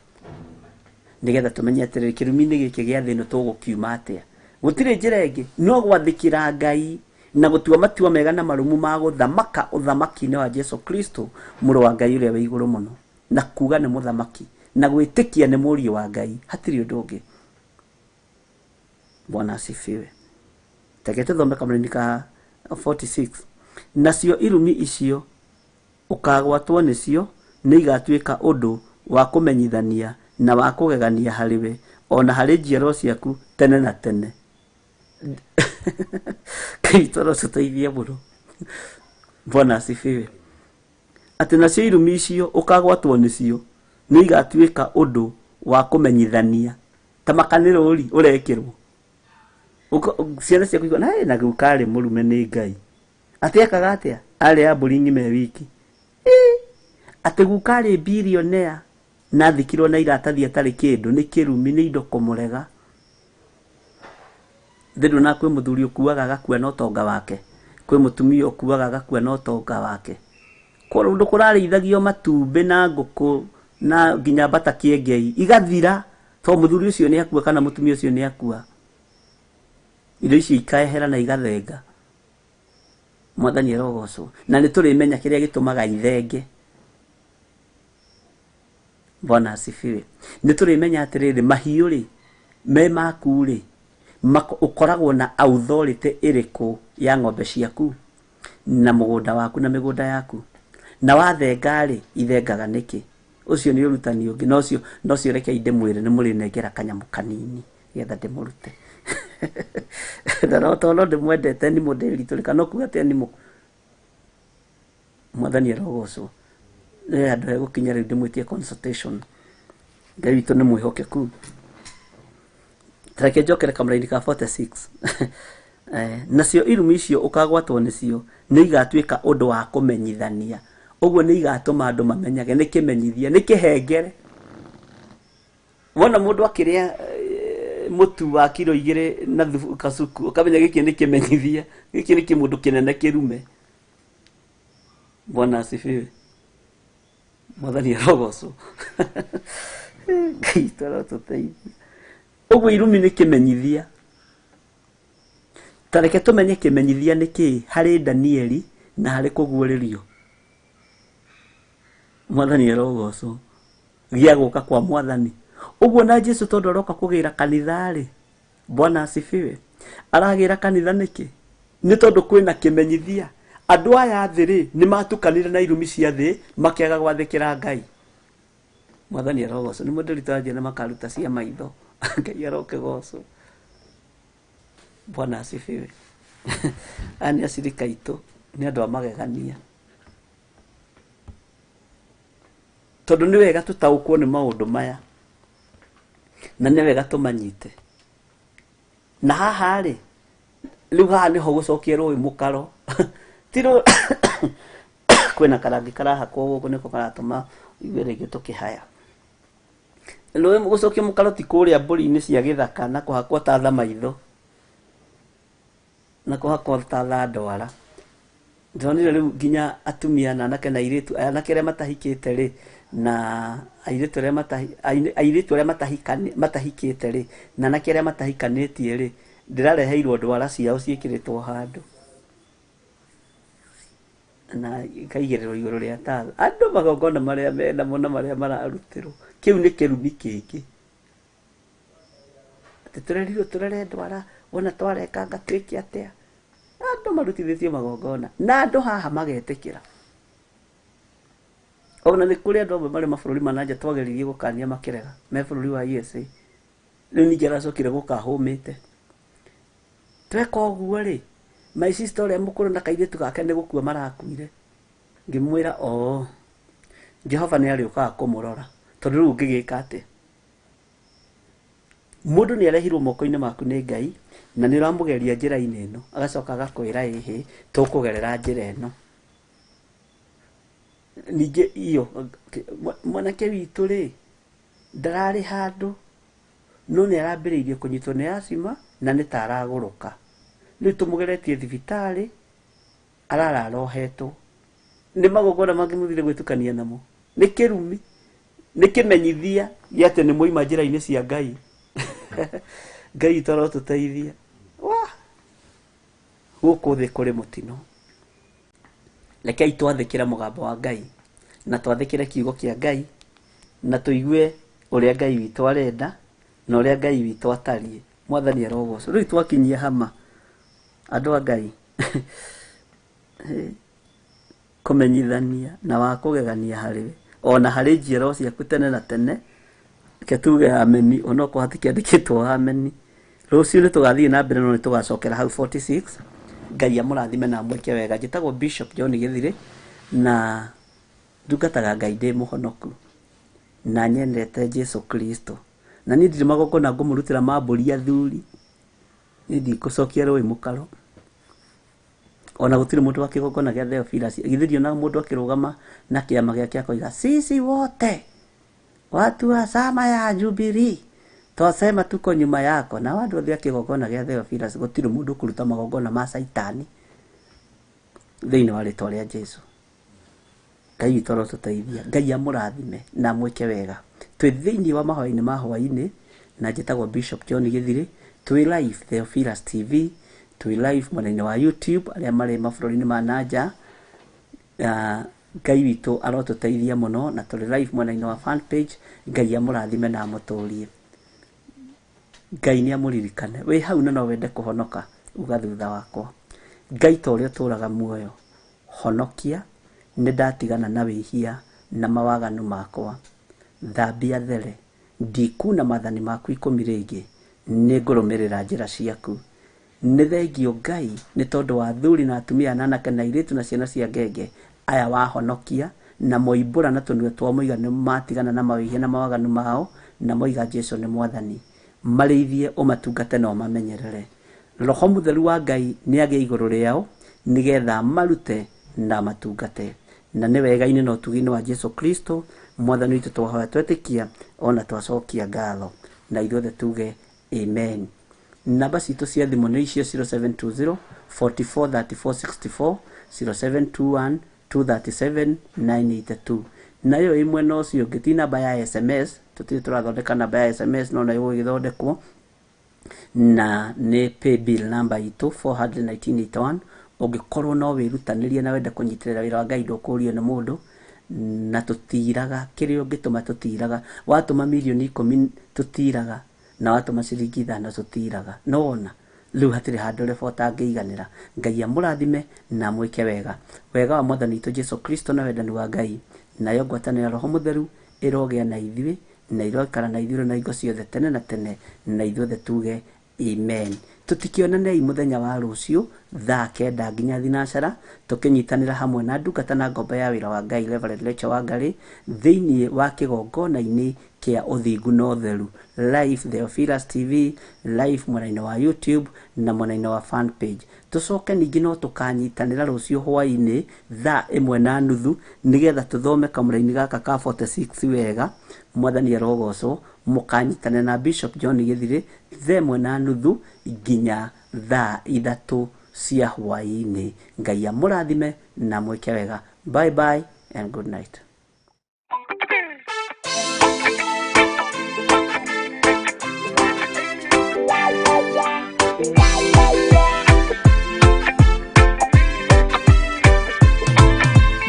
S2: nĩgetha tũmenye atĩrĩrĩ, kĩrumi-inĩ gĩkĩ gĩa thĩ ĩno tũgũkiuma atĩa. Gũtirĩ njĩra ĩngĩ no gwathĩkĩra Ngai na gũtua matua mega na marũmu ma gũthamaka ũthamaki-inĩ wa Jesu Kristo, mũrũ wa Ngai ũrĩa wĩ igũrũ mũno, na kuga nĩ mũthamaki na gwĩtĩkia nĩ mũriũ wa Ngai, hatirĩ ũndũ ũngĩ. Bwana asifiwe. Reke tũthome kamũraini ka 46. Nacio irumi icio ũkagwatwo nĩcio nĩ igatuĩka ũndũ wa kũmenyithania na wa kũgegania harĩwe ona harĩ njiarwa ciaku tene na tene. Ngai witũ arotũteithia mũno. Bwana asifiwe. Atĩ nacio irumi icio ũkagwatwo nĩcio nĩ igatuĩka ũndũ wa kũmenyithania ta makanĩrũri ũrekĩrwo. Ciana ciaku ikona, hey, na guka arĩ mũrume nĩ Ngai. Atĩ ekaga atĩa? Arĩ ya mbũri ng'ima e wiki. Atĩ guka arĩ billionaire na athikirwo na iratathi atarĩ kĩndũ, nĩ kĩrumi, nĩ indo kũmũrega. Thĩ ndũna kwĩ mũthuri ũkuaga agakua na ũtonga wake, kwĩ mũtumia ũkuaga agakua na ũtonga wake. Kũndũ kũrarĩithagio matumbĩ na ngũkũ na nginya mbata kĩengei igathira, tondũ mũthuri ũcio nĩ akua kana mũtumia ũcio nĩ akua. Indo icio ikaehera na igathenga. Mwathani arogocwo. Na nĩ tũrĩmenya kĩrĩa gĩtũmaga ithenge. Bwana asifiwe. Nĩ tũrĩmenya atĩrĩrĩ, mahiũ rĩ Me maku rĩ, ũkoragwo na authority ĩrĩkũ ya ng'ombe ciaku na mũgũnda waku na mĩgũnda yaku? Na wathenga rĩ, ithengaga nĩkĩ? Ũcio nĩ ũrutani ũngĩ, na ũcio na ũcio rekei ndĩmwĩre nĩ mũrĩnengera kanyamũ kanini nĩgetha ndĩmũrute. Na no tondũ no ndĩmwendete nimũ ndĩritũrĩka no kuga atĩa nimũ? Mwathani arogocwo. Nĩ handũ hegũkinya rĩu ndĩmwĩtie consultation. Ngai witũ nĩ mwĩhokeku. Reke njokere kamũraini ka 46. Nacio irumi icio ũkagwatwo nĩcio nĩ igatuĩka ũndũ wa kũmenyithania. Ũguo nĩ igatũma andũ mamenyage, nĩ kĩmenyithia, nĩ kĩhengere. Wona mũndũ akĩrĩa mũtu wa kiro 2 na thubu kacuku, ũkamenya gĩkĩ nĩ kĩmenyithia, gĩkĩ nĩ kĩmũndũ kĩnene kĩrume. Bwana asifiwe. Mwathani arogocwo. Ngai witũ arotũteithia. Ũguo irumi nĩ kĩmenyithia. Ta reke tũmenye kĩmenyithia nĩ kĩĩ harĩ Danieli na harĩ kũguũrĩrio. Mwathani arogocwo. Gĩa gũka kwa mwathani. Ũguo na Jesu tondũ aroka kũgĩra kanitha-rĩ, Bwana asifiwe. Aragĩra kanitha nĩkĩ? Nĩ tondũ kwĩna kĩmenyithia. Andũ aya a thĩ rĩ, nĩ matukanire na irumi cia thĩ, makĩaga gwathĩkĩra Ngai. Mwathani arogocwo. Nĩ mũndũ ritũ anjia na makaruta cia maitho. Ngai arokĩgocwo. Bwana asifiwe. Aya nĩ acirika aitũ, nĩ andũ a magegania. Tondũ nĩ wega tũtaũkwo nĩ maũndũ maya, na nĩ wega tũmanyite. Na haha rĩ, rĩu haha nĩho gũcokia rũĩ mũkaro. Ti rũĩ kwĩna karangi karahakwo gũkũ nĩko karatũma igue rĩngĩ tũkĩhaya. Rũĩ gũcokia mũkaro ti kũrĩa mbũri-inĩ cia gĩthaka na kũhakwo tatha maitho, na kũhakwo tatha ndwara. Ndĩronire rĩu nginya atumia na anake na airĩtu, anake arĩa matahikĩte rĩ, na airĩtu arĩa airĩtu arĩa matahikĩte rĩ, na anake arĩa matahikanĩtie rĩ, ndĩrareheirwo ndwara ciao ciĩkĩrĩtwo handũ. Na ikaigĩrĩrwo igũrũ rĩa tatha. Andũ magongona marĩa menamo na marĩa mararutĩrwo. Kĩu nĩ kĩrumi kĩngĩ. Atĩ tũrerirwo tũrere ndwara, wona twarekanga twĩke atĩa? Andũ marutithĩtio magongona. Na andũ haha magetĩkĩra. Ona nĩ kũrĩ andũ amwe marĩ mabũrũri ma nanja twageririe gũkania makĩrega, me bũrũri wa USA. Rĩu ningĩ aracokire gũka hũmĩte. Tweka ũguo rĩ, my sister ũrĩa mũkũrũ na kairĩtu gake nĩ gũkua marakuire. Ngĩmwĩra, oo, Jehova nĩ arĩũkaga kũmũrora. Tondũ rĩu ũngĩgĩka atĩa? Mũndũ nĩ arehirwo moko-inĩ maku nĩ Ngai, na nĩ ũramũgeria njĩra-inĩ ĩno, agacoka agakwĩra ĩhĩ, tũkũgerera njĩra ĩno. Ningĩ iyo, mwanake witũ rĩ, ndararĩ handũ, no nĩ arambĩrĩirie kũnyitwo nĩ asthma na nĩ ta aragũrũka. Rĩu tũmũgeretie thibitarĩ, ararara ohetwo. Nĩ magongona mangĩ mũthire gwĩtukania namo. Nĩ kĩrumi, nĩ kĩmenyithia gĩa atĩ nĩ mwaima njĩra-inĩ cia Ngai. Ngai witũ arotũteithia. Wah! Gũkũ thĩ kũrĩ mũtino. Rekei twathĩkĩre mũgambo wa Ngai, na twathĩkĩre kiugo kĩa Ngai, na tũigue ũrĩa Ngai witũ arenda, na ũrĩa Ngai witũ atariĩ. Mwathani arogocwo. Rĩu twakinyia hama, andũ a Ngai. Kũmenyithania na wa kũgegania harĩ we, ona harĩ njiarwa ciaku tene na tene. Reke tuge ameni, onokorwo hatikĩandĩkĩtwo ameni. Rũciũ nĩ tũgathiĩ na mbere no nĩ tũgacokera hau 46. Ngai amũrathime na amwĩke wega. Njĩtagwo Bishop John Gĩthirĩ na ndungataga Ngai ndĩ mũhonoku na nyendete Jesu Kristo. Na niĩ ndirĩ magongona ngũmũrutĩra ma mbũri athuri. Niĩ ndikũcokia rũĩ mũkaro. Ona gũtirĩ mũndũ wa kĩgongona gĩa Theophilus. Githĩ ndionaga mũndũ akĩrũgama na kĩama gĩake akoiga sisi wote watu wa chama ya Jubilee twasema tuko nyuma yako. Na andũ othe a kĩgongona gĩa Theophilus gũtirĩ mũndũ ũkũruta magongona ma caitani thĩinĩ wa rĩtwa rĩa Jesu. Ngai witũ arotũteithia. Ngai amũrathime na amwĩke wega. Twĩ thĩinĩ wa mahoya-inĩ ma hwaĩ-inĩ na njĩtagwo Bishop John Gĩthirĩ. Twĩ live Theophilus TV, twĩ live mwena-inĩ wa YouTube arĩa marĩ mabũrũri-inĩ ma nanja. Ngai witũ arotũteithia mũno na tũrĩ live mwena-inĩ wa fan page. Ngai amũrathime na amũtũrie. Ngai nĩ amũririkane. Wĩ hau na no wende kũhonoka, uga thutha wakwa. Ngai ta ũrĩa ũtũraga muoyo, honokia, nĩ ndatigana na wĩhia na mawaganu makwa. Thambia there, ndikuna maathani maku ikũmi rĩngĩ, nĩ ngũrũmĩrĩra njĩra ciaku. Nĩ thengio Ngai nĩ tondũ wa athuri na atumia na anake na airĩtu na ciana cia ngenge aya wahonokia na moimbũra na tũnua twao moiga nĩ matigana na mawĩhia na mawaganu mao na moiga Jesu nĩ Mwathani. Marĩithie ũmatungate na ũmamenyerere. Roho Mũtheru wa Ngai nĩ agĩe igũrũ rĩao nĩgetha amarute na amatungate. Na nĩ wega-inĩ na ũtugi-inĩ wa Jesu Kristo Mwathani witũ twahoya twetĩkia ona twacokia ngatho. Na ithuothe tuge Amen. Namba citũ cia thimũ nĩ icio 0720 44 34 64, 0721 237 982. Nayo ĩ mwena ũcio ũngĩ ti namba ya SMS, tũtirĩ tũrathondeka namba ya SMS no nayo ĩgũgĩthondekwo na nĩ paybill namba itũ 41981. Ũngĩkorwo no wĩrutanĩrie na wende kũnyitĩrĩra wĩra wa Ngai ndũkũrio nĩ mũndũ, na tũtiraga kĩrĩa ũngĩtũma tũtiraga, watũma mirioni ikũmi tũtiraga, na watũma ciringi ithano tũtiraga. No wona rĩu hatirĩ handũ reba ũtangĩiganĩra. Ngai amũrathime na amwĩke wega. Wega wa Mwathani witũ Jesu Kristo na wendani wa Ngai nayo ngwatanĩro ya Roho Mũtheru ĩrogĩa na ithuĩ na iroikara na ithuĩ na hingo ciothe tene na tene, na ithuothe tuge amen. Tũtikĩonanei mũthenya wa rũciũ thaa kenda nginya thinacara, tũkĩnyitanĩra hamwe na ndungata na ngombo ya wĩra wa Ngai Reverend Rachel Wangari thĩinĩ wa kĩgongona-inĩ kĩa ũthingu na ũtheru, live Theophilus TV, live mwena-inĩ wa YouTube na mwena-inĩ wa fan page. Tũcoke ningĩ no tũkanyitanĩra rũciũ hwaĩ-inĩ thaa ĩmwe na nuthu nĩgetha tũthome kamũraini gaka ka 46 wega. Mwathani arogocwo. Mũkanyitanĩra na Bishop John Gĩthirĩ thaa ĩmwe na nuthu nginya thaa ithatũ cia hwaĩ-inĩ. Ngai amũrathime na mwĩke wega. Bye bye and good night.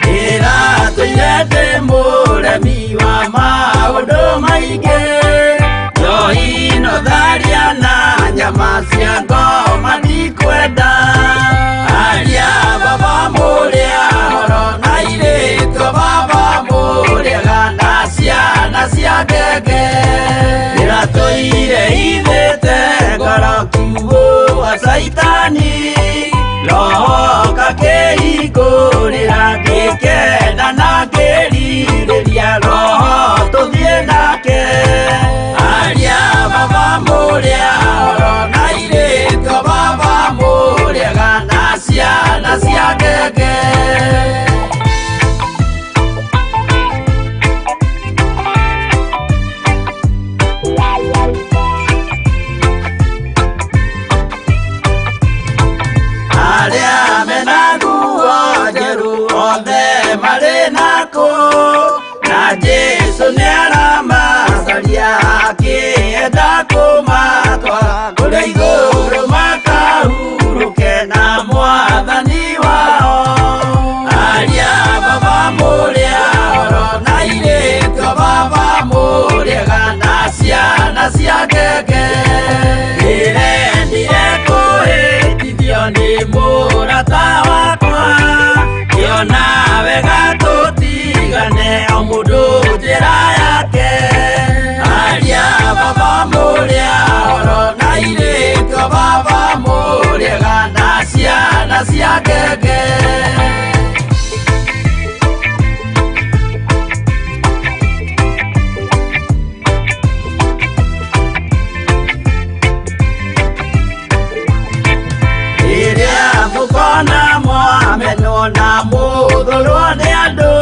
S1: Ndĩratũire ndĩ mũremi wa maũndũ maingĩ, njohi no tharia na nyama cia ngoma ndikwenda. Aria baba mũrĩa horo na airĩtu a baba mũrĩega na ciana cia ngenge. Ndĩratũire ithĩte ngoro kiugũ wa caitani, roho kakĩhingũrĩra ngĩkena na ngĩrirĩria roho tũthiĩ nake. Aria baba mũrĩa horo na airĩtu a baba mũrĩega na ciana cia ngenge. Arĩa mena nguo njerũ othe marĩ nakũ, na Jesũ nĩaramacaria akĩenda kũmatwara kũrĩa igũrũ makahurũke na Mwathani wao. Aria baba mũrĩa horo na airĩtu a baba mũrĩega na ciana cia ngenge. Ndĩrendire kũhĩtithio nĩ mũrata wakwa, ngĩona wega tũtigane o mũndũ njĩra yake. Aria baba mũrĩa horo na airĩtu a baba mũrĩega na ciana cia ngenge. Rĩrĩa mũkona mwamenwo na mũthũrwo nĩ andũ,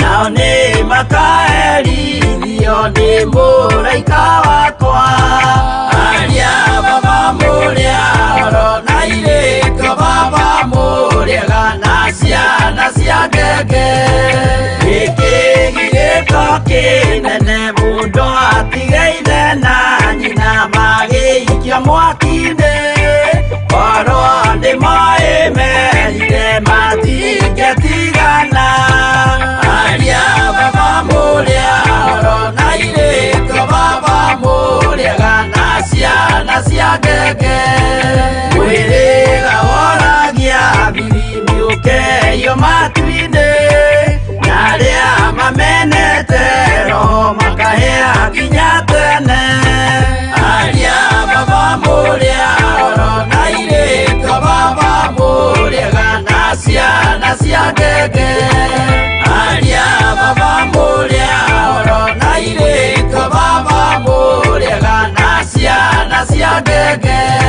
S1: nao nĩ makaherithio nĩ mũraika wakwa. Aria baba mũrĩa horo na airĩtu a baba mũrĩega na ciana cia ngenge. Gĩkĩ gĩgĩko kĩnene mũndũ atige ithe na nyina magĩikio mwaki-inĩ, korwo nĩ moĩ merire matingĩtigana. Aria baba mũrĩa horo na airĩtu a baba mũrĩega na ciana Makagũithio matu-inĩ, na arĩa mamenete roho makahĩa kinya tene. Aria baba mũrĩa oro na irĩtwa baba mũrĩega na ciana cia ngenge. Aria baba mũrĩa oro na irĩtwa baba mũrĩega na ciana cia ngenge.